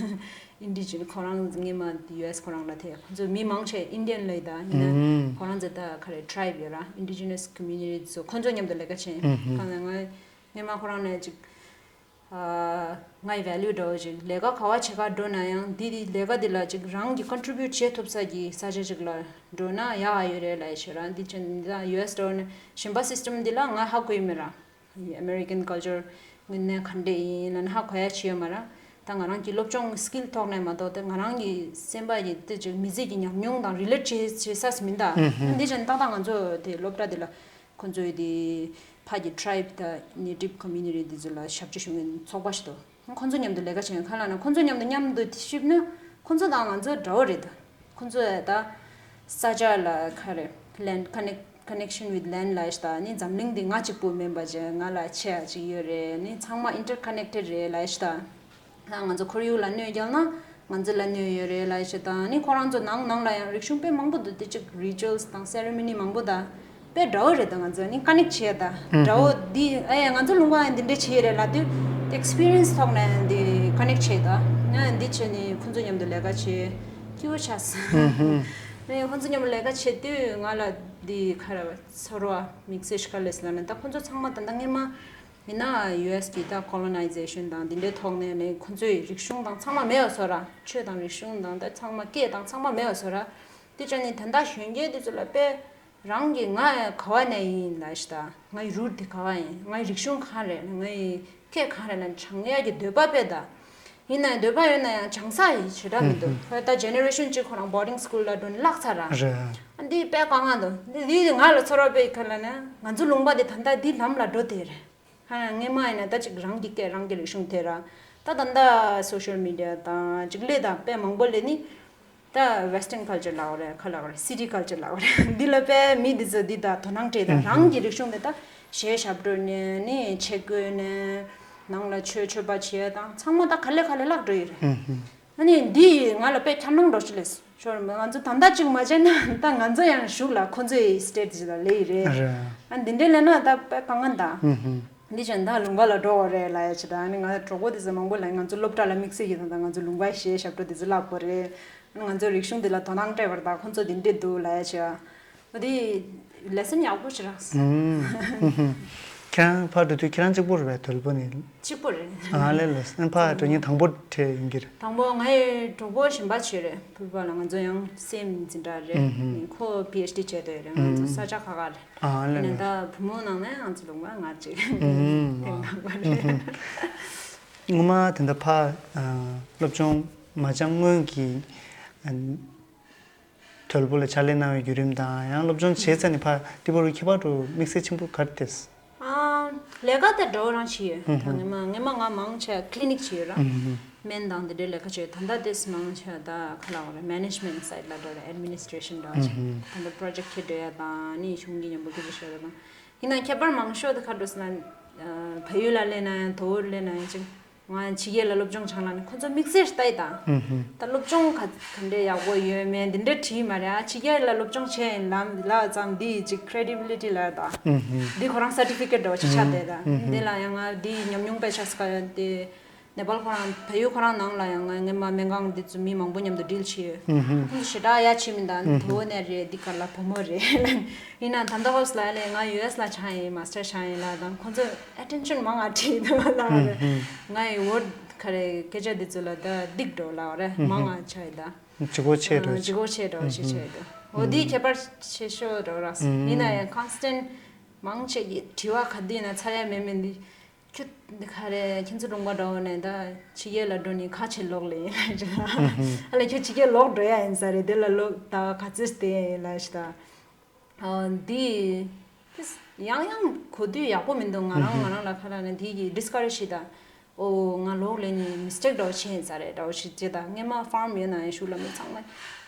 ད་indigenous ཁོ་རང་སྔོན་མ་ཡུ་ཨེས་ཁོ་རང་ལ་ཐེ་ཁོ་ཚོ་མི་མང་ཆེ་Indian ལ་ཡི་ད་ཡིན་ན་ཨུ་ཧུ། ཁོ་རང་ཚོ་ད་ག་རེ་tribe ཡོད་ར་indigenous community ཚོ་ཁོ་ཚོ་མཉམ་དུ་ལས་ཀ་བྱེད་ཨུ་ཧུ། གང་ལ་ང་སྔོན་མ་ཁོ་རང་ནས་ཅིག་ཨ། ངའི་value འདྲ་བོ་ཅིག་ལས་ཀ་ག་བ་བྱེད་ག་འགྲོ་ན་ཡང་འདི་འདི་ལས་ཀ་འདི་ལ་ཅིག་རང་གི་contribute བྱེད་ཐུབ་ས་གི་ས་ཆ་ཅིག་ལ་འགྲོ་ན་ཡག་ཡོད་རེད་ལབ་ཡ་ཞིག་ར། འདི་ཅན་འདི་ད་ཡུ་ཨེས་འདྲ་བོ་ནས་གཞན་པ་system འདི་ལ་ང་ཧ་གོ་ཡི་མེད་ར། American culture དངོས་གནས་ག་འདྲས་ཡིན་ལབ་ན་ཧ་གོ་ཡ་ཅིག་ཡོད་མ་ར། ད་ང་རང་གི་སློབ་སྦྱོང་skill ཐོག་ནས་མ་གཏོགས་ད་ང་རང་གི་སེམས་པ་ཡི་དེ་ཅིག་མི་ཚེ་གི་ཉམས་མྱོང་དང་relate བྱེད་བྱེད་ས་མིན་ད། ཨུ་ཧུ། འདི་ཅན་ཏག་ཏག་ང་ཚོ་དེ་སློབ་གྲྭ་འདི་ལ། ཁོང་ཚོའི་དེ་ཕ་གི་tribe དང་native community དེ་ཚོ་ལ་ཞབས་ཕྱི་ཞུ་མཁན་ཚོགས་པ་ཞིག་འདུག་ཁོང་ཚོ་མཉམ་དུ་ལས་ཀ་བྱེད་མཁན་ཁ་ལག་ན་ཁོང་ཚོ་མཉམ་དུ་མཉམ་དུ་དེ་ཞིབ་ན་ཁོང་ཚོ་དང་ང་ཚོ་འདྲ་བོ་རེད་ད། ཁོང་ཚོ་ད་ས་ཆ་ལ་ག་རེ་land connect connection with land ལ་ཞིག་ད་ནི་འཛམ་གླིང་འདི་ང་གཅིག་པུ་མིན་པ་ཅན་ང་ལ་ཆེ་ཡ་ཅིག་ཡོད་རེད། ནི་ཚང་མ་interconnected རེད་ལ་ཞིག་ད། ང་ཚོ་ཁོར་ཡུག་ལ་གནོད་བསྐྱལ་ན་ང་ཚོ་ལ་གནོད་ཡོད་རེད་ལབ་ཞེས་དང་ནི་ཁོ་རང་ཚོ་ནང་ནང་ལ་ཡང་རིག་གཞུང་དཔེ་མང་པོ་འདུག་དེ་གཅིག་rituals དང་ceremony མང་པོ་དང་དཔེ་འདྲ་བོ་རེད་ད། ང་ཚོ་ནི་connect བྱེད་ད་འདྲ་བོ་འདི་ཨ་ཡ་ང་ཚོ་ལུང་པ་ཡང་འདི་འདྲས་བྱེད་རེད་ལབ་དུས་experience ཐོག་ནས་འདི་connect བྱེད་ད་ཡང་འདི་བྱས་ནི་ཁོ་ཚོ་མཉམ་དུ་ལས་ཀ་བྱེད་སྐྱིད་པོ་ཆགས་སོང་། ནི་ཁོ་ཚོ་མཉམ་དུ་ལས་ཀ་བྱེད་དུས་ང་ལ་འདི་ག་རེ་བ་ཚོར་བ་དམིགས་བསལ་ཞིག་ག་ལས་ལབ་ན་ད་ཁོ་ཚོ་ཚང་མ་ད་ལྟ་སྔས་མ། ཡིན་ན་ཡུ་ཨེས་ཀྱི་ད་colonization དང་འདི་འདྲའི་ཐོག་ནས་ནི་ཁོ་ཚོའི་རིག་གཞུང་དང་ཚང་མ་མེད་པ་བཟོ་ར། ཆོས་དང་རིག་གཞུང་དང་ད་ཚང་མ་སྐད་དང་ཚང་མ་མེད་པ་བཟོ་ར། དེ་བྱས་ནས་ད་ལྟ་གཞོན་སྐྱེས་དེ་ཚོ་ལ་དཔེ་རང་གི་ང་ག་བ་ནས་ཡིན་ལབ་ཞིག་ད་ངའི་root དེ་ག་བ་ཡིན་ངའི་རིག་གཞུང་གང་རེད་ངའི་སྐད་གང་རེད་ལ་སྦྱང་ཡག་གི་འདོད་པ་དཔེ་ད། ཡིན་ན་འདོད་པ་ཡོད་ན་ཡང་སྦྱང་ས་ཡི་བྱེ་བྲག་མི་འདུག་ཧུམ་ཧུམ། ད་generation གཅིག་ཁོ་རང་boarding school ལ་འགྲོ་ནས་བརླག་ཚར་ར། རེད། ཨ་འདི་དཔེ་དཀའ་ངལ་འདུག་འདི་འདི་ང་ལ་ཚོར་བ་དཔེ་ག་ལ་ན་ང་ཚོ་ལུང་པ་འདི་ད་ལྟ་འདི་ལམ་ལ་འགྲོ་དེ་རེད། ཧ་སྔས་མ་ཡིན་ན་ད་ཅིག་རང་གི་སྐད་རང་གི་རིག་གཞུང་དེ་ར། ད་ད་ལྟ་social media དང་ཅིག་ལས་དང་དཔེ་མང་པོ་ལས་ནི། ད་western culture ལབ་རེད་ག་ལབ་རེད་city culture ལབ་རེད་འདི་ལ་དཔེ་མི་འདི་ཚོ་འདི་ད་དོ་སྣང་སྤྲད་ད་ཧུམ་ཧུམ། རང་གི་རིག་གཞུང་འདི་ད་གཞས་ཞབས་བྲོ་ནས་ནི་ཆས་གོས་ནས་ནང་ལ་ཆོས་མཆོད་པ་བྱས་དང་ཚང་མ་ད་ག་ལེ་ག་ལེ་བརླག་འགྲོ་ཡི་རེད། ཧུམ་ཧུམ། ཨ་ནི་འདི་ཡིས་ང་ལ་དཔེ་འཁྱམ་སྣང་འགྲོ་ཅི་ལས་ཤོར་མ་ང་ཚོ་ད་ལྟ་ཅིག་མ་བྱས་ན་ད་ང་ཚོ་ཡང་གཞུག་ལ་ཁོ་ཚོའི་state ཅིག་ལ་ལས་ཡི་རེད། རེད། ཨ་འདི་འདྲའི་ལས་ན་ད་དཔེ་དཀའ་ངལ་ད། ཧུམ་ཧུམ། འདི་བྱས་ན་ད་ལུང་པ་ལ་འགྲོ་བ་རེད་ལབ་ཡ་ཅིག་ད་ཨ་ནི་ང་གྲོགས་པོ་དེ་ཚོ་མང་པོ་ལ་ང་ཚོ་སློབ་གྲྭ་ལ་དམིགས་བསལ་གྱི་ད་ད་ང་ཚོ་ལུང་པའི་གཞས་ཞབས་བྲོ་དེ་ཚོ་བརླག་པ་རེད། ང་ཚོ་རིག་གཞུང་འདི་ལ་དོ་སྣང་སྤྲད་པར་ད་ཁོང་ཚོ་འདི་འདྲས་འདུག་ལབ་ཡ་ཆེ་བ། འོ་དེ་lesson ཡག་པོ་ཞིག་རག་སོང་། ཁྱེད་རང་ཕར་འགྲོ་དུས་ཁྱེད་རང་གཅིག་པོ་རེད་པས་དོལ་པོ་ནི། གཅིག་པོ་རེད། ཨ་ལེ་ལེ་ཨན་ཕར་འགྲོ་ཉིན་དང་པོ་འཕྲད་ཡིན་གྱི་རེད། དང་པོ་ང་ཡི་གྲོགས་པོ་གཞན་པ་བྱས་རེད་ཕུར་པ་ལ་ང་ཚོ་ཡང་སེམས་འཛིན་གྲྭ་རེད། ཁོ་PhD བྱས་དོད་རེད་ང་ཚོ་ས་ཆ་ཁག་ཁག་རེད། ཨ་ལེ་ལེ། ད་བུ་མོ་ནང་ནས་ང་ཚོ་ལུང་པ་ང་གཅིག་དེ་ནང་པ་རེད། སྔོན་མ་དེ་འདྲ་ཕ་སློབ་སྦྱོང་མ་སྦྱང་སྔོན་གྱི་ཨ་ནི་ དོལ་པོ་ལ་ཕྱག་ལས་གནང་བའི་བརྒྱུད་རིམ་དང་། ཡང་སློབ་སྦྱོང་བྱས་ཚར་ནས་ཕར་ཏི་པོ་རུ་ཁྱད་པར་དུ་དམིགས་བསལ་ཆེན་པོ་ག་རེ་ཐེབས། ཨ། ལས་ཀ་དེ་འདྲ་བོ་རང་བྱས་ཡོད། ད་ངས་མ་ངས་མ་ང་མང་ཆེ་ཀླི་ནིག་བྱས་ཡོད་ར། སྨན་དང་དེ་འདྲའི་ལས་ཀ་བྱས་ཡོད། ད་ལྟ་དེས་མང་ཆེ་ད་ག་ལ་བ་རེད། མེ་ནེ་ཇི་མེན་ཊི་སའིཌ་ལ་འགྲོ་རེད། ཨེཌ་མི་ནི་སི་ཊི་རེ་ཤན་འདྲ་བ་བྱས། ད་ལྟ་པྲོ་ཇེཀ་ཁྱེར་འགྲོ་ཡ་དང་ནི་གཞུང་གི་མཉམ་པོ་སྐད་ཆ་བཤད་ཡ་དང་། ཡིན་ན་ཁྱད་པར་མང་ཤོས་དེ་ག་འདྲ་ཟེར་ན། ཨ། བལ་ཡུལ་ལ་སླེབས་ན་ཡང་དོ་བོ་ལ་སླེབས་ན་ཡང་ཅིག་ང་ཕྱི་རྒྱལ་ལ་སློབ་སྦྱོང་སྦྱངས་ལ་ནི་ཁོ་ཚོ་དམིགས་བསལ་ལྟ་ཡི་དང་། ད་སློབ་སྦྱོང་ག་ག་འདྲས་ཡག་པོ་ཡོད་མེད་འདི་འདྲས་དྲིས་མ་རེད། ཨ། ཕྱི་རྒྱལ་ལ་སློབ་སྦྱོང་བྱས་ཡིན་ལབ་ལབ་ཙང་འདི་ཅིག་ཀི་རེ་ཌི་བི་ལི་ཊི་ལབ་ཡ་དང་། འདི་ཁོ་རང་སར་ཊི་ཕི་ཀེཊ་འདྲ་བོ་ཅིག་ཆགས་བསྡད་དང་། འདི་ལ་ཡང་ང་འདི་ཉམས་མྱོང་དཔེ་ཆ་ཟེར་ག་ཡོད་དེ། ནེ་པཱལ་ཁོ་རང་བལ་ཡུལ་ཁོ་རང་ནང་ལ་ཡང་ང་སྔོན་མ་སྨན་ཁང་འདི་ཚོ་མི་མང་པོ་མཉམ་དུ་ཌིལ་བྱས་ཡོད། ཁོང་ཚོ་ཞེ་དྲག་ཡ་ཆེ་མི་འདུག་དོ་བོ་ནས་རེད། འདི་ག་ལ་བུ་མོ་རེད། ཡིན་ན་ད་ལྟ་ཧོབ་སི་ལ་ཡ་ལས་ང་ཡུ་ཨེ་སི་ལ་ཆགས་ཡིན། མ་སི་ཊར་ཆགས་ཡིན་ལ་དང་ཁོང་ཚོ་ཨེ་ཊེན་ཤན་མང་ང་བྱེད་ཀྱི་འདུག་ལ་རེད། ང་ཡི་ཝར་ཌི་ག་རེ་སྐད་ཆ་འདི་ཚོ་ལ་ད་སྡིག་འགྲོ་ལ་རེད། མང་ང་ཆགས་ཡིན་ད། ལྗིད་ཁོག་ཆེ་འགྲོ། ལྗིད་ཁོག་ཆེ་འགྲོ་ཞེས་བྱས་འདུག་འོ་འདི་ཁྱད་པར་ཆེ་ཤོས་འགྲོ་ར། ཡིན་ན་ཡང་ཀོན་སི་ཊེན་ཊི་མང་ཆེ་གི་དྲི་བ་ག་དུས་ན་ཚར་ཡ་མེད་མེད་འདི། ཁྱོད་འདི་ག་རེ་ཁྱེད་ཚོ་ལུང་པ་འདྲ་བོ་ནས་ད་ཕྱི་རྒྱལ་ལ་འགྲོ་ནི་ག་ཆེ་ལོག་ལེ་ཡིན་ལ་ཞེས་ད། ཨ་ལས་ཁྱོད་ཕྱི་རྒྱལ་ལོག་འགྲོ་ཡ་ཡིན་ས་རེད། དེ་ལ་ལོག་ད་ག་ཚོད་བསྡད་ཡིན་ལ་ཞེས་ད། འདི་ཡང་ཡང་གོ་དུས་ཡག་པོ་མི་འདུག་ང་རང་ང་རང་ལ་ཁ་ལ་ནས་འདི་གི་ཌིས་ཀ་རེཇ་ཞིག་དང་། ཨོ་ང་ལོག་ལེ་ནི་མི་སི་ཊེག་འདྲ་བོ་བྱས་ཡིན་ས་རེད་འདྲ་བོ་ཞིག་ཅེས་དང་། སྔས་མ་ཕརམ་ཡོད་ན་ཡང་ཞུགས་ལ་མི་ཚང་མ་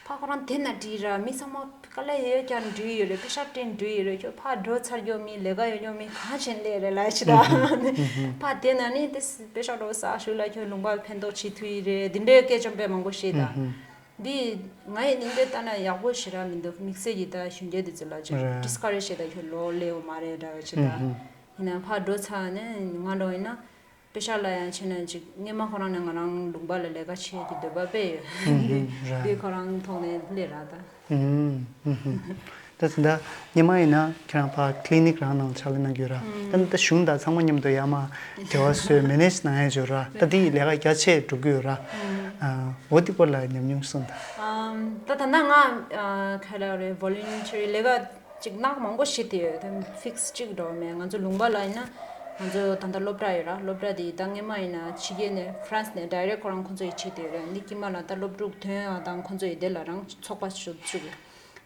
ཕ་ཁོ་རང་དེ་ན་བྲིས་ར། མི་ཚང་མ་དཀའ་ལས་ཡོད་ཀྱང་འགྲིག་ཡོད་རེད། པེ་ཤག་སྤྲད་འགྲིག་ཡོད་རེད། ཁྱོད་ཕར་འགྲོ་ཚར་རྒྱུ་མི་ལས་ཀ་ཡོད་རྒྱུ་མི་གང་བྱས་སླེབས་རེད་ལ་ཞིག་དང་། ཕ་དེ་ན་ནི་དེ་པེ་ཤག་འདྲ་བོ་ས་ཞུགས་ལ་ཁྱོད་ལུང་པ་ཕན་ཐོགས་བྱེད་ཐུབ་ཡི་རེད། འདི་འདྲའི་སྐད་ཆ་དཔེ་མང་པོ་བཤད་དང་། འདི་ང་ཡི་གླེང་སྟེགས་ལྟ་ན་ཡག་པོ་ཞེ་དྲག་མི་འདུག་དམིགས་བསལ་གྱི་ད་གཞོན་སྐྱེས་དེ་ཚོ་ལ་ཅིག་རེད། ཌིས་ཀ་རེཇ་བྱེད་ད་ཁྱོད་ལོག་ལེའོ་མ་རེད་འདྲ་བ་ཅིག་ད། ཡིན་ན་ཕར་འགྲོ་ཚར་ནས་ང་འགྲོ་ཡིན་ན་པེ་ཤག་ལ་ཡང་བྱས་ན་ཅིག་སྔས་མ་ཁོ་རང་ནས་ང་རང་ལུང་པ་ལ་ལས་ཀ་བྱེད་ཀྱི་འདོད་པ་དཔེ་ཡོད། རེད། འདི་ཁོ་རང་ཐོག་ནས་སླེབས་ར་ད། ད་ད་ལྟ་སྔས་མ་ཡིན་ན་ཁྱེད་རང་ཕར་ཀི་ལི་ནིག་རང་ནང་ཕྱག་ལས་གནང་གི་ཡོད་ར། ད་ད་གཞུང་དང་ཚང་མ་མཉམ་དུ་ཡར་མར་འབྲེལ་བ་བཟོས་མེ་ནེཇ་གནང་ཡ་ཡོད་ར། ད་འདི་ཡི་ལས་ཀ་རྒྱ་ཆེ་འགྲོ་གི་ཡོད་ར། འོ་འདི་སྐོར་ལ་ཉམས་མྱོང་གསུངས་དང་། ད་ད་ལྟ་ང་ག་རེ་རེད། ཝོ་ལུན་ཊི་རི་ལས་ཀ་ཅིག་ནག་མང་པོ་ཞིག་དེ་ཡོད་དེ་ཕིག་སི་གཅིག་འགྲོ་མེད། ང་ཚོ་ལུང་པ་ལ་ཡིན་ན་ང་ཚོ་ད་ལྟ་སློབ་གྲྭ་ཡོད་ར། སློབ་གྲྭ་དེ་ད་སྔས་མ་ཡིན་ན་ཕྱི་རྒྱལ་ནས་ཧྥ་རན་སི་ནས་ཌའི་རེག་ཁོ་རང་ཁོ་ཚོ་ཡི་བྱེད་དེ་ཡོད་རེད། འདི་དཀྱིལ་མ་ལ་ད་སློབ་ཕྲུག་ཐོན་ཡ་དང་ཁོ་ཚོ་ཡི་དེ་ལ་རང་ཚོགས་པ་ཞུ་བཅུག་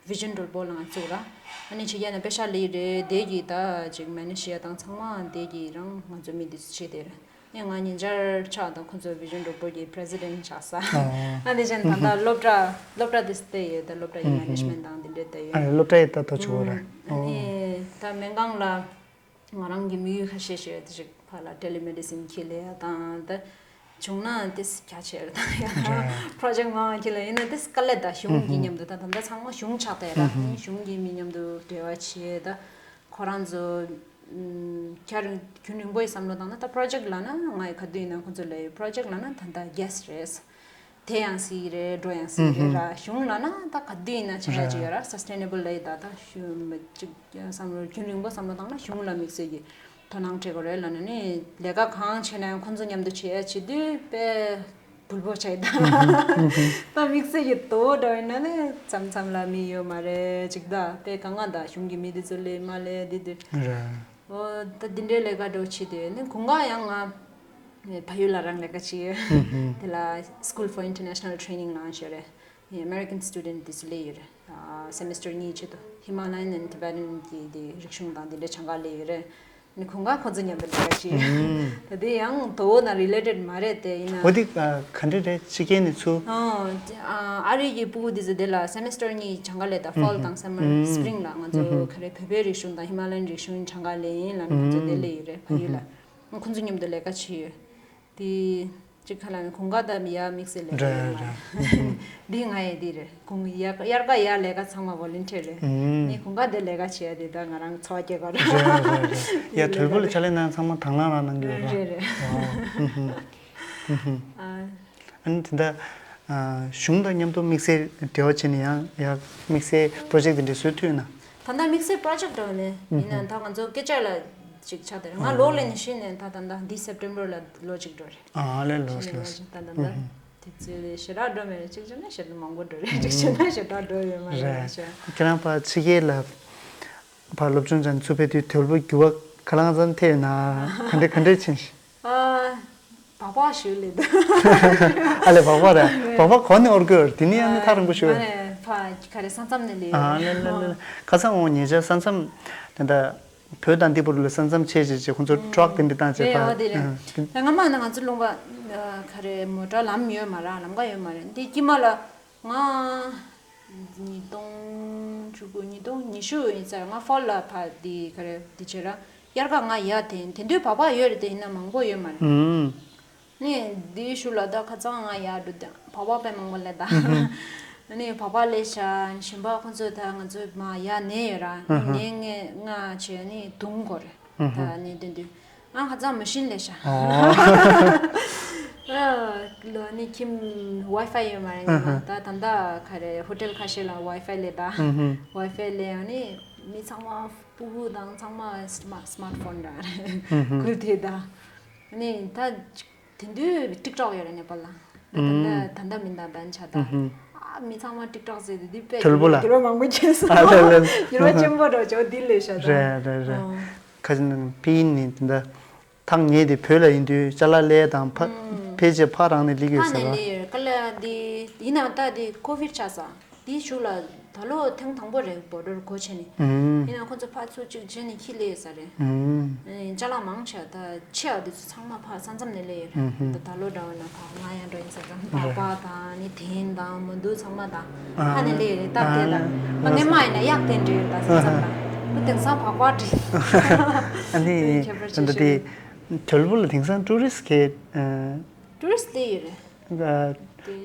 བི་ཞན་དོལ་པོ་ལ་ང་བཙུགས་ར། ཨ་ནི་ཕྱི་རྒྱལ་ནས་པེ་ཤག་ལི་རེད། དེ་གི་ད་ཅིག་མེ་ནེཇ་བྱེད་ཡ་དང་ཚང་མ་དེ་གི་རང་ང་ཚོ་མི་དེ་ཚོ་བྱེད་དེ་རེད། ཨེ་ང་ཉིན་ཆར་ཕྱག་དང་ཁོ་ཚོ་བི་ཞན་དོལ་པོ་གི་པི་རེ་སི་ཌེན་ཊི་ཆགས་ས། ཨ་ནི་ཅན་ད་ལྟ་སློབ་གྲྭ་སློབ་གྲྭ་དེ་བལྟས་ཡོད། ད་སློབ་གྲྭ་གི་མེ་ནེཇ་མེན་ཊི་དང་དེ་འདྲས་བལྟས་ཡོད། ཨ་ནི་སློབ་གྲྭ་ཡི་ད་ལྟ་བྱུང་བ་ར། ཨ་ནི་ད་སྨན་ཁང་ལ་ང་རང་གི་དམིགས་ཡུལ་ཁ་ཤས་ཤིག་ཡོད། དེ་ཞིག་ཕར་ལ་ཊེ་ལི་མེ་ཌི་སིན་ཁྱེར་ལེ་ཡ་དང་ད་བྱུང་ན་དེ་རྒྱ་ཆེར་དང་ཡ་པྲོ་ཇེཀ་མང་ཁྱེར་ལེ་ཡིན་ན་དེ་དཀའ་ལས་ད་གཞུང་གི་མཉམ་དུ་ད་ད་ལྟ་ཚང་མ་གཞུང་ཆགས་བསྡད་ར། གཞུང་གི་མི་མཉམ་དུ་འབྲེལ་བ་བྱེད་ད། ཁོ་རང་ཚོ་ཁྱར་རྒྱུན་རིང་པོའི་བསམ་བློ་བཏང་ན་ད་པྲོ་ཇེཀ་ལབ་ན་ང་ཡི་ག་དུས་ཡིན་ན་ཁོ་ཚོ་ལ་ཡོད། པྲོ་ཇེཀ་ལབ་ན་ད་ལྟ་གེ་སི་རེད། དེ་ཡང་སྲིད་རེད། འགྲོ་ཡང་སྲིད་རེད་ར། གཞུང་ལབ་ན་ད་ག་དུས་ཡིན་ན་བྱ་ཡ་ཅིག་ཡོད་ར། སས་ཊེ་ནེ་བལ་ལབ་ཡི་ད་ད་གཞུང་ཅིག་བསམ་བློ་རྒྱུན་རིང་པོ་བསམ་བློ་བཏང་ན་གཞུང་ལ་དམིགས་བསལ་གྱི་དོ་སྣང་སྤྲད་དགོས་རེད་ལབ་ན་ནི་ལས་ཀ་གང་བྱས་ན་ཡང་ཁོ་ཚོ་མཉམ་དུ་བྱེད་ཡ་བྱེད་དུས་དཔེ། བུལ་བོ་ཆགས་ཡི་ད། ད་དམིགས་བསལ་གྱི་དོ་བོ་འདྲ་བ་ཡིན་ན་ནི་མཚམས་མཚམས་ལ་མི་ཡོད་མ་རེད་ཅིག་ད། དཔེ་གང་ང་ད་གཞུང་གི་མི་དེ་ཚོ་ལས་མ་ལས་འདི་དུས། རེད། འོ་ད་འདི་འདྲའི་ལས་ཀ་འགྲོ་བྱེད་དུས་ནི་གུང་ག་ཡང་ང་བལ་ཡུལ་ལ་རང་ལས་ཀ་བྱེད་ཡོད། དེ་ལ་School for International Training ལ་ཞོར་རེད། American student དེ་ཚོ་སླེབས་ཡོད་རེད། སེ་མེ་སི་ཊར་གཉིས་ཆེད་དུ་Himalayan and Tibetan གི་དེ་རིག་གཞུང་དང་དེ་འདྲའི་སྦྱང་ག་སླེབས་ཡོད་རེད། ནི་གུང་ག་ཁོ་ཚོ་མཉམ་དུ་འགྲོ་ཡ་ཅིག་ད་དེ་ཡང་དོ་བོ་ན་རི་ལེ་ཊེཌ་མ་རེད་དེ་ཡིན་ན། འོ་དེ་ག་འདྲ་རེད། ཕྱི་རྒྱལ་ནས་ཚུར། ཨ་རི་གི་ཕྲུ་གུ་དེ་ཚོ་དེ་ལ་སེ་མེ་སི་ཊར་གཉིས་སྦྱང་ག་སླེབས་ད། ཕོལ་དང་སམ་མར་སི་པི་རིང་ལ་ང་ཚོ་ག་རེ་བོད་པའི་རིག་གཞུང་དང་ཧི་མ་ལ་ཡན་རིག་གཞུང་སྦྱང་ག་སླེབས་ཡིན་ལ་ནི་ང་ཚོ་དེ་སླེབས་ཡོད་རེད་ཕ་ཡུལ་ལ། ཁོ་ཚོ་མཉམ་དུ་ལས་ཀ་བྱེད་ཡོད། དེ་གཅིག་ཁ་ལ་ནི་གུང་ག་ད་ཡ་དམིགས་བསལ་ལས་ཀ་ཡོད་མ་རེད། འདི་ང་ཡི་འདི་རེད། གུང་དབྱར་དབྱར་ཁ་ཡ་ལས་ཀ་ཚང་མ་ཝོ་ལན་ཊི་ཡར་རེད། ནི་གུང་ག་དེ་ལས་ཀ་བྱེད་ཡ་དེ་ད་ང་རང་འཚོ་བ་སྐྱེལ་ག་རེད། རེད་རེད་རེད། ཡ་དོལ་པོ་ལ་ཕྱག་ལས་གནང་ཚང་མ་དང་བླངས་རང་གནང་གི་ཡོད་ར། རེད་རེད། ཨ་ནི་དེ་འདྲ་གཞུང་དང་མཉམ་དུ་དམིགས་བསལ་འབྲེལ་བ་བྱས་ནས་ཡང་ཡང་དམིགས་བསལ་པྲོ་ཇེཀ་དེ་འདྲ་བཟོ་ཐུབ་ཡོད་ན། ད་ལྟ་དམིགས་བསལ་པྲོ་ཇེཀ་འགྲོ་ནས་ཡིན་ན་ད་ང་ཚོ་སྐད་ཆ་ལ་ཅིག་ཆགས་དེ་རེད། ང་ལོག་ལེ་ནས་ཤི་ནས་ད་ད་ལྟ་འདི་སེབ་ཊེམ་བར་ལ་ལོ་གཅིག་འགྲོ་རེད། ཨ་ལེ་ལོས་ལོས། ད་ད་ད་དེ་ཚོའི་ཞེ་དྲག་འགྲོ་མེད་རེད། གཅིག་བྱས་ན་ཞེ་དྲག་མང་པོ་འགྲོ་རེད། གཅིག་བྱས་ན་ཞེ་དྲག་འགྲོ་ཡོད་མ་རེད་རེད། ཤག་ཁྱེད་རང་ཕར་ཕྱི་རྒྱལ་ལ་ཕར་སློབ་སྦྱོང་སྦྱང་ཚུར་ཕེབས་དུས་དོལ་པོ་འགྱུར་བ་ག་ལ་གང་འཚམ་ཐེབས་ཡོད་ན། ག་འདྲ་ག་འདྲ་ཕྱིན་ཤག་ཨ། སྦག་སྦག་ཞིག་སླེབས་འདུག་ཨ་ལེ་སྦག་སྦག་རེད། སྦག་སྦག་གོ་ནས་འོར་དགོས་རེད། དེ་ནས་ཡང་ནི་ཐག་རིང་པོ་ཞིག་རེད། ཕ་ག་རེ་ས་མཚམས་ནས་ལས། ཨ་ལེ་ལེ་ལེ། ཁ་སང་འོང་ཉེ་ཆར་ས་མཚམས་དེ་འདྲ་བོད་དང་ཏི་པུ་རུ་ལ་ས་མཚམས་ཆེ་ཆེ་ཆེ་ཁོང་ཚོ་ཊྲག་དེ་འདྲ་བཏང་བྱས་རེད། ཨོ་དེ་རེད། ཨ་ད་སྔ་མ་ན་ང་ཚོ་ལུང་པ་ག་རེ་མོ་ཊ་ལམ་ཡོད་མ་རེད། ལམ་ཀ་ཡོད་མ་རེད། འདི་དཀྱིལ་མ་ལ་ང་ཉིས་སྟོང་བཅུ་དགུ་ཉིས་སྟོང་ཉི་ཤུ་ཡིན་ཙང་ང་ཧྥོལ་ལ་ཕ་དེ་ག་རེ་དེ་བྱས་ར་དབྱར་ཁ་ང་ཡར་དེ་དེ་དུས་བག་ཕ་ཡོད་རེད། དེ་ཡིན་ན་མང་པོ་ཡོད་མ་རེད། ཨུམ། ནི་འདིའི་ཤུལ་ལ་ད་ཁ་སང་ང་ཡར་འགྲོ་དུས་བག་ཕ་དཔེ་མང་པོ་ལས་ད། ནི་བག་ཕ་ལས་ཤ་ཞིམ་པ་ཁོང་ཚོ་ད་ང་ཚོ་མ་ཡར་ནས་ཡོད་ར། ནི་ནས་ང་ང་བྱས་ནི་དུང་གོ་རེད། ད་ནི་དེ་དུས་ང་ཁ་སང་མ་ཤིན་ལས་ཤ། ཨོ། ལོ་ནི་ཁྱིམ་ཝའི་ཕའི་ཡོད་མ་རེད། ང་ད་ད་ད་ག་རེ་ཧོ་ཊེལ་ཁ་ཤས་ལ་ཝའི་ཕའི་ལས་ད། ཝའི་ཕའི་ལས་ཡང་ནི་མི་ཚང་མ་སྤུ་གུ་དང་ཚང་མ་སི་མ་སི་མཱར་ཕོན་ར་རེད། ཁུལ་དེ་ད། ནི་ད་དེ་དུས་ཊིག་ཊོག་ཡོད་རེད་ནེ་པ་ལ། ད་ད་ད་ད་མི་ད་ད་ཆ་ད། ཨ་མི་ཚང་མ་ཊིག་ཊོག་ཟེར་དེ་དེ་དཔེ་ཐོལ་པོ་ལ། འགྱུར་བ་མང་པོ་བྱས་སོང་། ཨ་ལེ་ལེ། འགྱུར་བ་ཆེན་པོ་འགྲོ་ཆོག་དེ་ལས་ཤ་ད། རེད་རེད་རེད། ཁ་ཅིག་ནང་པི་ཡིན་ནི་དེ་འདྲ། ཐག་ཉེ་དེ་བོད་ལ་ཡིན་དུས་ཅ་ལག་ལས་དང་ཕ་ཕལ་ཆེར་ཕ་རང་ནས་ལིག་ཡོད་ས་རེད། ལས་ཀ་ལ་དེ་ཡིན་ན་ད་དེ་ཀོ་བིཌ་ཆགས་ས། དེའི་གཞུག་ལ་ད་ལོ་ཐེངས་དང་པོ་རེད་བོ་ཌར་སྒོ་ཕྱེ་ནས། ཨུམ། ཡིན་ན་ཁོ་ཚོ་ཕར་ཚུར་གཅིག་བྱས་ནས་ཁྱི་ལས་ཡོད་ས་རེད། ཨུམ། ཨེ་ཅ་ལག་མང་ཆེ་ད་ཆེ་བ་དེ་ཚོ་ཚང་མ་ཕར་ས་མཚམས་ནས་ལས་ཡོད་རེད། ཨུམ་ཧུམ། ད་ད་ལོ་འདྲ་བ་ན་ཕར་ང་ཡང་འགྲོ་ཡིན་ས་ཙང་རེད། པགས་པ་དང་ནི་ཐེན་དང་མ་འདུག་ཚང་མ་དང་ཨ་ཕར་ནས་ལས་ཡོད་རེད། ད་དེ་ད་ཨ་ང་ངའི་མ་ཡིན་ན་གཡག་དེ་འདྲ་ཡོད་ད་ས་མཚམས་ལ་ཁོ་དེང་སང་པགས་པ་འདྲ། ཨ་ནི་ཁྱད་པར་ཆེ་ད་ཤོས་དེ་རེད། ཐོལ་པོ་ལ་དེང་སང་ཊུ་རི་སི་གི་ཨ་ཊུ་རི་སི་ལས་ཡོད་རེད།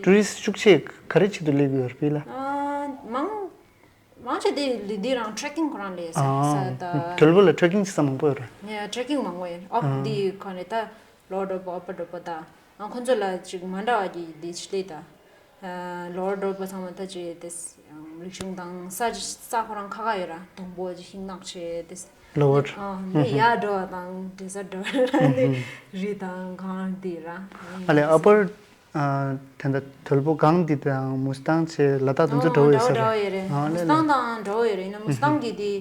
ཊུ་རི་སི་ཤུགས་ཆེ་ག་རེ་ཆེད་དུ་སླེབས་ཡོད་རེད་པས་ལ། ཨ་མང་མང་ཆེ་དེ་ལི་དེ་རང་ཊྲེ་ཀིང་ཁོ་རང་ལས་ས་ས་ད། ཐོལ་པོ་ལ་ཊྲེ་ཀིང་བྱེད་ས་མང་པོ་ཡོད་རེད། ཡ་ཊྲེ་ཀིང་མང་པོ་ཡོད། ཨོབ་དེ་ཁོ་རེ་ད་ལོ་ཌོ་པོ་ཨོ་པ་ཌོ་པོ་ད་ང་ཁོ་ཚོ་ལ་ཅིག་མ་འདྲ་བ་གི་དེ་ཆི་ལས་ད། ལོ་ཌོ་པོ་ཚང་མ་ད་ཅི་དེ་རིག་གཞུང་དང་ས་ས་ཁོ་རང་ཁ་ཁ་ཡོད་ར། སྡོང་པོ་ཅིག་ཤིང་ནགས་ཆེ་དེ། ལོ་ཝར། ཨ་ནི་ཡར་འགྲོ་བ་དང་འདྲེ་ས་འགྲོ་བ་ནི་རི་དང་གངས་དེ་ར། ཨ་ལས་ཨ་པར་ཨ་དེ་འདྲ་དོལ་པོ་གངས་འདི་དང་མུ་སི་ཏང་ཆེ་ལ་དྭགས་དེ་ཚོ་འདྲ་བོ་ཡོད་ས་རེད། འདྲ་བོ་ཡོད་རེད། ཨ་མུ་ལས་སི་ཏང་ལས། དང་འདྲ་བོ་ཡོད་རེད། ཡིན་ན་མུ་སི་ཏང་གི་དེ་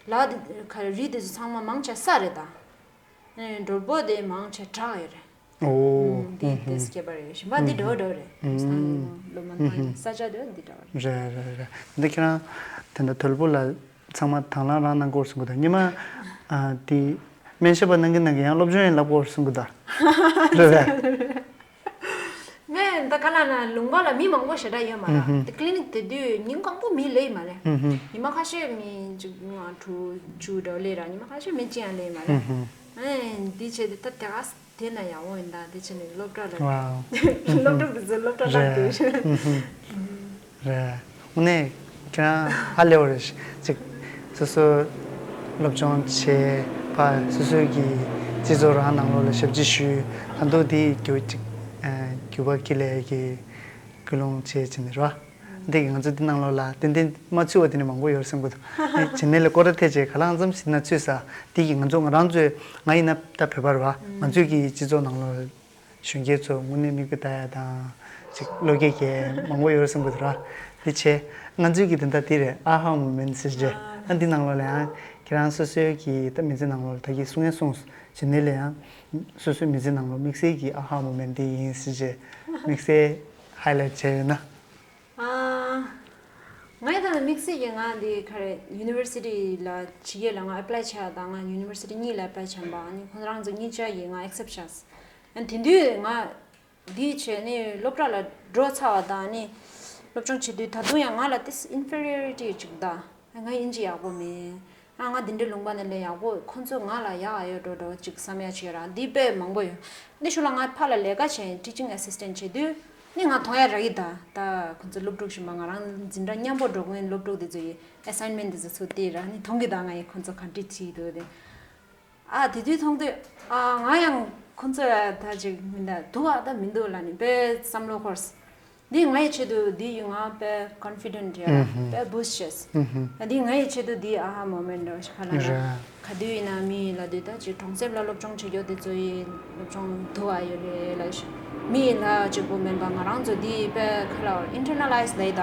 ལ་དེ་ག་རི་དེ་ཚོ་ཚང་མ་མང་ཆེ་ས་རེད་ད། ཨ་ནི་འགྲོ་པོ་དེ་མང་ཆེ་བྲག་ཡོད་རེད། ཨོ། ཨུམ། འདི་ཨུམ་དེ་ཧུམ། སྐྱེ་བ་རེད། གཞན་པ་འདི་ཨུམ་འདྲ་བོ་འདྲ་བོ་རེད། ཨུམ། སང་ལོ་མ་ཨུམ་ཐང་ཧུམ། ས་ཆ་འདི་འདི་འདྲ་བོ་རེད། རེད་རེད་རེད། འདི་ཁྱེད་རང་དེ་འདྲ་དོལ་པོ་ལ་ཚང་མ་དང་བླངས་རང་གནང་དགོས་གསུང་གི་འདུག་ཉི་མ་ཨ་དེ་སྨན་ཞབས་པ་གནང་གི་གནང་གི་ཡང་སློབ་སྦྱོང་ཡང་བསླབ་དགོས་གསུང་གི་འདུག་རེད་རེད། ངས་ད་ག་ལ་ན་ལུང་པ་ལ་མི་མང་པོ་ཞེ་དྲག་ཡོད་མ་རེད། ཨུམ་ཧུམ། དེ་ཀི་ལི་ནིག་དེ་དུས་ཉིན་གང་པོ་མི་ལས་མ་རེད། ཨུམ་ཧུམ། ཉི་མ་ཁ་ཤས་མི་གཅིག་ལྔ་དྲུག་བཅུ་འདྲ་བོ་ལས་ར། ཉི་མ་ཁ་ཤས་མི་གཅིག་ཡང་ལས་མ་རེད། ཨུམ་ཧུམ། ཨེ་འདི་བྱས་ཏེ་ད་དེ་ག་དེ་ན་ཡག་པོ་ཡིན་ད། དེ་བྱས་ནས་སློབ་གྲྭ་ལ། ཝའོ། སློབ་ཕྲུག་དེ་ཚོ་སློབ་གྲྭ་ལ་རེད། དེ་ཧུམ་ཧུམ། རེད། དངོས་གནས་ཁྱེད་རང་ཧ་ལས་པ་རེད། ཅིག་སོ་སོ་སློབ་སྦྱོང་བྱས་པ་སོ་སོའི་གི་སྤྱི་ཚོགས་རང་ནང་ལོགས་ལ་ཞབས་ཕྱི་ཞུས། ད་དུང་དེ་རྒྱུ་ཅིག་རྒྱུ་བ་ཁྱི་ལས་ཀྱི་ཀུན་སློང་བྱས་ཕྱིན་རེད་བ། འདི་གི་ང་ཚོ་འདི་ནང་ལོགས་ལ་ཏན་ཏན་མ་ཚུད་པ་དེ་ནི་མང་པོ་ཡོད་སེམས་གི་འདུག་ཨ་ནི་བྱེད་ནས་ལ་སྐོར་ར་ཐད་བྱས་ག་ལ་ཙམ་ཞིག་ན་ཚུད་ས། འདི་གི་ང་ཚོ་ང་རང་ཚོས་ང་ཡིན་ན་ད་བོད་པ་རེད་བ། ང་ཚོའི་གི་སྤྱི་ཚོགས་ནང་ལོགས་གཞོན་སྐྱེས་ཚོ་དངོས་གནས་མིག་དཔེ་ལྟ་ཡ་དང་ཅིག་བློ་སྐྱེད་རྒྱག་མང་པོ་ཡོད་སེམས་གི་འདུག་ར། འདི་བྱས་ང་ཚོའི་གི་དེ་འདྲ་འདི་རེད། ཨ་ཧ་མོ་མེན་ཟེར་བྱས། ཨ་འདི་ནང་ལོགས་ལ་ཡང་ཁྱེད་རང་སོ་སོའི་གི་ད་མི་ཚེ་ནང་ལོགས་ལ་ད་གི་གསུང་ཡ་གསུངས་བྱེད་ནས་ལ་ཡང་སོ་སོའི་མི་ཚེ་ནང་ལོགས་དམིགས་བསལ་གི་ཨ་ཧ་མོ་མེན་འདི་ཡིན་ཟེར་བྱས་དམིགས་བསལ་ཧའི་ལའིཊ་བྱས་ཡོད་ན། ཨ། ང་ཡི་ད་ནི་དམིགས་བསལ་གྱི་ང་འདི་ག་རེ་ཡུ་ནི་ཝར་སི་ཊི་ལ་ཕྱི་རྒྱལ་ལ་ང་ཨེབ་ལའི་བྱས་དང་ང་ཡུ་ནི་ཝར་སི་ཊི་གཉིས་ལ་ཨེབ་ལའི་བྱས་པ། ཨ་ནི་ཁོང་རང་ཚོ་གཉིས་ཆ་གིས་ང་ཨེག་སེབ་བྱས། ཨ་ནི་དེ་དུས་ང་འདི་བྱས་ནི་སློབ་གྲྭ་ལ་འགྲོ་ཚར་བ་དང་ནི་སློབ་སྦྱོང་བྱེད་དུས་ད་དུང་ཡང་ང་ལ་ཏིས་ཨིན་ཕེ་རི་ཡོ་རི་ཊི་ཅིག་གདའ། ང་ཨིན་ཇི་ཡག་པོ་མེད། ཨ་ང་འདི་འདྲའི་ལུང་པ་ནས་ལས་ཡག་པོ་ཁོང་ཚོ་ང་ལ་ཡག་ཨ་ཡོད་འགྲོ་འགྲོ་ཅིག་བསམ་ཡ་ཅིག་ཡོད་ར། འདི་དཔེ་མང་པོ་ཡོད། འདི་ཤུལ་ལ་ང་ཕར་ལ་ལས་ཀ་བྱས་ཊི་ཆིང་ཨེ་སིས་ཊེན་ཊི་བྱེད་དུས་ནི་ང་མཐོང་ཡ་རག་གི་ད། ད་ཁོང་ཚོ་སློབ་ཕྲུག་གཞན་པ་ང་རང་འཛིན་གྲྭ་མཉམ་པོ་འགྲོ་མཁན་སློབ་ཕྲུག་དེ་ཚོ་ཡི་ཨེ་སའིན་མེན་ཊི་དེ་ཚོ་ཚུར་སྟེར་ར། ནི་མཐོང་གི་ད་ང་ཡི་ཁོང་ཚོ་ག་འདྲ་བྱེད་འདུག་དེ། ཨ་དེ་དུས་མཐོང་དུས་ཨ་ང་ཡང་ཁོང་ཚོ་ལ་ད་ཅིག་མི་འདུག་ཨ་ད་མི་འདུག་ལ་ནི་དཔེ་བསམ་བློ་འཁོར། འདི་ང་ཡི་ཆེད་དུ་འདི་ཡི་ང་དཔེ་ཀོན་ཕི་ཌེན་ཊི་ཡོད་ར། ཨུ་ཧུམ། དཔེ་བུ་སི་ཊི་བྱས། ཨུ་ཧུམ། ཨ་འདི་ང་ཡི་ཆེད་དུ་འདི་ཨ་ཧ་མོ་མེན་ཊི་འདྲ་བོ་ཞིག་ག་ལ་ན། རེད། ག་དུས་ཡིན་ན་མི་ཡི་ལ་དུས་ད་ཅིག་གྲོང་གསེབ་ལ་སློབ་སྦྱོང་བྱེད་རྒྱུ་དེ་ཚོ་ཡི་སློབ་སྦྱོང་དུ་བ་ཡོད་རེད་ལ། མི་ཡི་ལ་གཅིག་པོ་མིན་པ་ང་རང་ཚོ་འདི་དཔེ་ག་ལ་ཨིན་ཊར་ནལ་ལའིཛ་ལ་ཡི་ད།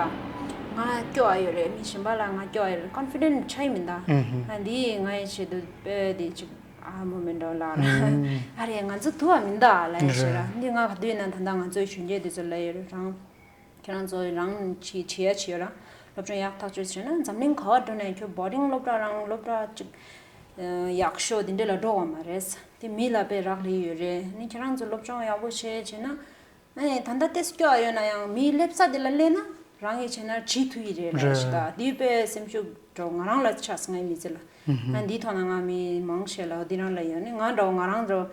ང་སྐྱོ་བ་ཡོད་རེད། མི་གཞན་པ་ལ་ང་སྐྱོ་བ་ཡོད་རེད། ཀོན་ཕི་ཌེན་ཊི་ཆགས་ཡི་མིན་ད། ཨུ་ཧུམ། ཨ་འདི་ང་ཡི་ཆེད་དུ་དཔེ་དེ་ཅིག་ཨ་མོ་མེན་ཊི་འདྲ་བོ་ལ་ར། ཨུམ། ཨ་རེ་ང་ཚོ་དུ་བ་མིན་ད་ལ་ཡི་ཞེ་ར། རེད། འདི་ང་ག་དུས་ཡིན་ན་ད་ད་ང་ཚོའི་གཞོན་སྐྱེས་དེ་ཚོ་ལ་ཡོད་རེད་རང་། ཁྱེད་རང་ཚོ་རང་གི་བྱེད་ཡ་བྱེད་ཡོད་ར། སློབ་སྦྱོང་ཡག་ཐག་ཆོད་བྱས་ན་འཛམ་གླིང་ག་བ་འགྲོ་ནའང་ཁྱོད་boarding སློབ་གྲྭ་རང་སློབ་གྲྭ་གཅིག་ཡག་ཤོས་དེ་འདྲ་ལ་འགྲོ་བ་མ་རེད། དེ་མི་ལ་དཔེ་རག་ལས་ཡོད་རེད། ནི་ཁྱེད་རང་ཚོ་སློབ་སྦྱོང་ཡག་པོ་བྱས་བྱས་ན། ཨེ་ད་ལྟ་ཏེས་སྐྱོ་བ་ཡོད་ན་ཡང་མིའི་སླེབས་ས་དེ་ལ་སླེབས་ན་རང་གིས་བྱས་ན་བྱེད་ཐུབ་ཡི་རེད་ལ་རེད། ཞེས་ད་དེ་དཔེ་སེམས་ཤུགས་འགྲོ་ང་རང་ལ་ཆགས་སོང་ངའི་མི་ཚེ་ལ། ང་འདིའི་ཐོག་ན་ང་མི་མང་ཆེ་ལ་འདི་རང་ལ་ཡོད་ནི་ང་འདྲ་བོ་ང་རང་འདྲ་བོ་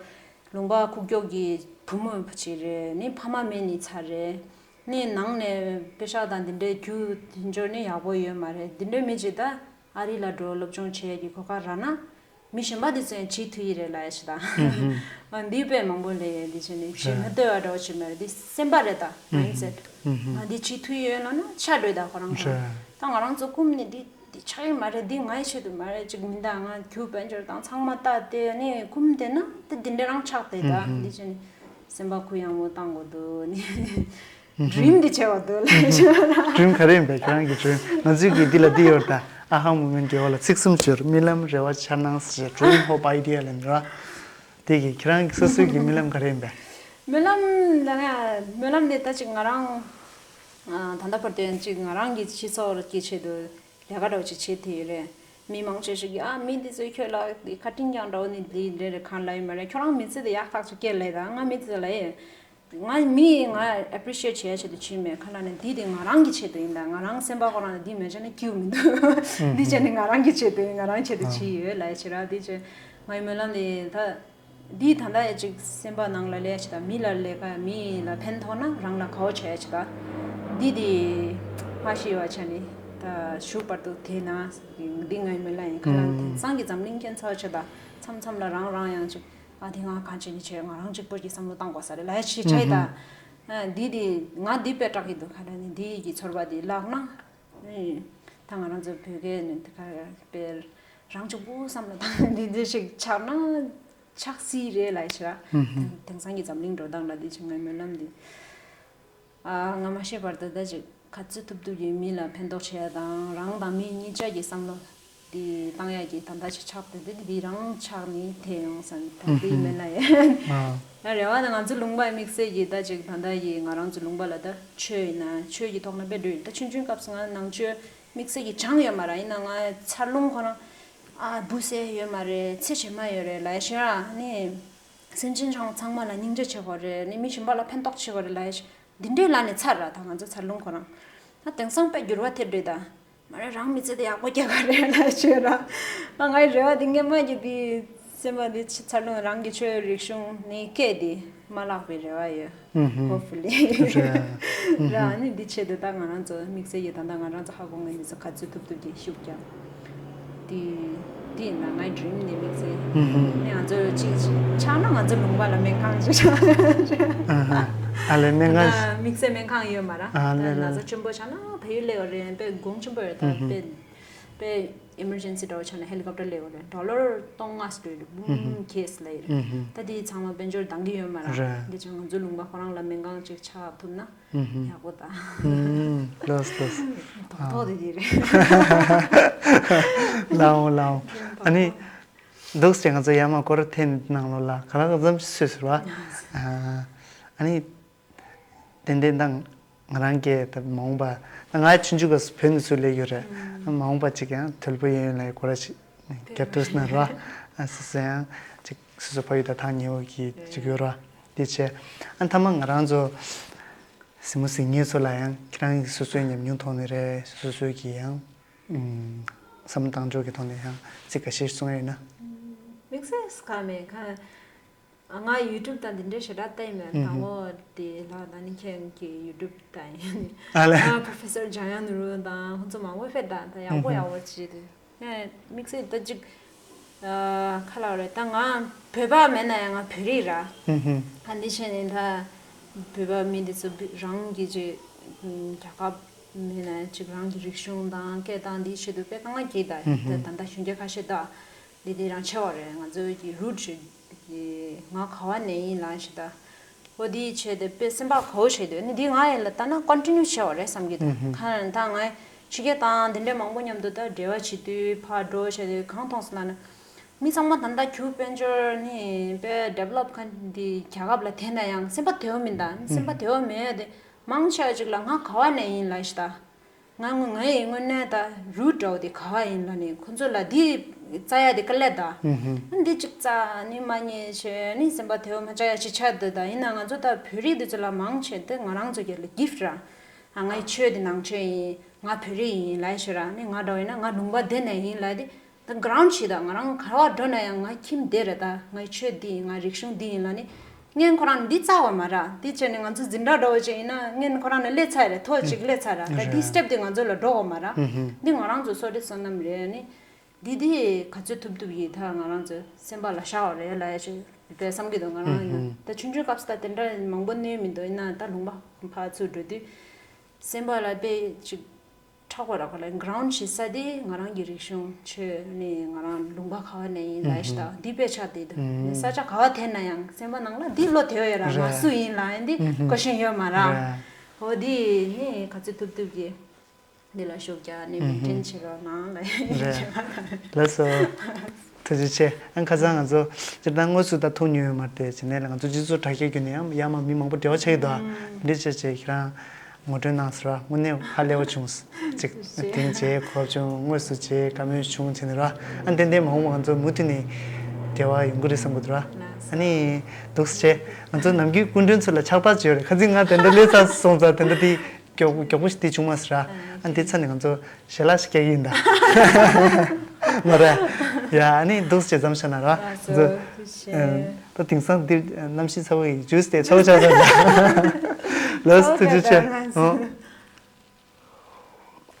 ལུང་པ་ཁུག་ཀྱོག་གི་བུ་མོ་བུ་ཆེ་རེད། ནི་ཕ་མ་མེད་ནི་ཚ་རེད། ནི་ནང་ནས་པེ་ཤག་དང་འདི་འདྲའི་རྒྱུ་དེ་འབྱོར་ནི་ཡག་པོ་ཡོད་མ་རེད། འདི་འདྲའི་མི་ཅིག་ད་ཨ་རི་ལ་འགྲོ་སློབ་སྦྱོང་བྱེད་ཀྱི་གོ་སྐབས་རག་ན། མི་གཞན་པ་དེ་ཚོ་ཡང་བྱེད་ཐུབ་ཡི་རེད་ལ་ཡ་ཞེས་དང་། ང་འདི་དཔེ་མང་པོ་ལས་ཡོད། འདི་བྱས་ནས་བྱེད་མི་སྡོད་པ་འདྲ་བོ་བྱེད་མ་རེད། འདི་སེམས་པ་རེད་ད། mindset། ང་འདི་བྱེད་ཐུབ་ཡོད་ལ་ན་ཆ་འགྲོས་ད་ཁོ་རང་ཁོ་རང་། ད་ང་རང་ཚོ་ཀུམ་ནས་འདི་འདི་ཆགས་ཡི་མ་རེད། འདི་ངའི་ཆེད་དུ་མ་རེད། ཅིག་མི་འདའ་ང་རྒྱུ་དཔལ་འབྱོར་དང་ཚང་མ་ལྟ་སྟེ་ནས་ཀུམ་དེ་ན་དེ་འདི་འདྲ་རང་ཆགས་དེ་ད། འདི་བྱས་ནས་སེམས་པ་གུ་ཡངས་པོ་བཏང་དགོས་འདུག་ནི། ཌྲིམ་འདི་བྱས་པ་འདུག་ལ། ཌྲིམ་ག་རེ་ཡིན་པས་ཁྱེད་རང་གི་ཌྲིམ། ང་ཚོས་ཀྱི་འདི་ལ་འདི་ཡོད་ད། ཨ་ཧ་མུ་མེན་རྒྱལ་བ་ལ་ཚིག་གསུམ་ཤོར། རྨི་ལམ་རེ་བ་འཆར་སྣང་ཟེར། Dream Hope Idea ལ་འདྲ། དེ་གི་ཁྱེད་རང་གི་སོ་སོའི་གི་རྨི་ལམ་ག་རེ་ཡིན་པས། རྨི་ལམ་ད་ང་རྨི་ལམ་འདི་ད་ཅིག་ང་རང་ད་ལྟ་བར་དུ་ཡང་ཅིག་ང་རང་གི་སྤྱི་ཚོགས་ཀྱི་ཆེད་དུ་ལས་ཀ་འདྲ་བོ་ཅིག་བྱེད་ཐུབ་ཡོད་རེད། མི་མང་ཆེ་ཤོས་ཀྱིས་ཨ་མི་འདི་ཚོས་ཁྱོད་ལ་ཁ་ཏིང་ཀྱང་འདྲ་བོ་ནི་འདི་འདྲ་རེ་གང་ལ་ཡོད་མ་རེད། ཁྱོད་རང་མི་ཚེ་འདི་ཡག་ཐག་ཆོད་སྐྱེལ་ལས་ད་ང་མི་ཚེ་ལ་ཡོད། ང་མི་ང་appreciate བྱེད་ཡ་ཆེད་དུ་བྱེད་མེད་ཁ་ལ་ནས་འདི་དེ་ང་རང་གི་ཆེད་དུ་ཡིན་ད། ང་རང་སེམས་པ་ཁོ་རང་ལ་འདི་མེད་ཆ་ནས་སྐྱིད་མི་འདུག་འདི་བྱས་ནས་ང་རང་གི་ཆེད་དུ་ཡིན། ང་རང་ཆེད་དུ་བྱེད་ཡོད་ལ་ཡ་བྱེད་ར། འདི་བྱས་ངའི་སྨོན་ལམ་དེ་ད་འདི་ད་ལྟ་ཡ་ཅིག་སེམས་པ་ནང་ལ་ལས་ཡ་ཆེད་ད་མི་ལ་ལས་ཀ་མི་ལ་ཕན་ཐོགས་ན་རང་ལ་དགའ་བོ་བྱེད་ཡ་ཆེད་ད་འདི་དེ་མ་ཤི་བ་ཆ་ནས་ད་ཞུགས་བར་དུ་དེ་ན་འདི་ངའི་སྨོན་ལམ་ཡིན། ཁ་ལ་དེང་སང་གི་འཛམ་གླིང་ཁྱོད་ཚོ་ཆེད་ད་མཚམས་མཚམས་ལ་རང་རང་ཡང་ཅིག་ཨ་དེ་ང་གང་བྱེད་ནི་བྱེད། ང་རང་གཅིག་པོ་གི་བསམ་བློ་བཏང་དགོས་ས་རེད་ལ་ཡ་ཆེ་ཆ་ཡི་ད། ཨ་འདི་དེ་ང་འདི་དཔེ་སྐྲག་གི་འདུག་ཁ་ལ་ནི་འདི་ཡི་གི་ཚོར་བ་དེ་བརླག་ན་ནི་ད་ང་རང་ཚོ་བོད་སྐད་ནི་དེ་ག་དཔེ་རང་གཅིག་པོ་བསམ་བློ་བཏང་འདི་འདི་ཞིག་ཆགས་ན་ཆགས་སྲིད་རེད་ལ་ཡ་ཆེ་ར། དེང་དེང་སང་གི་འཛམ་གླིང་འགྲོ་སྟངས་ལ་འདི་ཆེ་ངའི་སྨོན་ལམ་འདི། ཨ་ང་མ་ཤེས་བར་དུ་ད་ཅིག་ག་ཚོད་ཐུབ་ཐུབ་ཀྱིས་མི་ལ་ཕན་ཐོགས་བྱེད་ཡ་དང་རང་དང་མི་གཉིས་ཆ་གི་བསམ་བློ་དེ་བཏང་ཡ་གི་ད་ལྟ་ཅིག་ཆགས་བསྡད་དེ་འདི་རང་ཆགས་ནི་དེ་ཡོང་ས་ད་དེ་ཡིན་མེད་ལ་ཡ། ཡ་རེ་བ་ད་ང་ཚོ་ལུང་པ་དམིགས་བསལ་གྱི་ད་ཅིག་ད་ལྟ་ཡི་ང་རང་ཚོ་ལུང་པ་ལ་ད་ཆོས་ཡིན་ན་ཆོས་ཀྱི་ཐོག་ན་དཔེ་འགྲོ་ཡིན། ད་ཆུང་ཆུང་སྐབས་སུ་ང་ནང་ཆོས་དམིགས་བསལ་གྱི་སྦྱངས་ཡོད་མ་ར། ཡིན་ན་ང་འཚར་ལོངས་ཁོ་རང་ཨ་འབུ་སྲས་ཡོད་མ་རེད། ཚེ་ཇེ་མང་ཡོད་རེད་ལ་ཡ་ཤེས་ར་ནི། སེམས་ཅན་ཚང་མ་ལ་སྙིང་རྗེ་བྱེད་དགོས་རེད། ནི་མི་གཞན་པ་ལ་ཕན་ཐོགས་བྱེད་དགོས་རེད་ལ་ཡ། འདི་འདྲའི་ལ་ནི་ཚར་ར་ད་ང་ཚོ་འཚར་ལོངས་ཁོ་རང་། ད་དེང་སང་དཔེ་འགྱུར་བ་ཐེབས་རེད་ད། མ་རེད་རང་མི་ཚེ་དེ་ཡག་པོ་སྐྱེལ་དགོས་རེད་ལ་བྱོས་ར། ང་ངའི་རེ་བ་འདི་སྔན་མ་གི་འདི་སེམས་པ་འདི་ཕྱི་འཚར་ལོངས་རང་གི་ཆོས་རིག་གཞུང་ནི་སྐད་འདི་མ་བརླག་པའི་རེ་བ་ཡོད། Hopefully ར་ནི་འདི་ཆེད་དུ་ད་ང་རང་ཚོ་དམིགས་བསལ་གྱི་ད་ལྟ་ང་རང་ཚོ་ཧ་གོ་ངེས་འདི་ཚོ་ག་ཚོད་ཐུབ་ཐུབ་ཀྱིས་ཤུགས་རྒྱབ། དེ་དེ་ཡིན་ན་ངའི་ཌྲིམ་ནི་དམིགས་བསལ། ནི་ང་ཚོ་གཅིག་ཆགས་ན་ང་ཚོ་ལུང་པ་ལ་སྨན་ཁང་ཅིག་ཆགས། ཨ་ལས་སྨན་ཁང་དམིགས་བསལ་སྨན་ཁང་ཡོད་མ་ར། ཨ་ལས་ན་ལས་ཚོ་ཆེན་པོ་ཆགས་ན་བལ་ཡུལ་ལས་ཡོད་རེད། དཔེ་གོང་ཆེན་པོ་ཡོད་ད་དཔེ་དཔེ་emergency འདྲ་བོ་ཆགས་ན་ཧེ་ལི་ཀོབ་ཊར་ལས་ཡོད་རེད། ཌོ་ལར་སྟོང་ལྔ་སྤྲོད་རེད་འབུམ་ཁེས་ལ་ཡོད་རེད། ད་དེ་ཚང་མ་དཔལ་འབྱོར་འདང་གི་ཡོད་མ་ར། རེད། འདི་ཆ་ང་ཚོ་ལུང་པ་ཁོ་རང་ལ་སྨན་ཁང་ཅིག་ཆགས་ཐུབ་ན། ཡག་པོ་ད། ལོས་ལོས། ཐོག་ཐོག་དེ་དེ་རེད། ལའོ་ལའོ། ཨ་ནི། འདུག་སེ་ང་ཚོ་ཡར་མར་སྐོར་འཐེན་ནང་ལོགས་ལ་ག་ལ་ག་ཙམ་ཞིག་སུས་ཟེར་བ། ཨ་ནི། ཏན་ཏན་དང་ང་རང་གིས་ད་མ་འོངས་པ་ད་ང་ཆུང་ཆུང་ག་བོད་ནས་ཚུར་སླེབས་ཡོད་རེད། མ་འོངས་པ་ཅིག་ཡང་དོལ་པོ་ཡིན་ལ་སྐོར་ཞིག་རྒྱབ་ཐུབ་ན་ར། ཨ་སོ་སོ་ཡང་ཅིག་སོ་སོ་ཕ་ཡུལ་དང་ཐག་ཉེ་བོ་གི་ཅིག་ཡོད་ར། དེ་བྱས་ཨ་མཐའ་མ་ང་རང་ཚོ། གཟིགས་མོ་གཟིགས་མཁན་ཚོ་ལ་ཡང་ཁྱེད་རང་གི་སོ་སོའི་ཉམས་མྱོང་ཐོག་ནས་རེད། སོ་སོའི་གི་ཡང་ཨུམ་བསམ་བློ་བཏང་ཕྱོགས་ཀྱི་ཐོག་ནས་ཡང་ཚིག་འགའ་ཤས་གསུང་ཡ་ཡོད་ན། དམིགས་བསལ་ག་མེད་ག་ང་ཡུ་ཊུབ་དང་འདི་འདྲའི་ཞེ་དྲག་ལྟ་ཡི་མེད། དང་པོ་དེ་ལ་ད་ནི་ཁྱེད་ཀྱི་ཡུ་ཊུབ་ལྟ་ཡིན། ཨ་ལས། ང་Professor Jayant Nuru དང་ཁོང་ཚོ་མང་པོ་ཕེབས་དང་ད་ཡག་པོ་ཡག་པོ་བྱེད་དེ། ཨེ་དམིགས་བསལ་ད་ཅིག་ཨ་ཁ་ལག་རེད་ད། ང་བོད་པ་མེད་ན་ཡང་ང་བོད་རིགས་ར། ཨ་འདི་བྱས་ནས་ད་བོད་པ་མི་འདི་ཚོ་བི་རང་གི་ཅིག་རྒྱལ་ཁབ་མེད་ན་ཅིག་རང་གི་རིག་གཞུང་དང་སྐད་དང་འདིའི་ཆེད་དུ་དཔེ་དཀའ་ངལ་འགྱེད་ད་ད་ད་ད་གཞོན་སྐྱེས་ཁ་ཤས་ད་འདི་འདི་རང་ཆེ་བ་རེད། ང་ཚོའི་གི་རུ་ཊི་ཅིག་ང་ག་བ་ནས་ཡིན་ལ་ཞེ་ད། འོ་དེའི་ཆེད་དུ་དཔེ་སེམས་པ་ག་བོ་བྱས་དུས་ནི་འདི་ང་ཡིན་ལ་ལྟ་ན་ཀོན་ཊི་ནིའུ་བྱས་པ་རེད་བསམ་གྱི་འདུག་ཁ་ན་ད་ངས་ཕྱི་རྒྱལ་དང་འདི་འདྲའི་མང་པོ་མཉམ་དུ་ད་འབྲེལ་བ་བྱེད་དུས་ཕར་འགྲོ་བྱས་དུས་གང་མཐོང་སོང་ལ་ན། མི་ཚང་མ་ད་ལྟ་རྒྱུ་དཔལ་འབྱོར་ནི་དཔེ་ཌི་ཝེ་ལོབ་ཁ་འདི་རྒྱལ་ཁབ་ལ་དེ་ན་ཡང་སེམས་པ་དེ་བོ་མིན་ད་སེམས་པ་དེ་བོ་མེད་དེ། མང་ཆེ་བ་ཅིག་ལ་ང་ག་བ་ནས་ཡིན་ལབ་ཤི་ད། ང་ངོ་ང་ཡི་དངོས་གནས་ད་རུ་འདྲ་བོ་དེ་ག་བ་ཡིན་ལབ་ནས་ཁོ་ཚོ་ལ་འདི་བཙལ་ཡ་དེ་དཀའ་ལས་ད། ཨ་འདི་གཅིག་བཙལ་ནི་མ་རྙེད་བྱས་ནི་སེམས་པ་དེ་བ་མ་བཅག་ཡ་ཅིག་ཆགས་འདུག་ད་ཡིན་ན་ང་ཚོ་ད་བོད་རིགས་འདི་ཚོ་ལ་མང་ཆེ་འདི་ང་རང་ཚོ་གི་ལ་གིཕ་ར། ཨ་ངའི་ཆོས་འདི་ནང་ཆོས་ཡིན། ང་བོད་རིགས་ཡིན་ལབ་ཤི་ར་ནི་ང་འདྲ་བོ་ཡིན་ན་ང་ལུང་པ་འདི་ནས་ཡིན་ལབ་དེ། ད་ག་རང་བྱེད་ད་ང་རང་ག་བ་འགྲོ་ན་ཡང་ང་ཁྱིམ་དེ་རེད་ད། ངའི་ཆོས་འདི་ཡིན། ང་རིག་གཞུང་འདི་ཡིན་ལ་ནི། སྔན་ཁོ་རང་འདི་རྩ་བ་མ་ར། འདི་བྱས་ནས་ང་ཚོ་འཛིན་གྲྭ་འགྲོ་བ་ཅིག་ཡིན་ན་སྔན་ཁོ་རང་ནས་སླེབས་ཚར་རེད། ཐོ་ཅིག་སླེབས་ཚར་ར། ད་འདི་རེད། སི་ཊེབ་འདི་ང་ཚོ་ལ་འགྲོ་བ་མ་ར། འདི་ང་རང་ཚོ་སོ་རེ་བསོད་ནམས་རེད་ནི། འདི་འདི་ག་ཚོད་ཐུབ་ཐུབ་ཡིན་ད་ང་རང་ཚོ་སེམས་པ་ལ་བཞག་པ་རེད་ལ་ཡ་ཅིག་དཔེ་བསམ་གྱི་འདུག་ང་རང་ཡིན་ན། ད་ཆུང་ཆུང་སྐབས་སུ་ད་དེ་འདྲ་མང་པོ་གནས་མི་འདུག་ཡིན་ན་ད་ལུང་པ་ཕར་ཚུར་འགྲོ་དུས་སེམས་པ་ལ་དཔེ་ཅིག་ཁྲག་པ་ར་ཁ་ལ་ག་རང་བྱེད་ས་དེ་ང་རང་གི་རིག་གཞུང་ཆོས་ནི་ང་རང་ལུང་པ་ག་བ་ནས་ཡིན་ལབ་ཤི་ད་འདི་དཔེ་ཆ་དེ་འདུག་ནི་ས་ཆ་ག་བ་དེ་ན་ཡང་སེམས་པ་ནང་ལ་འདི་བློ་དེ་ཡོད་ར་ང་རེད། སུ་ཡིན་ལབ་ཡིན་འདི་ཀོ་ཤན་ཡོད་མ་ར། རེད། འོ་འདི་ནི་ག་ཚོད་ཐུབ་ཐུབ་ཀྱི་འདི་ལ་ཤུགས་རྒྱག་ནི་མེན་ཊེན་བྱེད་རོགས་གནང་ལབ་ཡིན། རེད། ལགས་སོ། ཐུགས་རྗེ་ཆེ། ཨ་ཁ་སང་ང་ཚོ་སྤྱིར་བཏང་དངོས་སུ་ད་ཐུག་མྱོང་ཡོད་མ་རེད་དེ་བྱས་ནས་ལ་ང་ཚོ་སྤྱི་ཚོགས་དྲ་རྒྱའི་བརྒྱུད་ནས་ཡང་ཡང་མ་མི་མང་པོ་འབྲེལ་བ་ཆགས་ཀྱི་འདུག་འདི་བྱས་བྱས་ཁྱེད་རང་ངོ་སྤྲོད་གནང་ཟེར་བ་དངོས་གནས་ཧ་ལས་པ་བྱུང་། ཅིག་དེང་རྗེས་གོ་བྱུང་དངོས་སུ་རྗེས་བཀའ་མོལ་བྱུང་བྱས་ནས་ར། ཨ་ཏན་ཏན་མ་འོངས་པ་ང་ཚོ་མུ་མཐུད་ནས་འབྲེལ་བ་ཡོང་གི་རེད་བསམ་གི་འདུག་ར། ཨ་ནི་འདུག་སེ་བྱས་ང་ཚོ་ནམ་རྒྱུན་སྐུ་མགྲོན་ཚོ་ལ་ཕྱག་དཔར་བྱས་ཡོད་རེད། ཁ་སང་ང་དེ་འདྲ་སླེབས་ཚར་སོང་ཙང་དེ་འདྲ་དེ། མགྱོགས་མགྱོགས་པོ་ཞིག་དེ་བྱུང་མ་སོང་ར། ཨ་འདི་ཚ་ནས་ང་ཚོ་ཞལ་ལག་ཞིག་སྐྱེལ་གི་ཡིན་ད། མ་རེད། ཡ་ཨ་ནི་འདུག་སེ་མཚམས་བཞག་ན་ར། ང་ཚོ་ད་དེང་སང་འདི་གནམ་གཤིས་ཚ་བོ་ཡི་ཇུས་དེ་ཚ་བོ་ཆགས་ཚར་ད། ལགས་སོ་ཐུགས་རྗེ་ཆེ། ཨོ།